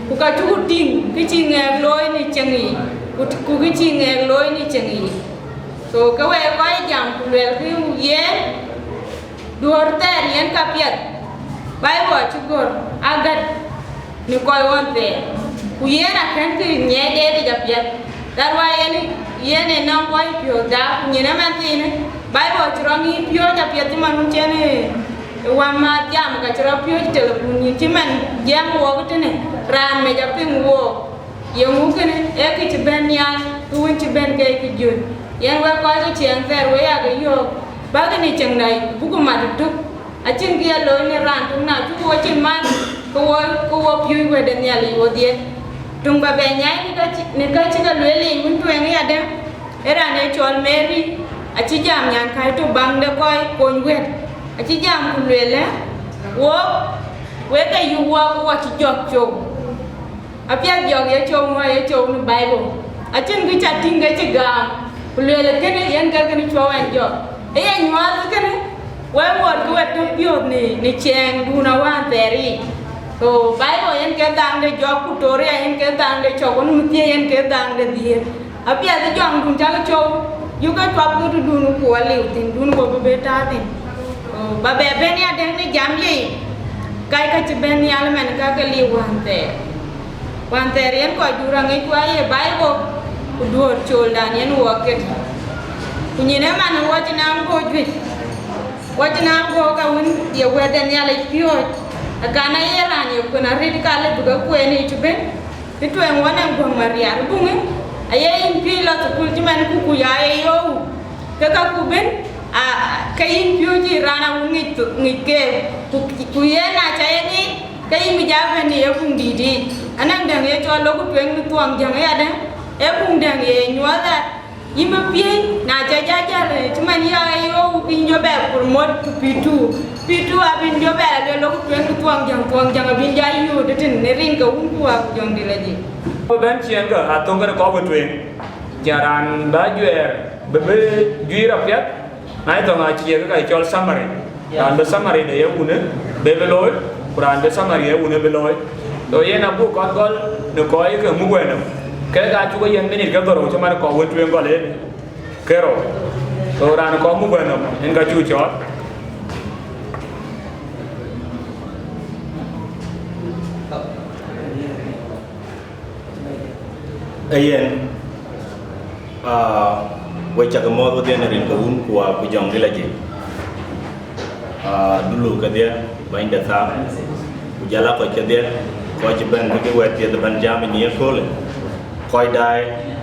ku ka cuku tïŋ kë cï ŋɛk looi në ceŋ yiic, ku, ku kë cï ŋɛk looi në ceŋ yiic. So ke wek kɔc jam ku luelkï yen, duɔ̈ɔ̈r thɛɛr yen ka piɛth, Baibol acï gɔ̈ɔ̈r agät në kɔc ɣɔn thɛɛr, ku yen akënkï ŋiɛc deetic apiɛth. That why yen, yen ë nɔŋ kɔc piɔ̈ɔ̈th daa, ku nyin ëmɛn thiinë, Baibol cï rɔt ŋic piööc apiɛth cï man wun cen ë, ë wänmääth jam, ka cï rɔt piööc telepun nyin cï man jiɛɛm wook tënë raan mec apiŋ wook. Yeŋö kënë ee kë cï bɛ̈n nhial, kë wën cï bɛ̈n ke kë jön. Yen wek kɔc ke ciɛɛŋ thɛɛr, wek aa ke yɔ̈ɔ̈k, bäkï në ceŋda yic, buk mat ëtök. Acïn kë ye looi në raan tök, na cuk wo cin man, ke wo, ke wo piööc wɛ̈tde Nhialic wodhie. Töŋ ba bɛ nyai në ka cï, në ka cï ke lueel yic wën tueŋ yadë, ee raan ee cɔl Mary, acï jam nyankäi tök baŋ de kɔc kony wɛ̈t. Acï jam ku lueel ë, wok, wek ke yïk wɔ ke wɔ cï jɔk cou. Apiɛth jɔk ye cou ŋö ye cou në Baibol. Acïn kë ca tïŋ ke cï gam, ku lueel kënë yen ke kënë cuɔu ɛn jɔk. Ë ye nyuɔɔth kënë, wek ŋuɔt ke we tök piɔ̈ɔ̈th në, në ciɛɛŋdun awään thɛɛr yic. So Baibol yen ke dhaŋ de jɔk, ku Toria yen ke dhaŋ de cɔk, wën muthië yen ke dhaŋ de dhiëër. Apiɛth jɔŋdun cak cou, yuk ke cuap ke tëdun ku aliu thïn, dun wo bï bɛ tääu thïn. Ku ba bɛ bɛ̈n ya dɛ̈ŋ në jam ye, ka ka cï bɛ̈n nhial ëmɛn ka ke liu wään thɛɛr. Wään thɛɛr yen kɔc dun aŋic ku aye Baibol, ku duɔ̈ɔ̈r cooldan yen wɔ ket. Ku nyin ëmɛn wɔ cï naŋ göök juëc, wɔ cï naŋ göök ka wën ye wɛ̈tde Nhialic piööc, akan aye raan ye kuën arëët ka lë bï ke kueen yic ëbën. Kë tueŋ wɔ nɛn guɔ̈ŋ Maria ë buŋë, aye yïn piööc lɔ thukul cï man kuku ya ye yööu, ke ka ku bën, a, ke yïn piööc yï raan awun ŋic, ŋic keek, ku, ku yen na ca ye ŋic, ke yïn bï ja bɛ̈n në ye buŋ dïït yiic. Anɛŋ dɛ̈ŋ ye cɔl lɔ ku tueŋ në thuɔŋ jäŋ ë yadɛ̈ŋ, ee buŋ dɛ̈ŋ ye nyuɔɔth ɣɛt. Yïn bï piëëc, na ca ja jäl, cï man ya ye yööu, bïn jɔ bɛ promote to P two. P two abïn jɔ bɛ la luel lɔ ku tueŋ ku thuɔŋ jäŋ, thuɔŋ jäŋ abïn ja yööt tëtën në rin ke wun ku wä ku jɔŋdït lɔ jik. Bï bɛ̈n ciɛɛŋkë athöŋ kënë kɔ̈k wën tueŋ. Cïn raan bä juɛɛr bï bï juiir apiɛth, na ye thɔŋ acie ke ka cɔl summary. Raan bï summary de ye wunë bï bï looi, ku raan bï summary ye wunë bï looi. So yen abuk kɔn gɔl në kɔc ke muk wënëm. Kek aa cuk yen minit ke dhorou cï man kɔ̈k wën tueŋ gɔl en. Kero. So raan kɔn muk wënëm en ka cuk cɔɔl. Ee yen, aa, we cak mɔ̈ɔ̈th wedhie në rin ke wun ku wä ku jɔŋdït lɔ jik. Aa, dulu kedhie, bɛ̈ny de thaa, ku jɔl a kɔc kedhie, kɔc cï bɛ̈n bï ke wɛ̈t piɛth ëbɛ̈n jam ë nyin ëköölë, kɔc daai,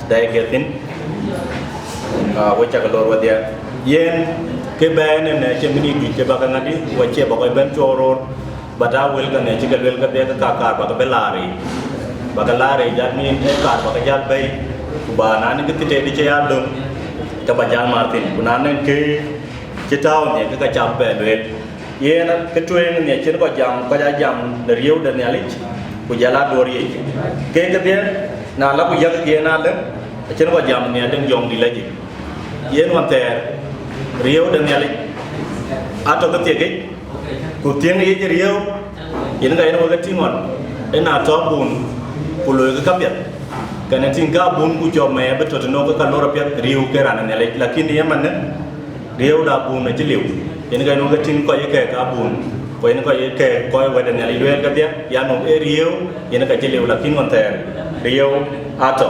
daai ke thïn, aa, we cak lor wedhie. Yen, kë bɛ̈ɛ̈i ënɛn acï minit juëc ke bä ke ŋadï, ku acie bä kɔc bɛ̈n cuɔɔr roor, but aa wël ke ŋic cï ke luel kedhie ke ka kaar bä ke bï laar yiic. Bä ke laar yiic, that mean, ee kaar bä ke jäl bɛ̈i, ku bä na nɛn kë thïn tëdï cï ya döŋ, ke bä jäl maar thïn, ku na nɛn kë cï tääu ë ŋic ke ka cam bɛ lueel. Yen kë tueŋ ë ŋic cïn kɔc jam, kɔc aa jam në riëëu de Nhialic, ku jɔl aa duɔ̈ɔ̈r yiic. Kek kedhie, na la ku yäk yen alë, acïn kɔc jam ë ŋic adɛ̈ŋ jɔŋdït lɔ jik. Yen ɣɔn thɛɛr, riëëu de Nhialic atɔ̈ ke thiekic, ku thiëŋ yic riëëu, yen ka yen wek e tïŋ ɣɔn, en a tɔ̈ bun, ku loikï kapiɛth, kɛn e tïŋ ka bun ku cɔk mɛɛr bï tɔ̈ tënou ke ka lor apiɛth riëëu ke raan ë Nhialic, lakin ë ye manë, riëëu da bun acï liu, yen ka yen wek e tïŋ kɔc ë kɛɛk ka bun, ku yen kɔc ë kɛɛk kɔc wɛ̈t de Nhialic lueel kedhie, yan nu ee riëëu, yen ka cï liu, lakin ɣɔn thɛɛr, riëëu atɔ̈.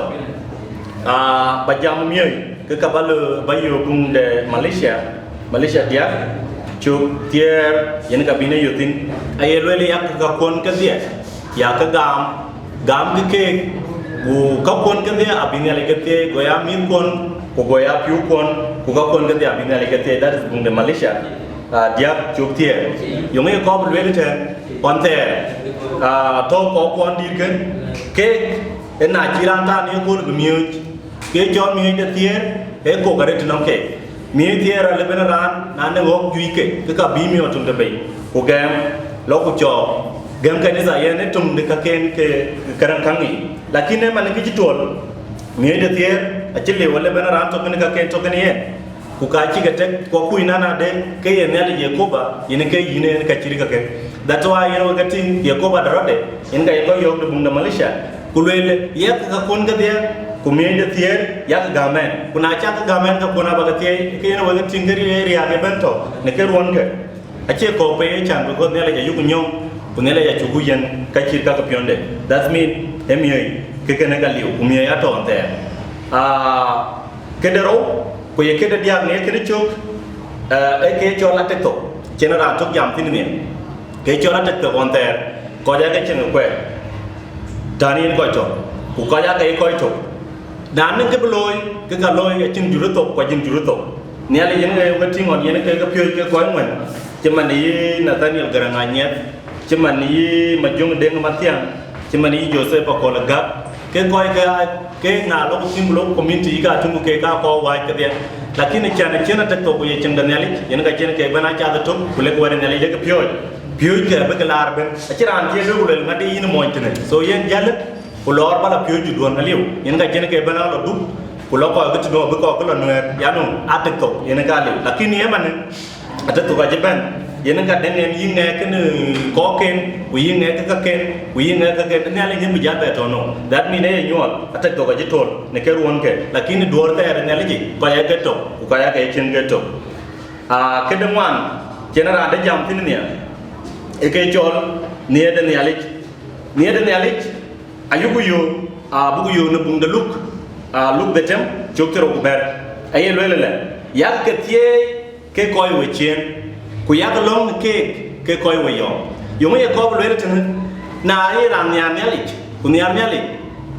Aa, bä jam miɔ̈c, ke ka bä lɔ, bä yök buŋ de Malaysia, Malaysia diäk, cök thiëër, yen ka bïn e yök thïn. Aye lueel yak ka kuɔn kedhie, yak ke gam, gam ke keek, ku ka kuɔn kedhie abï Nhialic ke thieei, go ya mïth kuɔn, ku go ya pïu kuɔn, ku ka kuɔn kedhie abï Nhialic ke thieei, that is buŋ de Malaysia, aa, diäk, cök thiëër. Yöŋ ye kɔp lueel tɛ̈n, ɣɔn thɛɛr, aa, tɔ̈u kɔc kuɔn dït kën, keek, ë na cï raan tɔ̈ në ye kööl bï miööc, ke cɔl miɔ̈c de thiëër, ee kok arëët tënɔŋ keek. Miɔ̈c thiëër alë bɛ̈n raan, na nɔŋ ɣɔ̈k juëc ke, ke ka bï miɔ̈c töŋ de bei, ku gɛm, lɔ ku cɔɔk, gɛm kanitha yen ë töŋ de käken ke, ke käraŋ käŋ yiic. Lakin ë man kë cï tuɔl, Miɔ̈c de thiëër acï liu wala bɛ̈n raan tök kën ka ken tök kën yen. Ku ka cï ke tek, ku kuc nɔn adë ke ye Nhialic Yekoba, yen ke yïn en ka cït kakë. That's why yen wek ke tïŋ Yekoba de rɔt de, yen ka ye kɔc yɔ̈ɔ̈k de buŋ de Malaysia. Ku lueel, yak ka kun kedhie, ku miɔ̈c de thiëër, yak gäm ɛn. Ku na cak gäm ɛn ka kun aba ke thiëëc, ke yen wek ke tïŋ ke riɛɛc riääk ëbɛ̈n tɔ̈ në ke ruɔ̈nke. Acie kɔ̈u pei ë can, because Nhialic ayuku nyɔŋ, ku Nhialic acuku yen ka cït ka ke piɔ̈nde. That mean, ë miɔ̈c ke kënë ka liu, ku miɔ̈c atɔ̈ ɣɔn thɛɛr. Ah, këde rou, ku ye këde diäk në kënë cök, eh, ee ke cɔl atek thok, cïn raan tök jam thïn nhial. Ke cɔl atek thok ɣɔn thɛɛr, kɔc aa ke cieŋ ë kuɛɛr. Tän yen kɔc tök, ku kɔc aa ke ye kɔc tök. Na nɔŋ kë bï looi, ke ka looi acïn jur ë thok, ku acïn jur ë thok. Nhialic yen ke ke tïŋ ɣɔn, yen ke ke piööc ke kɔc ŋuɛ̈n, cï man yï Nathaniel Garaŋ Anyiɛth, cï man yï Majöŋ Deŋ Mathiaŋ, cï man yï Joseph Akol Gak, ke kɔc ke aa ke na lok thïn ku lok community yï ka tïŋ ku ke ka kɔc wääc kedhie. Lakini can acïn atek thok ku ye cieŋ de Nhialic, yen ka cïn ke bɛ̈n aa cath ëtök, ku lek wɛ̈t ë Nhialic lek piööc. Piööc ke abï ke laar ëbɛ̈n. Acïn raan cï lueel ku lueel ŋadï yïn mony tënë. So yen jäl, ku lɔɔr ba la piööc juduɔ̈n aliu. Yen ka cïn ke bɛ̈n aa lɔ duk, ku lɔ kɔc ke tënou abï kɔc ke lɔ nuɛɛr, yanu, atek thok, yen ka liu. Lakini ëmanë, atek thok acï bɛ̈n, yen ka deŋ en yï ŋɛk kënë kɔcken, ku yï ŋɛk ke kaken, ku yï ŋɛk kaken, Nhialic yen bï jal bɛ tɔ̈ nou. That mean, ee ye nyuɔɔth, atek thok acï tol në ke ruɔ̈nke. Lakini duɔ̈ɔ̈r thɛɛr ë Nhialic yic, kɔc aa ke tök, ku kɔc aa ke cïn ke tök. Ah, këde ŋuan, cïn raan de jam thïn nhial, ee ke cɔl nhiëër de Nhialic. Nhiëër de Nhialic, ayuku yöök, ah, buku yöök në buŋ de Luk, ah, Luk dhetem, cök thiërrou ku bɛ̈t. Aye lueel ëlë, yak ke thiëëc ke kɔc we ciëën, ku yak lɔ̈ŋ në keek ke kɔc we yɔ̈ɔ̈k. Yöŋ ye kɔɔr bï lueel tënë, na ye raan nhiaar Nhialic, ku nhiaar Nhialic,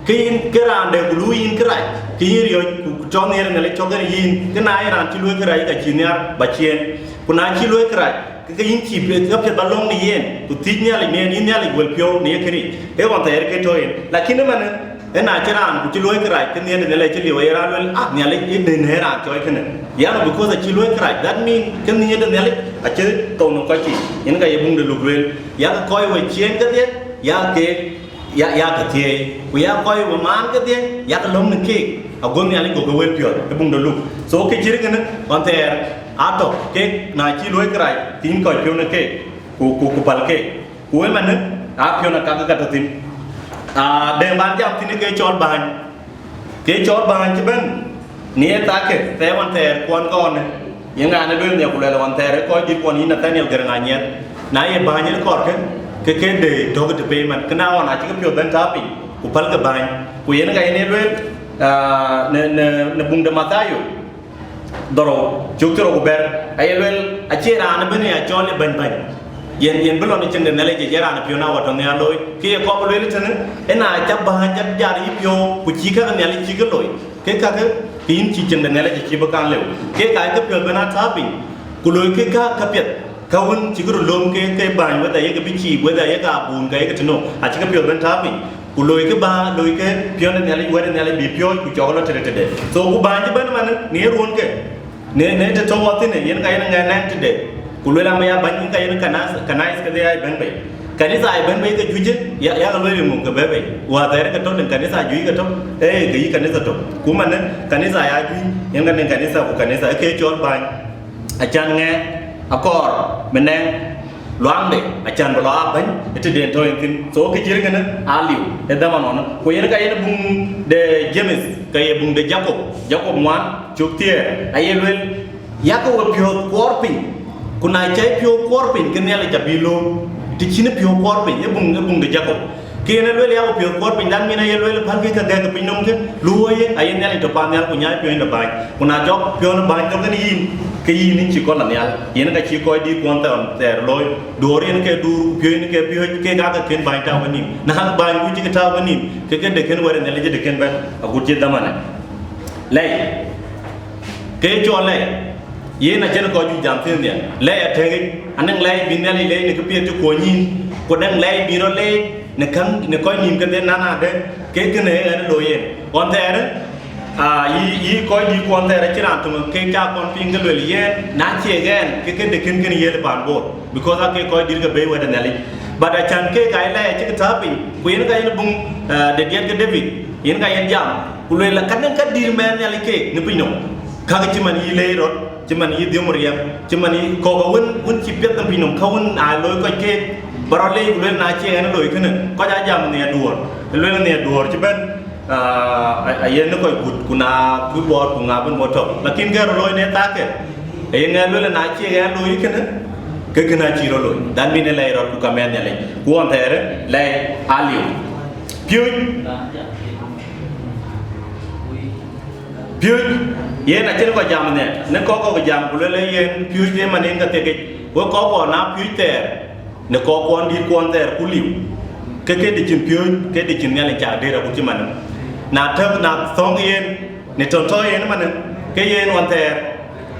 ke yïn ke raan de ku luui yïn kërac, ke yïn riɔ̈c, ku tɔ̈ nhiëër Nhialic tɔ̈ kën yïn, ke na ye raan cï luöi kërac ka cïï nhiaar ba ciëën. Ku na cï luöi kërac, ke ke yïn cïï piɛth, ke piɛth ba lɔ̈ŋ në yen, ku thiëc Nhialic në yen, yïn Nhialic wël piɔ̈u në ye këric, ee ɣɔn thɛɛr ke tɔ̈ yen. Lakini ëmanë, ë na cï raan ku cï luöi kërac, ke nhiëër de Nhialic cï liu, aye raan lueel, ah, Nhialic ë në, në raan cɔɔc kënë. Yanu, because acï luöi kërac, that mean, ke nhiëër de Nhialic acï thou në kɔc cï, yen ka ye buŋ de Luk lueel, yak kɔc we ciëën kedhie, yak keek, ya, yak ke thiëëc, ku yak kɔc we maan kedhie, yak lɔ̈ŋ në keek, ago Nhialic go ke wël piɔ̈ɔ̈th, ë buŋ de Luk. So, ke cït kënë, ɣɔn thɛɛr, atɔ̈, kek na cï luöi kërac, thïn kɔc piɔ̈u në keek, ku, ku, ku päl keek. Ku ëmanë, aa piɔ̈n ë kak ka tɔ̈ thïn. Aa, dɛ̈ ban jam thïn ke cɔl bääny. Ke cɔl bääny cï bɛ̈n, në ye thakë, thɛɛr ɣɔn thɛɛr kuɔn kɔn ë. Ye ŋa në lueel nhial ku luɛl ɣɔn thɛɛr ë kɔc dït kuɔn yï Nathaniel Garaŋ Anyiɛth. Na ye bääny ë kɔɔrkë, ke ke de tök të pei man. Ke na ɣɔn acï ke piɔ̈ɔ̈th bɛ̈n tääu piny, ku pälkë bääny. Ku yen ka yen ye lueel, aa, në, në, në buŋ de Mathayo, dhorou, cök thiërrou ku bɛ̈t, aye lueel, acie raan ëbɛ̈n ë ya cɔl ë bɛ̈ny bɛ̈ny. Yen, yen bï lɔ në cieŋ de Nhialic, acie raan ë piɔ̈n awär tɔ̈ nhial looi. Kë ye kɔɔr bï lueel tënë, ë na ca bääny ca jat yï piɔ̈u, ku cïï käk Nhialic cïï ke looi, ke kakë, ke yïn cïï cieŋ de Nhialic acïï bï kaŋ lëu. Kek aa ke piɔ̈ɔ̈th bɛ̈n aa tääu piny, ku loikï ka, ka piɛth, ka wën cï ke röt lööm ke, ke bääny, whether ye ke bï ciip, whether ye ke abun, ka ye ke tënou, acï ke piɔ̈ɔ̈th bɛ̈n tääu piny. Ku loikï bä, loikï piɔ̈n de Nhialic, wɛ̈t de Nhialic bï piɔ̈ɔ̈c, ku cɔk lɔ tëde tëde. So, ku bääny cï bɛ̈n man, në ye ruɔ̈nke, në, në të tɔ̈u wɔ thïn, yen ka yen ŋɛn nɛ̈ŋ tëde. Ku lueel an, bï ya bäny, yen ka yen kanas-, kanais kedhie aa bɛ̈n bei. Kanitha aa bɛ̈n bei ke juëc, ya, ya lueel yï muk ke bɛ̈ bei. Wäthɛɛr ke tɔ̈ në kanitha juëc ke tɔ̈, ee, ke yï kanitha tök. Ku man, kanitha ya juëc, yen ka nɛ̈ŋ kanitha ku kanitha, ee ke cɔl bääny. Acan ŋɛk akɔɔr bï nɛŋ luaŋde, acan bï lɔ aa bɛ̈ny ë tëden tɔ̈ yen thïn. So, kë cït kënë aa liu ë dhaman ɣɔn. Ku yen ka yen buŋ de James, ka ye buŋ de Jakop, Jakop ŋuan, cök thiëër, aye lueel, yak we piɔ̈ɔ̈th kuɔɔr piny, ku na cäi piɔ̈u kuɔɔr piny, ke Nhialic abï lööm, të cïn piɔ̈u kuɔɔr piny, ë buŋ, ë buŋ de Jakop. Ke yen ë lueel, ya ku piɔ̈ɔ̈th kuɔɔr piny, that mean aye lueel, pälkï ka gɛ̈k piny nɔm ke, luɔ̈ɔ̈i, aye Nhialic tɔ̈ paannhial, ku nyaai piɔ̈ɔ̈ny de bääny. Ku na jɔk piɔ̈n ë bääny tɔ̈ kën yïn, ke yïn ë cï kɔn lɔ nhial. Yen ka cï kɔc dït kuɔn thɛɛr, thɛɛr looi, duɔ̈ɔ̈r yen ke duur, ku piɔ̈ɔ̈ny ke piɔ̈ɔ̈c, kek aa ke kën bääny tääu kenïïm. Na bääny ku cï ke tääu kenïïm, ke ke de kën wɛ̈t ë Nhialic de kën bɛ̈n, agut cï dhamanë. Lɛ̈i. Ke cɔl lɛ̈i, yen acïn kɔc juëc jam thïn nhial. Lɛ̈i atëëkic, anɛŋ lɛ̈i bï Nhialic lɛ̈i në këpiɛth cï kuɔny yïn, ku anɛŋ lɛ̈i bï rɔt lɛ̈i në käŋ, në kɔc nïïm kedhie, na, na de, ke kënë ë ɣɛn looi yen. Ɣɔn thɛɛr, aa, yï, yï kɔc dït kuɔn thɛɛr acïn raan töŋ ke ca kɔn piŋ ke lueel yen, na cie ɣɛn, ke ke de kën kën yiël paan Bor, because aa ke kɔc dït ke bei wɛ̈t ë Nhialic. But acan ke ka ye lɛ̈i acï ke tääu piny, ku yen ka yen buŋ, aa, de diɛt ke David, yen ka yen jam, Ku lueel, ka däŋ ka dït mɛɛn Nhialic keek në piny nɔm. Käk cï man yï leec rɔt, cï man yï dhiöm riɛm, cï man yï kɔ̈k awën, wën cï piɛth në piny nɔm, ka wën aa looi kɔc keek, ba rɔt leec, ku lueel, na cie ɣɛn looi kënë, kɔc aa jam nhiɛɛr duɔ̈ɔ̈r. Lueel nhiɛɛr duɔ̈ɔ̈r cï bɛ̈n, aa, a, a yen ë kɔc gut, ku na kuc buɔɔt, ku ŋa bï mɔ̈t tɔ̈. Lakin kë rɔt looi në thaak ke, aye ŋɛk lueel, na cie ɣɛn looi kënë, ke kënë acï rɔt looi. That mean ë lɛc rɔt, ku ka mɛɛn Nhialic. Ku ɣɔn thɛɛr, lɛc aliu. Piööc. Piööc, yen acïn kɔc jam nhiɛɛr, në kɔc kɔ̈k jam, ku lueel yen piööc ë man yen ka thiekic, wek kɔc kɔ̈k na piööc thɛɛr, në kɔc kuɔn dït kuɔn thɛɛr ku liu, ke ke dï cïn piööc, ke dï cïn Nhialic cak dëër akut cï man. Na tɔ̈, na thɔ̈ŋ yen, në tɔ̈ tɔ̈ yen man, ke yen ɣɔn thɛɛr,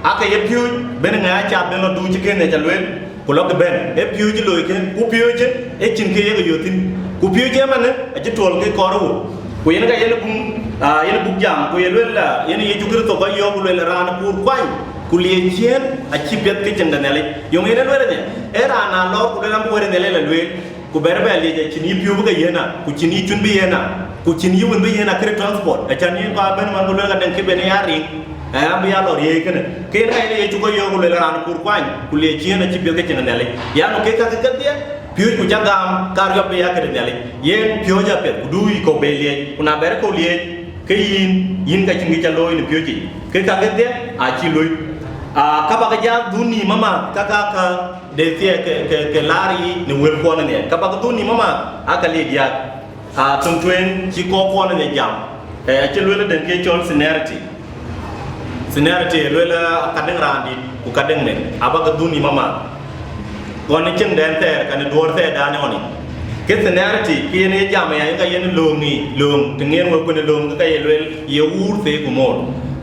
aake ye piööc, ben ŋɛk acath ben lɔ duuc cï kënë ca lueel, ku lɔkï bɛ̈n, ee piööcë loikë, ku piööcë ee cïn kë yeke yök thïn, ku piööcë ëmënë acï tuɔl ke kɔɔr ë wok. Ku yen ka yen bum, aa, yen buk jam, ku ye lueel la, yen Yecu Kërtho kɔc yɔ̈ɔ̈k, ku lueel, raan ë kuur kuany, ku liec ciëën, acï piɛth ke cieŋ de Nhialic. Yöŋ yen ë lueel ënë, ee raan na lɔɔr, ku lueel an, bï wɛ̈t ë Nhialic la lueel, ku bɛ̈ɛ̈r bɛ liec, acïn yï piööc bï ke yiën a, ku cïn yï cun bï yiën a, ku cïn yï wën bï yiën a, këde transport, acan yïn kɔc abɛ̈n man, ku lueel ka däŋ kë ben ya riŋ, aya bï ya lɔ riëëc kënë. Ke yen ka yen Yecu kɔc yɔ̈ɔ̈k, ku lueel, raan ë kuur kuany, ku liec ciëën, acï piɛth ke cieŋ de Nhialic. Yan, ke ka ke kedhie, piööc ku ca gam, ka riɔp bï ya këde Nhialic. Yen piööc apiɛth, ku du yï kɔ̈u be liec, ku na bɛ̈ɛ̈r kɔ̈u liec, ke yïn, yïn ka cïn kë ca looi në piööc yic. Ke ka kedhie acï looi. Aa, ka bäk jal dhun nïïm amääth, ka ka ka de thiɛɛk ke, ke, ke laar yiic në wëlkuɔn ënhiɛɛn. Ka bäk dhun nïïm amääth, aa ka le diäk. Aa, töŋ tueŋ cï kɔckuɔn ënë jam, ee, acï lueel dɛ̈n ke cɔl seniority. Seniority lueel, aa, ka däŋ raan dït, ku ka däŋ meth, abäk dhun nïïm amääth. Ɣɔn ë cieŋdɛn thɛɛr, ka në duɔ̈ɔ̈r thɛɛrdan ë ɣɔn yic. Ke seniority, ke yen ye jam aya, yen ka yen lööŋ yic, lööŋ, të ŋiɛn wek kuën ë lööŋ, ke ka ye lueel, ye wuur theek ku moor.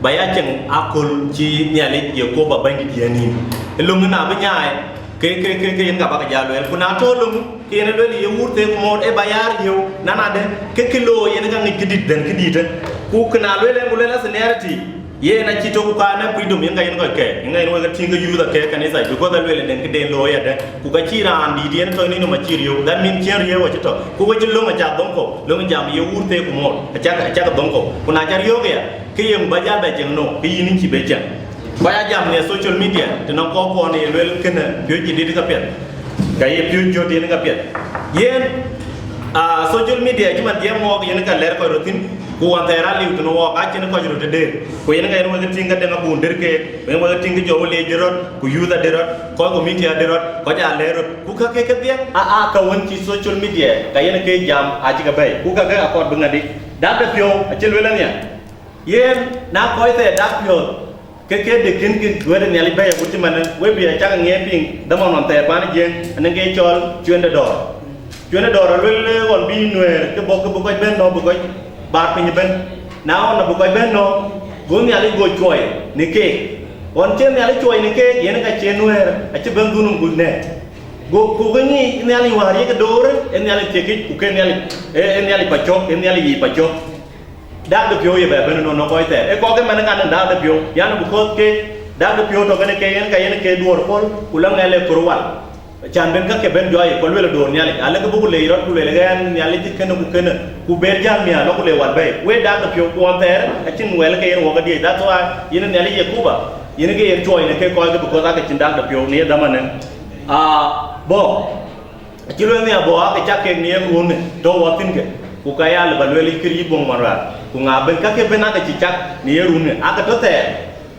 Ba ya cieŋ aköl cï Nhialic ye kop ba Bɛ̈nydït yiën yïn. Ë löŋ ëna bï nyaai, ke, ke, ke, ke yen ka bäk jal lueel. Ku na tɔ̈ löŋ, ke yen ë lueel ye wuur theek ku moor, ë ba ya riëëu, na na de, ke kë looi yen ka ŋic këdït dɛ̈n këdïtë. Ku kë na lueel en ku lueel a seniority, yen acï tök ku ka në freedom, yen ka yen kɔc kɛɛk, yen ka yen wek ke tïŋ ke youth akɛɛk kanitha, because a lueel dɛ̈n këden looi adɛ̈. Ku ka cï raan dït yen tɔ̈ në nɔm acï riëëu, that mean cïn riëëu acï tɔ̈. Ku wek cï löŋ acak dhoŋ kɔ̈u, löŋ jam ye wuur theek ku moor, acak, acak dhoŋ kɔ̈u. Ku na ca riëëu ke ya, ke yen ba jal bɛ cieŋ no, ke yïn cï be cieŋ. Kɔc aa jam në social media, të nɔŋ kɔckuɔn ye lueel kënë piööc jadid ka piɛth, ka ye piööc jɔt yen ka piɛth. Yen, aa, social media cï man dhiɛɛm wɔɔk yen ka lɛ̈r kɔc röt thïn, ku wan thɛɛr aliu tënë wɔɔk, acïn kɔc röt ë deer. Ku yen ka yen wek tïŋ ka däŋ abun dër keek, ku yen wek tïŋ ke jɔ wëlec dë rɔt, ku youth adë rɔt, kɔc community adë rɔt, kɔc aa lɛ̈r röt. Ku ka ke kedhie, aa, aa, ka wën cï social media, ka yen ke jam acï ke bɛ̈i. Ku ka ke akɔɔr bï ŋadï. Dak de piɔ̈u acï lueel aniɛn. Yen, na kɔc thɛɛr dak piɔ̈ɔ̈th, ke ke de kën ke duëër Nhialic bɛ̈ɛ̈i agut cï man, we bï acak ŋiɛc piŋ, dhaman ɣɔn thɛɛr paan ë Jiëëŋ, anëŋ ke cɔl cuënde dɔ̈ɔ̈r. Cuënde dɔ̈ɔ̈r aluel, eh, ɣɔn bï nuëër, ke bɔ̈ ke bï kɔc bɛ̈n nɔ̈k, bï kɔc baar piny ëbɛ̈n. Na ɣɔn abï kɔc bɛ̈n nɔ̈k, go Nhialic go cuɔi në keek. Ɣɔn cï Nhialic cuɔi në keek, yen ka cie nuëër, acï bɛ̈n dhunum guc nɛ̈k. Go, ku ke ŋic Nhialic wäär yek doorë, ee Nhialic thiekic, ku ke Nhialic, ee, ee Nhialic pa cök, ee Nhialic yic pa cök. Dak de piɔ̈u ye bɛ bɛ̈n ënɔɔnë kɔc thɛɛr. Ee kɔc ke man ë ŋa në dak de piɔ̈u? Yan, because ke dak de piɔ̈u tɔ̈ kën ke yen, ka yen ke duɔ̈ɔ̈r pol, ku la ŋɛl ë kor wal. Can ben ka ke ben juai, ku luel ë door Nhialic. Alë ke buk leec rɔt, ku luel ɣɛn Nhialic cï kënë ku kënë, ku ber jäl miäk lɔ ku le wal bɛ̈i. Wek dak de piɔ̈u kuɔn thɛɛr, acïn wɛl ke yen wok adiëc. That's why yen Nhialic ye kuba, yen ke yen cuɔi në ke kɔc ke, because ake cïn dak de piɔ̈u në ye dhamanë. Aa, bɔ̈. Acï lueel nhial bɔ̈, aake cak kek në ye ruöönë tɔ̈ wɔ thïn ke, ku ka ya lë ba lueel yic kër yï boŋ man raar, ku ŋa ben ka ke ben aake cï cak në ye ruöönë, aake tɔ̈ thɛɛr,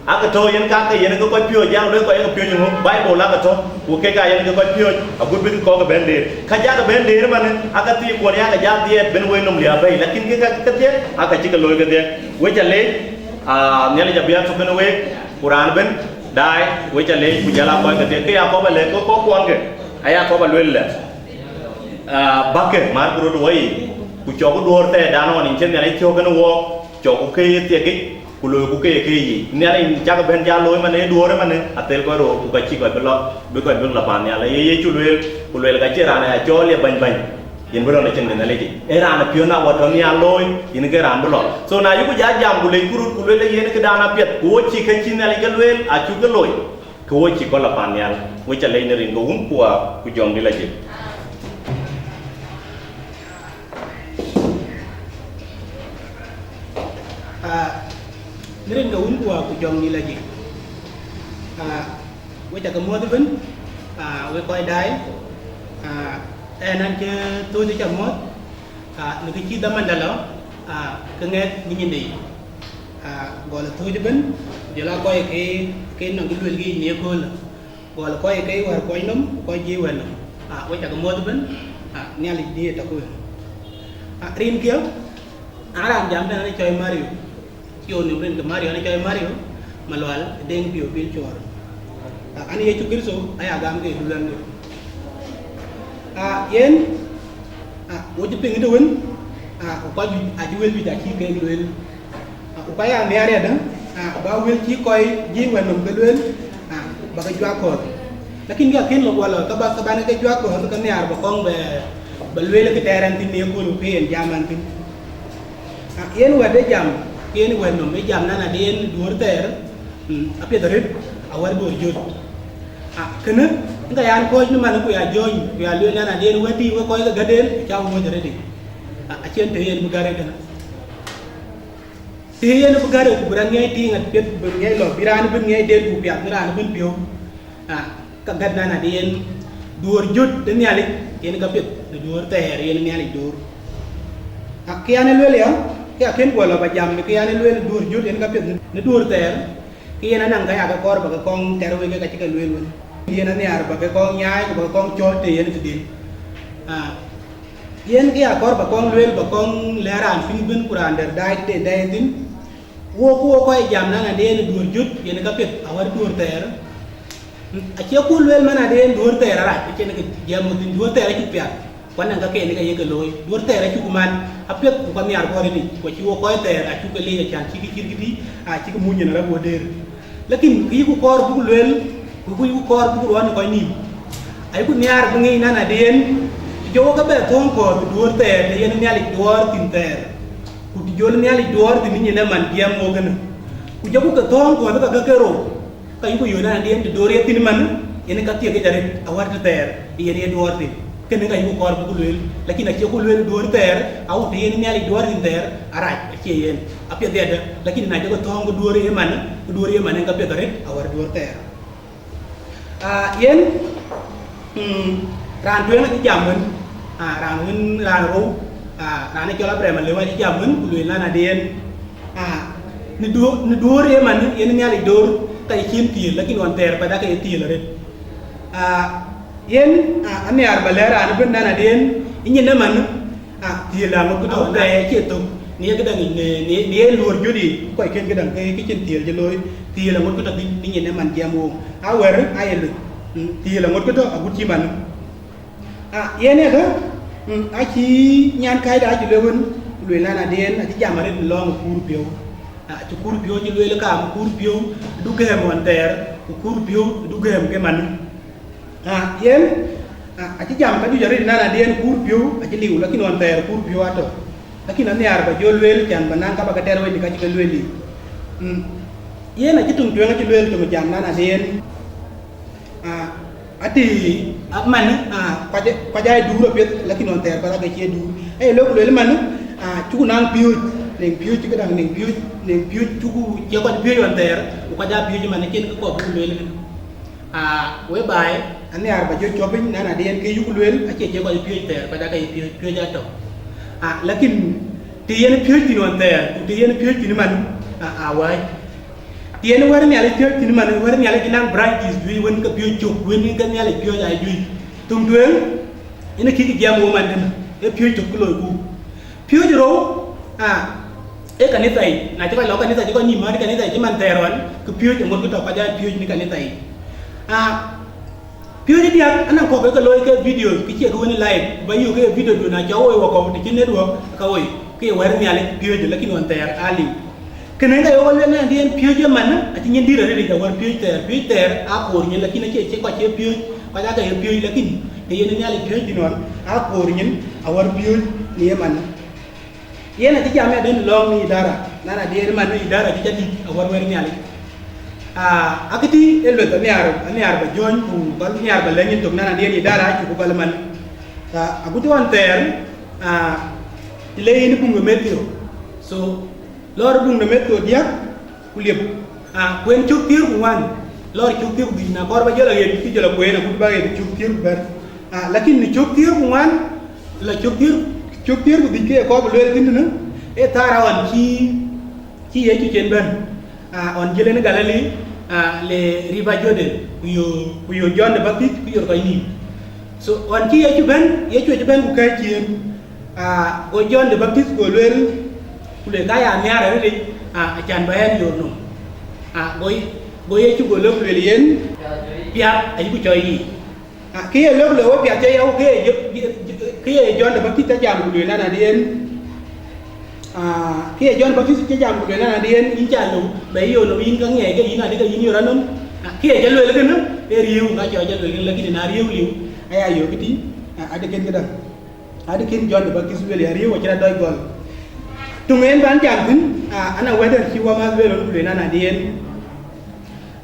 aake tɔ̈ yen ka ke yen ke kɔc piööc, yak lueel kɔc yen ke piööc ŋö, Baibol aake tɔ̈, ku kek aa yen ke kɔc piööc, agut bï ke kɔ̈k ke bɛ̈n deer. Ka jakë bɛ̈n deer ëmanë, aake thii kuɔn yak jal dhiɛɛt ben wëi nɔm liääp bɛ̈i, lakin ke ka kedhie, aake cï ke looi kedhie. Wek ca leec, aa, Nhialic abï a tök kenë week, ku raan ëbën, daai, wek ca leec, ku jɔl aa kɔc kedhie, ke ya kɔp alɛ̈k ke kɔckuɔn ke. Aya kɔp aluel lɛ, aa, bäkkë, määrkë röt wɔ yiic, ku cɔkku duɔ̈ɔ̈r thɛɛrdan ɣɔn yen cï Nhialic thiɔ̈k kenë wɔɔk, cɔkku ke ye thiekic, ku loiku ke ye ke yiic. Nhialic cak bɛ̈n jal looi man ë duɔ̈ɔ̈r ëmanë, athel kɔc roor, ku ka cï kɔc bï lɔ, bï kɔc bï lɔ pan nhial. Aye Yecu lueel, ku lueel ka cïn raan aya cɔɔl ye bɛ̈ny bɛ̈ny, yen bï rɔt ë cieŋ de Nhialic yic. Ee raan ë piɔ̈n awär tɔ̈ nhial looi, yen ke raan bï lɔ. So na yuku ja jam, ku lecku röt, ku lueel yen këdan apiɛth, ku wo cï ka cï Nhialic ke lueel, acuk ke looi. Ke wo cï kɔc lɔ pan nhial, wek ca leec në rin ke Wun ku Wä ku Jɔŋdït Lajik. Në rin ke Wun ku Wät ku Jɔŋdït Lajik. Aa, we ca ke muɔ̈th ëbën, aa, we kɔc daai, aa, ɣɛn an cï thööc ca muɔ̈th, aa, në kë cï dhamanda lɔ, aa, ke ŋɛk në nyin de yic. Aa, gɔl ë thööc ëbën, ku jɔl aa kɔc ke, ke nɔŋ kë luelkï në ye köölë. Gɔl kɔc ke wär kuɔny nɔm, ku kɔc jiëc wɛ̈t nɔm. Aa, we ca ke muɔ̈th ëbën, aa, Nhialic diëër tɔ̈ ku wën. Aa, rinkië, aa, raan jam tɛ̈n anë cɔl Mario. Cï ɣo nïm rin ke Mario, anë cɔl Mario Malual Deŋ Piu Bil Cuɔɔr. Aa, an Yecu Kërtho aya gam ke duluɛ̈ndu. Aa, yen, aa, wo cï piŋ ëdë wën, aa, ku kɔc juëc, acï wël juëc acï kek lueel. Aa, ku ka ya nhiaar yadäŋ, aa, ba wël cï kɔc jiëc wɛ̈t nɔm ke lueel, aa, ba ke juak kɔ̈ɔ̈th. Lakin kë akën lɔ guɔ lɔ, ka ba, ka ban ke juak kɔ̈ɔ̈th, ka nhiaar ba kɔŋ bɛ, ba lueel kë tɛɛr ɛn thïn në ye kööl ku kë yen jam ɛn thïn. Aa, yen wɛ̈t de jam, ke yen wɛ̈t nɔm, ë jam nɔn adï yen duɔ̈ɔ̈r thɛɛr, mm, apiɛth arëët, awär duɔ̈ɔ̈r jöt. Aa, kënë, ŋa yan kɔ̈ɔ̈c në man ku ya jɔ̈ɔ̈ny, ku ya lueel nɔn adï yen wɛ̈t dï wek kɔc ke gätden, ca wuɔ̈c arëët. Aa, acïn të yen bï gät ë kënë. Të yen bï gät ë ku bï raan ŋiɛc tiiŋ apiɛth, bï ŋiɛc lɔ, bï raan bï ŋiɛc den ku piath, bï raan bï piɔ̈u. Aa, ka gät nɔn adï yen duɔ̈ɔ̈r jöt de Nhialic, yen ka piɛth në duɔ̈ɔ̈r thɛɛr, yen Nhialic door. Aa, kë yan ë lueel ya, kë akën guɔ lɔ ba jam, kë yan ë lueel duɔ̈ɔ̈r jöt, yen ka piɛth në, në duɔ̈ɔ̈r thɛɛr, ke yen anɔŋ ka ya ke kɔɔr ba ke kɔŋ tɛr wek, ka cï ke lueel wën. Yen anhiaar ba ke kɔŋ nyaai, ku ba ke kɔŋ cɔl të yen tëden. Aa, yen kë ya kɔɔr ba kɔŋ lueel, ba kɔŋ lɛ̈k raan piŋ ëbën, ku raan dɛ̈t daai tëde daai thïn. Wok, ku wok kɔc jam nɔn adï yen duɔ̈ɔ̈r jöt, yen ka piɛth awär duɔ̈ɔ̈r thɛɛr. Acie ku lueel man adï yen duɔ̈ɔ̈r thɛɛr arac, acïn kë jiɛɛm wok thïn, duɔ̈ɔ̈r thɛɛr acuk piath. Ku anɔŋ ka kɛn ka ye ke looi. Duɔ̈ɔ̈r thɛɛr acuk man, apiɛth ku ka nhiaar guɔ arëët yic, ku acï wok kɔc thɛɛr acuk ke leec acan cïkï cït këdï, aa, cïkï muny yen arëët guɔ dëër. Lakin kë yïku kɔɔr buk lueel, ku kë yïku kɔɔr buk ruɔ̈n ë kɔc nïïm. Ayïku nhiaar bï ŋic nɔn adï yen, të jɔ wok ke bɛ thɔ̈ɔ̈ŋ kɔ̈ɔ̈th duɔ̈ɔ̈r thɛɛr, të yen Nhialic duɔ̈ɔ̈r thïn thɛɛr. Ku të jɔl Nhialic duɔ̈ɔ̈r thïn ë nyin ë man jiɛɛm wok kënë. Ku jɔku ke thɔ̈ɔ̈ŋ kɔ̈ɔ̈th ka ke ke rou. Ka yïku yöök nɔn adï yen të duɔ̈ɔ̈r ye thïn man, yen ka thiek yic arëët awär të thɛɛr, yen ye duɔ̈ɔ̈r thïn. Kënë ka yïku kɔɔr buk lueel, lakin acie ku lueel duɔ̈ɔ̈r thɛɛr, awu të yen Nhialic duɔ̈ɔ̈r thïn thɛɛr, arac, acie yen. Apiɛth yadäŋ, lakin na jɔ ke thɔ̈ɔ̈ŋ ke duɔ̈ɔ̈r ye man, ke duɔ̈ɔ̈r ye man yen ka piɛth arëët awär duɔ̈ɔ̈r thɛɛr. Aa, yen, mm, raan tueŋ acï jam wën, aa, raan wën, raan rou, aa, raan ë cɔl Abraham Alëu acï jam wën, ku lueel nɔn adï yen, aa, në duɔ̈-, në duɔ̈ɔ̈r ye man, yen Nhialic door, ka ye cïn thiëël, lakin ɣɔn thɛɛr kɔc aa ke ye thiëël arëët. Aa, yen, aa, anhiaar ba lɛ̈k raan ëbën nɔn adï yen, ë nyin ë man, aa, thiëël aŋot kë tɔ̈, na ye cie thök, në ye këdäŋ yic, në, në, në ye luɔ̈ɔ̈r jöt yic, kɔc kën këdäŋ ke, ke cïn thiëël cï looi, thiëël aŋot kë tɔ̈ thïn, në nyin ë man jiɛɛm wok. Awär, aye lueth, mm, thiëël aŋot kë tɔ̈ agut cï man. Aa, yen ëkë, mm, acï nyan kääcda acï lueel wën, ku lueel nɔn adï yen, acï jam arëët në lɔ̈ɔ̈ŋ ë kuur piɔ̈u. Aa, acï kuur piɔ̈u cï lueel kaam kuur piɔ̈u, du gɛ̈ɛ̈m ɣɔn thɛɛr, ku kuur piɔ̈u, du gɛ̈ɛ̈m ke man. Aa, yen, aa, acï jam ka juëc arëët nɔn adï yen kuur piɔ̈u acï liu, lakin ɣɔn thɛɛr kuur piɔ̈u atɔ̈. Lakin anhiaar ba jɔ lueel, can ba naŋ ka ba ke tɛr wei në ka cï ke lueel yic. Mm. Yen acï töŋ tueŋ acï lueel töŋ jam nɔn adï yen, aa, atï, aa, man, aa, kuac, kuac aa duur apiɛth, lakin ɣɔn thɛɛr kuac aa ke cie duur. Aye lɔ ku lueel man, aa, cuku naŋ piööc, nɔŋ piööc cï këdäŋ, nɔŋ piööc, nɔŋ piööc cuku cie kɔc piööc ɣɔn thɛɛr, ku kuac aa piööc man, acïn kë kɔɔr buk lueel kënë. Aa, whereby, anhiaar ba jɔ cuɔp piny, nɔn adï yen kë yuk lueel, acie cie kɔc piööc thɛɛr, kɔc aa ke ye piööc, piööc atɔ̈. Aa, lakin të yen piööc thïn ɣɔn thɛɛr, ku të yen piööc thïn man, aa, aa wääc. Të yen wɛ̈t Nhialic piööc thïn man, wɛ̈t Nhialic cï naŋ branches juëc wën ke piööc cök, wën ke Nhialic piööc aa juëc. Töŋ tueŋ, yen ë kï jiɛɛm wok man tënë, ee piööc tök kë loiku. Piööc rou, aa, ee kanitha yic, na cï kɔc lɔ kanitha, cï kɔc nïïm määt kanitha yic, cï man thɛɛr ɣɔn, ke piööc aŋot kë tɔ̈ kɔc aa piööc në kanitha yic. Aa, piööc ë diäk, anɔŋ kɔ̈k ke ke looi ke video, kë cie ke wën live, ba yök ke video du, na cɔk woi wakɔ̈u, të cïn network, ka woi, ke ye wɛ̈t Nhialic piööc, lakin ɣɔn thɛɛr aa liu. Kënë ka ye wok lueel nɔn adï yen piööc ë man, acï nyin dït arëët yic awär piööc thɛɛr, piööc thɛɛr aa koor nyin, lakin acie cie kɔc cie piööc, kɔc aa ke ye piööc, lakin të yen Nhialic piööc thïn ɣɔn, aa koor nyin, awär piööc në ye man. Yen acï jam ya den lɔ̈ŋ në idara, nɔn adï yen man në idara cï ca dït awär wɛ̈t Nhialic. Aa, akëtï ë lueth anhiaar, anhiaar ba jɔ̈ɔ̈ny ku ba anhiaar ba lɛ̈k nyin tök nɔn adï yen idara acuk ku gɔl man. Aa, agut ɣɔn thɛɛr, aa, të le yïn buŋ de Matthew. So, lɔɔr buŋ de Matthew diäk, Ku liep, ah, ku en cök thiëër ku ŋuan, lɔɔr cök thiëër ku dhïc, na kɔɔr ba jɔl aɣet, cï jɔl akueen, akut ba ɣet cök thiëër ku bɛ̈t. Ah, lakin në cök thiëër ku ŋuan, la cök thiëër, cök thiëër ku dhïc ke ye kɔɔr bï lueel thïn tënë, ee thaar ɣɔn cï, cï Yecu cen bɛ̈n, ah, ɣɔn jiël en ë Galili, ah, le river Jordan, ku yo, ku yo John the Baptist, ku yo kɔc nïïm. So, ɣɔn cï Yecu bɛ̈n, Yecu acï bɛ̈n ku kɛ̈ɛ̈c ciëën. Ah, go John the Baptist go lueel, ku le ka ya nhiaar arëëtic, ah, acan ba ɣɛn yor nɔm. Ah, go, go Yecu go lëk lueel yen, piath ayï ku cɔi yiic. Ah, kë ye lëk le we piath cɔi yiic, kë ye, kë ye John the Baptist ajam ku lueel an, adï yen, ah, kë ye John Baptist cï jam ku lueel an, adï yen, yïn ca lëu, ba yï yor nɔm, yïn ka ŋiɛc ke yïn, adï ke yïn yor anɔm. Ah, kë ye ca lueel kënë, ee riëëu, ka cɔi ca lueel kënë, lakini na riëëu liu, aya yök këtï, ah, adï kën këdäŋ. Adï kën John the Baptist lueel ya riëëu acï rɔt dɔc gɔl. Töŋ en ban jam thïn, ah, ana wɛ̈t dɛ̈t cï wämäth lueel ɣɔn ku lueel an, adï yen,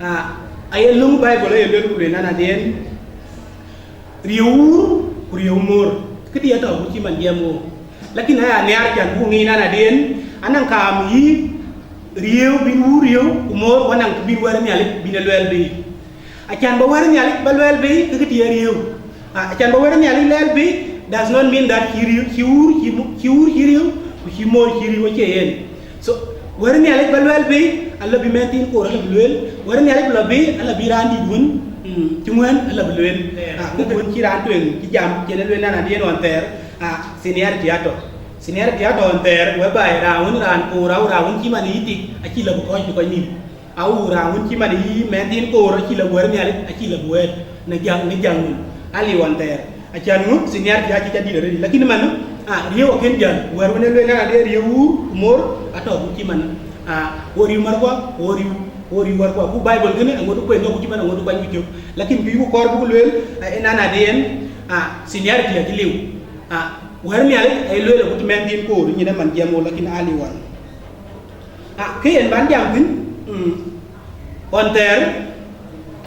ah, aye löŋ Bible aye lueel ku lueel an, adï yen, riëëu wuur ku riëëu moor, këdï atɔ̈ ku cï man jiɛɛm wook. Lakin aya nhiaar can buk ŋic an, adï yen, anaŋ kaam yï riëëu bïn wuur riëëu ku moor, ku anaŋ kë bïn wɛ̈t Nhialic bïn e luɛɛl bei. Acan ba wɛ̈t Nhialic ba luɛɛl bei, ke kë tï ye riëëu. Ah, acan ba wɛ̈t Nhialic luɛɛl bei does not mean that cï riëëu, cï wuur, cï mu-, cï wuur cï riëëu, ku cï moor cï riëëu, acie yen. So, wɛ̈t Nhialic ba luɛɛl bei, ala bï mɛnhthiin koor ala bï lueel. Wɛ̈t Nhialic ba lɔ bei, ala bï raan dït wën, mm, cï ŋuɛ̈ɛ̈n ala bï lueel. Ah, ku wën cï raan tueŋ cï jam, cïn e lueel an, adï yen ɣɔn thɛɛr, ah, seniority atɔ̈. Seniority atɔ̈ ɣɔn thɛɛr, whereby raan wën raan koor, au raan wën cï man yï tik, acï lɔ bï kɔ̈ɔ̈c bï kɔc nïïm. Au raan wën cï man yï mɛnhthiin koor, acï lɔ wɛ̈t Nhialic, acï lɔ bï wɛ̈ɛ̈t në jäŋ, në jäŋ nïïm, aliu ɣɔn thɛɛr. Acan ŋö, seniority acï ca dït arëëtic. Lakin man, ah, riëëu akën jäl, wɛ̈t wën e lueel an, adï riëëu wuur ku moor, atɔ̈ ku cï man, ah, wo riëëu märkua, wo riëëu, wo riëëu wärkua. Ku Bible kënë, aŋot kueen ku cï man, aŋot kuany ku cök. Lakin kë yuku kɔɔr buk lueel, ah, en an, adï yen, ah, seniority acï liu. Ah, wɛ̈t Nhialic aye lueel akut mɛnhthiin koor, nyin ë man jiɛɛm wook, lakin aliu ɣɔn. Ah, kë yen ban jam thïn, mm, ɣɔn thɛɛr,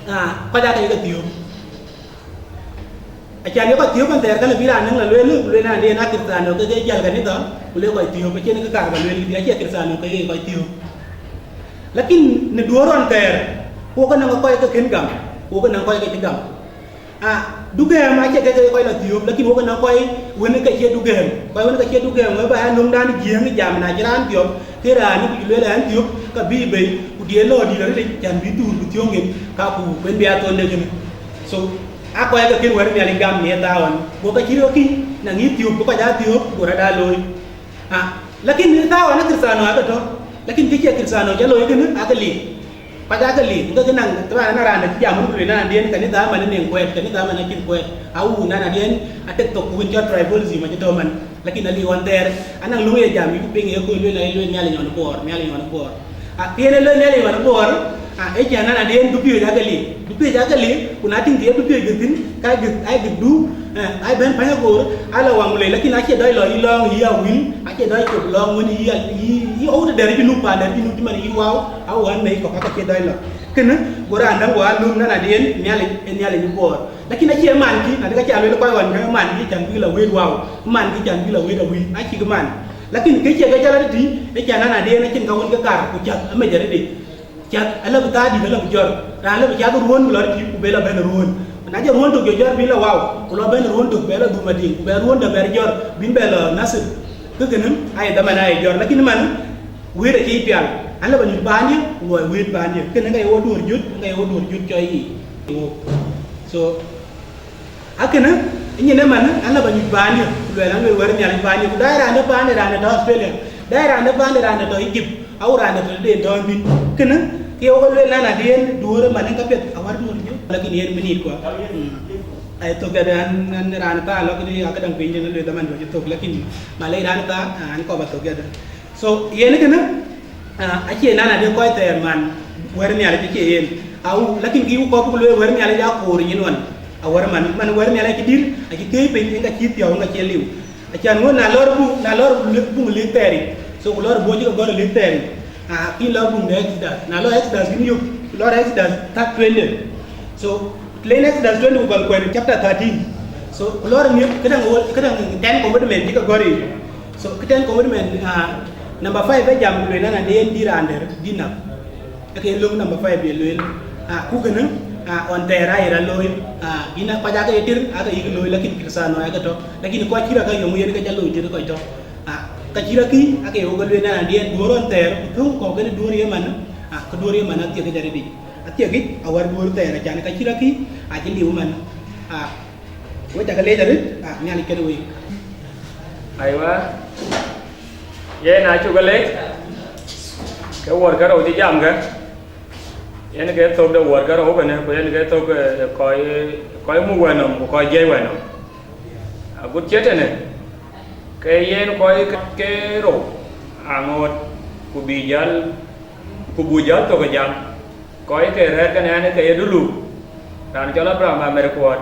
ah, kɔc aa ke ye ke thiöök. Acan ye kɔc thiöök ɣɔn thɛɛr, ka lë bï raan nɔŋ la lueel, ku lueel an, adï yen a Krïthiano ke ke jäl kanitha, ku le kɔc thiöök, acïn kë kaar ba lueel, këdï acie Krïthiano ke ye kɔc thiöök. Lakin në duɔ̈ɔ̈r ɣɔn thɛɛr, ku wok ke nɔŋ kɔc ke kën gam, ku wok ke nɔŋ kɔc ke cï gam. Ah, dugɛ̈ɛ̈m acie kek kɔc la thiöök, lakin wok ënɔŋ kɔc wën ke cie dugɛ̈ɛ̈m. Kɔc wën ke cie dugɛ̈ɛ̈m, whereby alöŋdan Jiëëŋ jam, na cï raan thiɔ̈k, ke raan ku lueel an thiök, ka bï bei, ku diëër lɔ dït arëëtic, can bï dhuur bï thiöŋ yen, ka ku ben bï a thonde kënë. So, aa kɔc ke kën wɛ̈t Nhialic gam në thaar ɣɔn, go ka cï röt kï, na ŋïï thiök, bï kɔc aa thiök, go rɔt aa looi. Ah, lakin në thaar ɣɔn ë Krïthiano aake tɔ̈, lakin kë cie Krïthiano ca looi kënë, aake lik. Kɔc aake lik, ke kë naŋ, tëbɛn na raan dɛ̈ cï jam wën ku lueel an, adï yen kanitha man ë neŋ kuɛɛt, kanitha man acïn kuɛɛt. Au, na, na, adï yen atek thok ku wën cɔl tribalism acï tɔ̈ man. Lakin aliu ɣɔn thɛɛr, anaŋ löŋ ye jam, yïku piŋ ye kɔc lueel, aye lueel Nhialic ɣɔn Bor, Nhialic ɣɔn Bor. Ah, kë yen e lueel Nhialic ɣɔn Bor, ah, ee cän an, adï yen dupiööc aake lik, dupiööc aake lik, ku na tïŋ të ye dupiööc bï thïn, ka gëk, ai gëkdu, eh, ai bɛ̈n pany agoor, ala waŋ lei, lakin acie dɔc lɔ yï lɔ̈ɔ̈ŋ yï Awil, acie dɔc cop lɔ̈ɔ̈ŋ wën yï, yï, yï ɣööt dɛ̈t Junub, paan dɛ̈t Junub cï man yï Wau, au ɣän mei kɔ̈k, ka cie dɔc lɔ. Kënë, go raan däŋ go aa lööm nɔn adï yen Nhialic, ee Nhialic ë Bor. Lakin acie man kï, na dï ka cä lueel kɔc ɣɔn ke man kï can bï la wëët Wau, man kï can bï la wëët Awil, acïk man. Lakin kë cie ke cä la tëtï, ee can an adï yen acïn ka wën ke kar, ku cath amec arëëtic. Cath, ala bï thaa dït, ala bï jɔt. Raan la bï cath ruɔ̈ɔ̈n, bï lɔ tït, ku bï la bɛ̈n ruɔ̈ɔ̈n. Na jɔ ruɔ̈ɔ̈n tök jɔ jɔt, bï la Wau, ku lɔ bɛ̈n ruɔ̈ɔ̈n tök, bɛ la Dhum Madiŋ, ku bɛ ruɔ̈ɔ̈n dɛ̈ bɛr jɔt, bïn bɛ la Nasir. Kë kënë, aye dhaman aye jɔt, lakin man, wëët acï pial. An la bä nyuc paandiɛ̈, ku luɔi wëët paandiɛ̈. Kënë ka ye wo duɔ̈ɔ̈r jöt, ka ye wo duɔ̈ɔ̈r jöt cɔi yiic. So, akënë, nyin ëmën, an la bä nyuc paandiɛ̈, ku luɛɛl an luel wɛ̈t Nhialic paandiɛ̈, ku daai raan de paandiɛ̈, raan de tɔ̈ Australia, daai raan de paandiɛ̈, raan de tɔ̈ Egypt, au raan de tɔ̈ de tɔ̈ piny. Kënë, ke ye wo lueel an adï yen duɔ̈ɔ̈r ëmën ë ka piɛth, awär duɔ̈ɔ̈r jöt, lakin yen minit kua. Mm. Ai thok yadë an, an raan thaa lɔ këdï, akëdäŋ piny tënë lueel dhaman duɔ̈ɔ̈r cï thok, lakin malec raan thaa, an kɔp athok yadë. So, yen kënë, ah, acie nɔn adï kɔc thɛɛr man wɛ̈t Nhialic acie yen. Au, lakin kë yuku kɔɔr buk lueel wɛ̈t Nhialic aa koor nyin ɣɔn. Awär man, man wɛ̈t Nhialic acï dït, acï thiëëc piny, yen ka cï thiɔ̈u, yen ka cï liu. Acan ŋö na lɔɔr buŋ, na lɔɔr buŋ lëk thɛɛr yic. So, ku lɔɔr buŋ cï ke gɔ̈r lëk thɛɛr yic. Ah, kïn lɔ buŋ de Exodus. Na lɔ Exodus kïn yök, lɔɔr Exodus thak twenty. So, Leŋ Exodus twenty ku bäl kuɛ̈n chapter thirteen. So, ku lɔɔr ë miök, këdäŋ wo, këdäŋ Ten Commandment cï ke gɔ̈r yiic. So, kë Ten Commandment, ah, number five ë jam ku lueel an adï yen dï raan dɛ̈t dï näk. Ke löŋ number five ye lueel, ah, ku kënë, ah, ɣɔn thɛɛr aye rɔt looi, ah, yïn a kɔc aake ye tïr, aake yïk looi, lakin Krïthiano aake tɔ̈, lakin kɔc cï rɔt ke yöŋ yen ke ca looi tïr kɔc tɔ̈. Ah, ka cï rɔt kï, aake ye wok lueel na diɛt duɔ̈ɔ̈r ɣɔn thɛɛr, ku thöŋ kɔ̈u kënë duɔ̈ɔ̈r ye man, ah, ke duɔ̈ɔ̈r ye man athiek yic arëëtic. Athiek yic awär duɔ̈ɔ̈r thɛɛr, acan ka cï rɔt kï, acï liu man. Ah, wek ca ke leec arëët, ah, Nhialic kenë wek. Aywa, yen acuk ke leec, ke wuɔ̈r ke rou cï jam ke, yen ke thök de wuɔ̈r ke rou kënë, ku yen ke thök, eh, kɔc, kɔc muk wɛ̈t nɔm, ku kɔc jiëc wɛ̈t nɔm. Agut cï tënë, ke yen kɔc ke rou aŋoot, ku bï jäl, ku buk jäl thök ë jam. Kɔc ke rɛ̈ɛ̈r kenë ɣɛn ke ye duluk, raan cɔl Abraham Amer Kuɔt,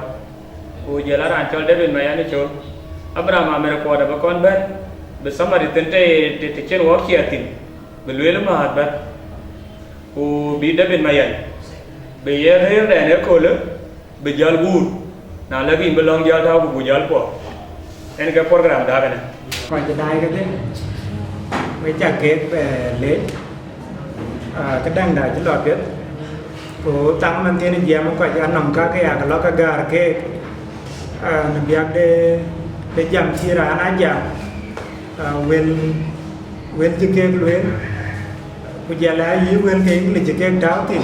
ku jɔl a raan cɔl David Mayen Col. Abraham Amer Kuɔt abï kɔn bɛ̈n, bï summary thïn të, të, të cïn wɔk ciɛɛth thïn, bï lueel määth bɛ̈n, ku bï David Mayen, bï ye rëërden ëköölë, bï jäl guur, na lɛ̈k yïn bï lɔ̈ŋ jäl tääu ku buk jäl puɔ̈k. Yen ke program da kënë. Kɔc daai kedhie, wek ca keek, eh, leec, ah, këdäŋda cï lɔ piɛth, ku thaŋ man thiin jiɛɛm kɔc anɔŋ ka ke ya ke lɔ ke gäär keek, ah, në biäk de, de jam cï raan a jam, ah, wël, wël cï keek lueel, ku jɔl a yï wël ke English cï keek tääu thïn,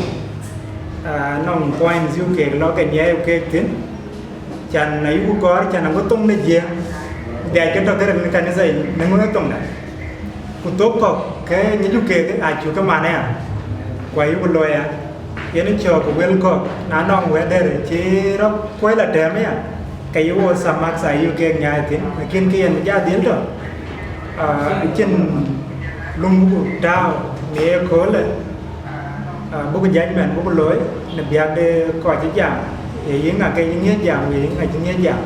ah, nɔŋ points yuk keek lɔ ke nyiɛɛi keek thïn, can ayuk kɔɔr, can ago thoŋ de Jiëëŋ, dhiac ke tɔ̈ ke ril në kanitha yic, në ŋö thoŋda. Ku thok kɔ̈k ke ŋic yuk keek acuk ke man aya, ku ayuk looi aya. Yen cɔɔk wël kɔ̈k, na nɔŋ wɛ̈t dɛ̈t cï rɔt kuɔ̈c lɔ tɛ̈ɛ̈m aya, ke yï wo thamak tha yï kek nyaai thïn, lakin kë yen bï jɔ dhil tɔ̈, ah, acïn luŋ buk tääu në ye köölë, ah, buk judgment buk looi në biäk de kɔc cï jam, ye yï ŋa ke yï ŋiëc jam, ye yï ŋa cï ŋiëc jam.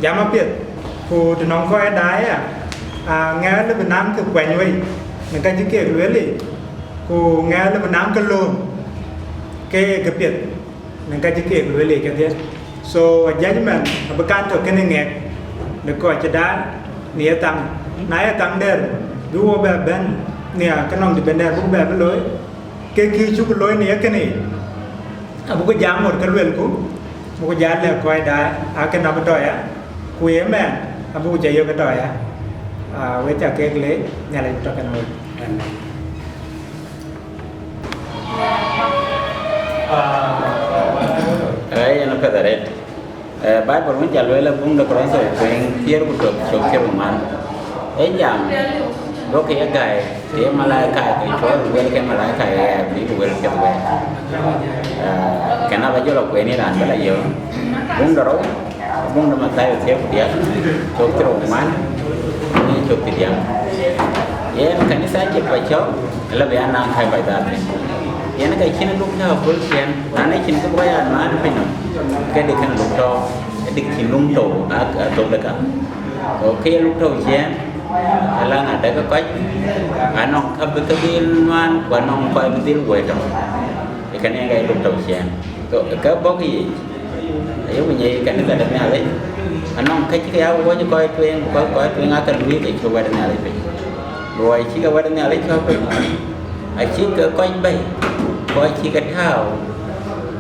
Jam apiɛth, ku të nɔŋ kɔc daai aya, ah, ŋɛk lë bï naŋ kë kuɛny wei në ka cï kek lueel yic, ku ŋɛk lë bï naŋ kë lööm ke ye kë piɛth në ka cï kek lueel yic kedhie. So, a judgment abï kan tɔ̈ kënë ŋɛk në kɔc cï daai në ye thaŋ. Na ye thaŋ dɛ̈t, bï wo bɛ bɛ̈n nhiaar ke nɔŋ të ben dɛ̈t buk bɛ bï looi, ke kï cuk looi në ye kënë yic, abuk jam ŋot ke luelku, buk jal lɛ̈k kɔc daai, akën abï tɔ̈ ya, ku ye mɛn, abuk jɔ yök tɔ̈ ya. Ah, wek ca kek leec, Nhialic tɔ̈ kenë wek. Amen. Ee, yen apiɛth arëët. Ee, Baibul wën ca lueel ë buŋ de Korinth tueŋ thiëër ku tök cök thiëër ku ŋuan. Ee jam, duɔ̈kkë ye gäi, të ye malaika ke cuɔl, wël ke malaika ye ɣɛɛr, bï wël piɛth wɛɛr. Ee, kënë aba jɔl a kueen ë raan bï la yök. Buŋ de rou, buŋ de Mathayo thiëër ku diäk, cök thiëër ku ŋuan, në cök thiëër diäk. Yen kanitha cï kɔc cɔ̈k, ëlë bï anaŋ kääc kɔc dhal piny. Yen ka cïn luk tääu aköl ciɛɛn, raan ë cïn kë bï kɔc aa nuaan piny nɔm, ke dï kën luk tɔ̈u, ë dï cïn luŋ tɔ̈u, a, a thok de ka. Go ke ye luk tɔ̈u ciɛɛn, ëlë na dɛ̈k kɔc, anɔŋ ka bï ke dhil nuaan, ku anɔŋ kɔc bï dhil woi tɔ̈u. Ee kënë yen ka ye luk tɔ̈u ciɛɛn. So, ke bɔ̈ ke yic, ayok nyiɛc kanitha de Nhialic, anɔŋ ka cï ke ya wuɔ̈c kɔc tueŋ, ku kɔc, kɔc tueŋ aake luui ke cï wɛ̈t de Nhialic piny. Luɔi cï ke wɛ̈t de Nhialic cɔ̈k piny, acï ke kɔc bɛ̈i, kɔc cï ke tääu,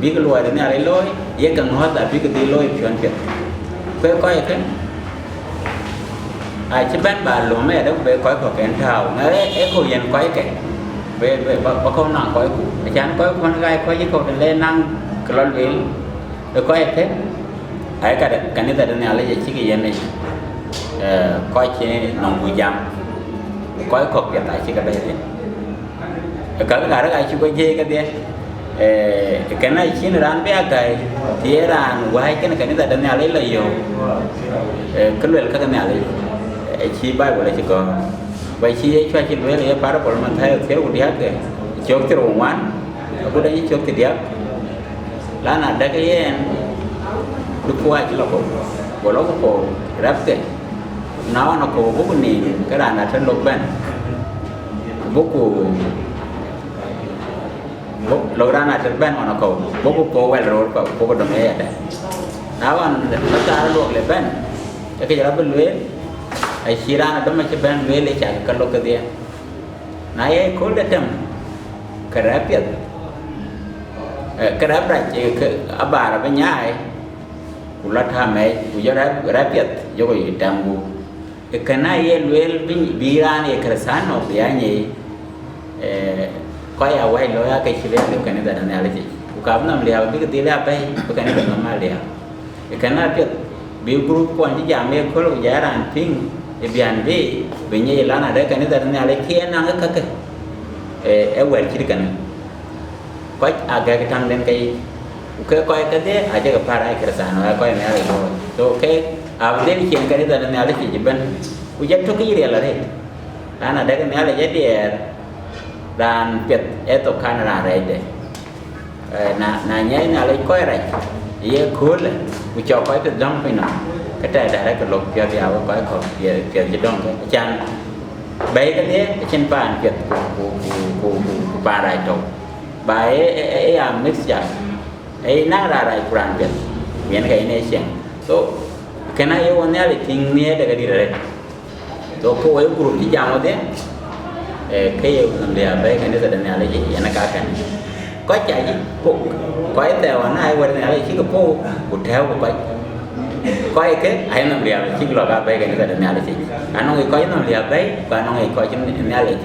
bïk luɔi de Nhialic looi, ye ke ŋɔ̈th abïk dhil looi piɔ̈n piɛth. Ku kɔc ëkën, acï bɛ̈n ba lööm ëyadë ku be kɔc kɔ̈k en tääu, ŋɛk ë, ë kɔ̈u yen kɔc ke, be, be, ba, ba kɔ̈u naŋ kɔcku. Acan kɔckuɔn ɣaac kɔc ë kɔ̈u të le naŋ kë lɔ lueel, ë kɔc ëkën, ayï ka de, kanitha de Nhialic acïk yen yic, eh, kɔc cï nɔŋ ku jam, ku kɔc kɔ̈k piɛth acïk ke bɛ̈i thïn. Käk ŋarë ka cuk jiëëc kedhie, eh, kënë acïn raan bï a gäi, të ye raan wääc kënë kanitha de Nhialic lɔ yök, eh, kë luel käk Nhialic, eh, cï Baibul acï gɔ̈ɔ̈r. Ku acï Yecu acï lueel ë ye parable Mathayo thiëër ku diäk, eh, cök thiëër ku ŋuan, agut acï cök thiëër diäk. Lan adɛ̈k yen, duku acï lɔ kɔ̈u, go lɔ ku kɔ̈u rɛpke. Na ɣɔn akɔ̈u buk nïïm, ke raan atën lok bɛ̈n, buk ku, buk, lok raan atën bɛ̈n ɣɔn akɔ̈u, buk ku puɔ̈u wɛl roor, ku buk dom ëyadɛ̈. Na ɣɔn ë thaar luɔk le bɛ̈n, ke këc rɔt bï lueel, acï raan adom acï bɛ̈n lueel ë cak ke lok kedhie. Na ye kööl de tëm, ke rɛ̈ɛ̈r piɛth, Kë rap rac, abaar abï nyaai, ku lɔ tääu mɛc, ku jɔ rap piɛth jɔkï tɛm gup. Kënë aye lueel bï raan ye Krithiano bï ya nyic, kɔc awäc looi aake cï liääp ë kanitha de Nhialic yic, ku ka bï nɔm liääp abïk dhil ya bɛ̈i bï kanitha nɔm a liääp. Kënë apiɛth bï group kuɔn cï jam ye kööl ku jɔ raan piŋ ë biän bï, bï nyic ëlan adë kanitha de Nhialic kë ye naŋ ë käkë, ë wɛ̈t cït kënë. Kɔc agɛ̈k täŋden keyic, ku ke kɔc kedhie ajɔkï päl aa Krithiano, aa kɔc Nhialic looi. So keek abï dhil ciɛɛŋ kanitha de Nhialic yic ëbën, ku jɔ tök yic riɛl arëët. Raan adë Nhialic ë diɛɛr, raan piɛth ë thok kän raan rɛɛcde. Na nyiɛc Nhialic kɔc rac ye köölë, ku cɔk kɔc piɛth dɔ̈ŋ piny nɔm, ke tɛ̈dɛ̈t ke lok piɔ̈th ya wek kɔc kɔ̈k piɛth cï dɔ̈ŋ ke can bɛ̈i kedhie acïn paan piɛth ku paan rac tɔ̈u. Ba ë ya mixture, ë naŋ raan rac ku raan piɛth, ku yen ke yen ë ciɛɛŋ. So kënë aye wɔ Nhialic tïŋ nhiëër de ke dït arëët. So ke wɔ ye group cï jam wɔdhie, ke ye nɔm liääp bɛ̈i kanitha de Nhialic yic yen ë kakɛn. Kɔc acï pok, kɔc thɛɛr wën aa ye wɛ̈t Nhialic cïkï pok ku tɛ̈ɛ̈u ku kɔc. Kɔc ke aye nɔm liääp cïk lɔk aa bɛ̈i kanitha de Nhialic yic. Anɔŋ yic kɔc nɔm liääp bɛ̈i, ku anɔŋ yic kɔc Nhialic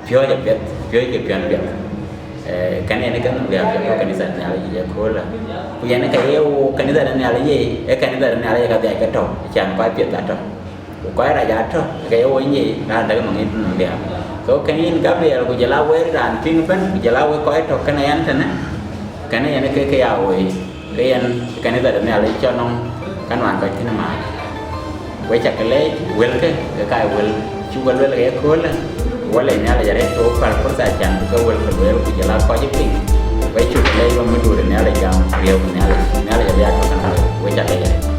piɔ̈ɔ̈c apiɛth, piɔ̈ɔ̈c ke piɔ̈n piɛth. Kënë yen ke nɔm liääp cɔk tɔ̈ kanitha de Nhialic yic ëköölë. Ku yen ke ye wɔ kanitha de Nhialic yic, ë kanitha de Nhialic yic ka dhiac ke tɔ̈u, can kɔc piɛth atɔ̈, ku kɔc rac atɔ̈, ke ye wɔ nyic raan dɛ̈k nɔŋ yic nɔm liääp. So kënë yïn Gabriel ku jɔl a wek raan piŋ ëbën ku jɔl a wek kɔc tɔ̈ kënë ɣɛn tënë, kënë yen ke ke ya woi, ke yen kanitha de Nhialic cɔl nɔŋ ka nuan kɔc thïn ëmääc. Wek ca ke leec, wëlkë ke ka ye wël cuk ke lueel ke ye köölë. Wɔ lec Nhialic arëët ke wɔ päl fursa can bï ke wëlkë lueel ku jɔl a kɔc piŋ. Wek cuk ke leec wek mëduur Nhialic gam riëëu Nhialic, Nhialic abï ya tɔ̈ kenë wek. Wek ca leec arëët.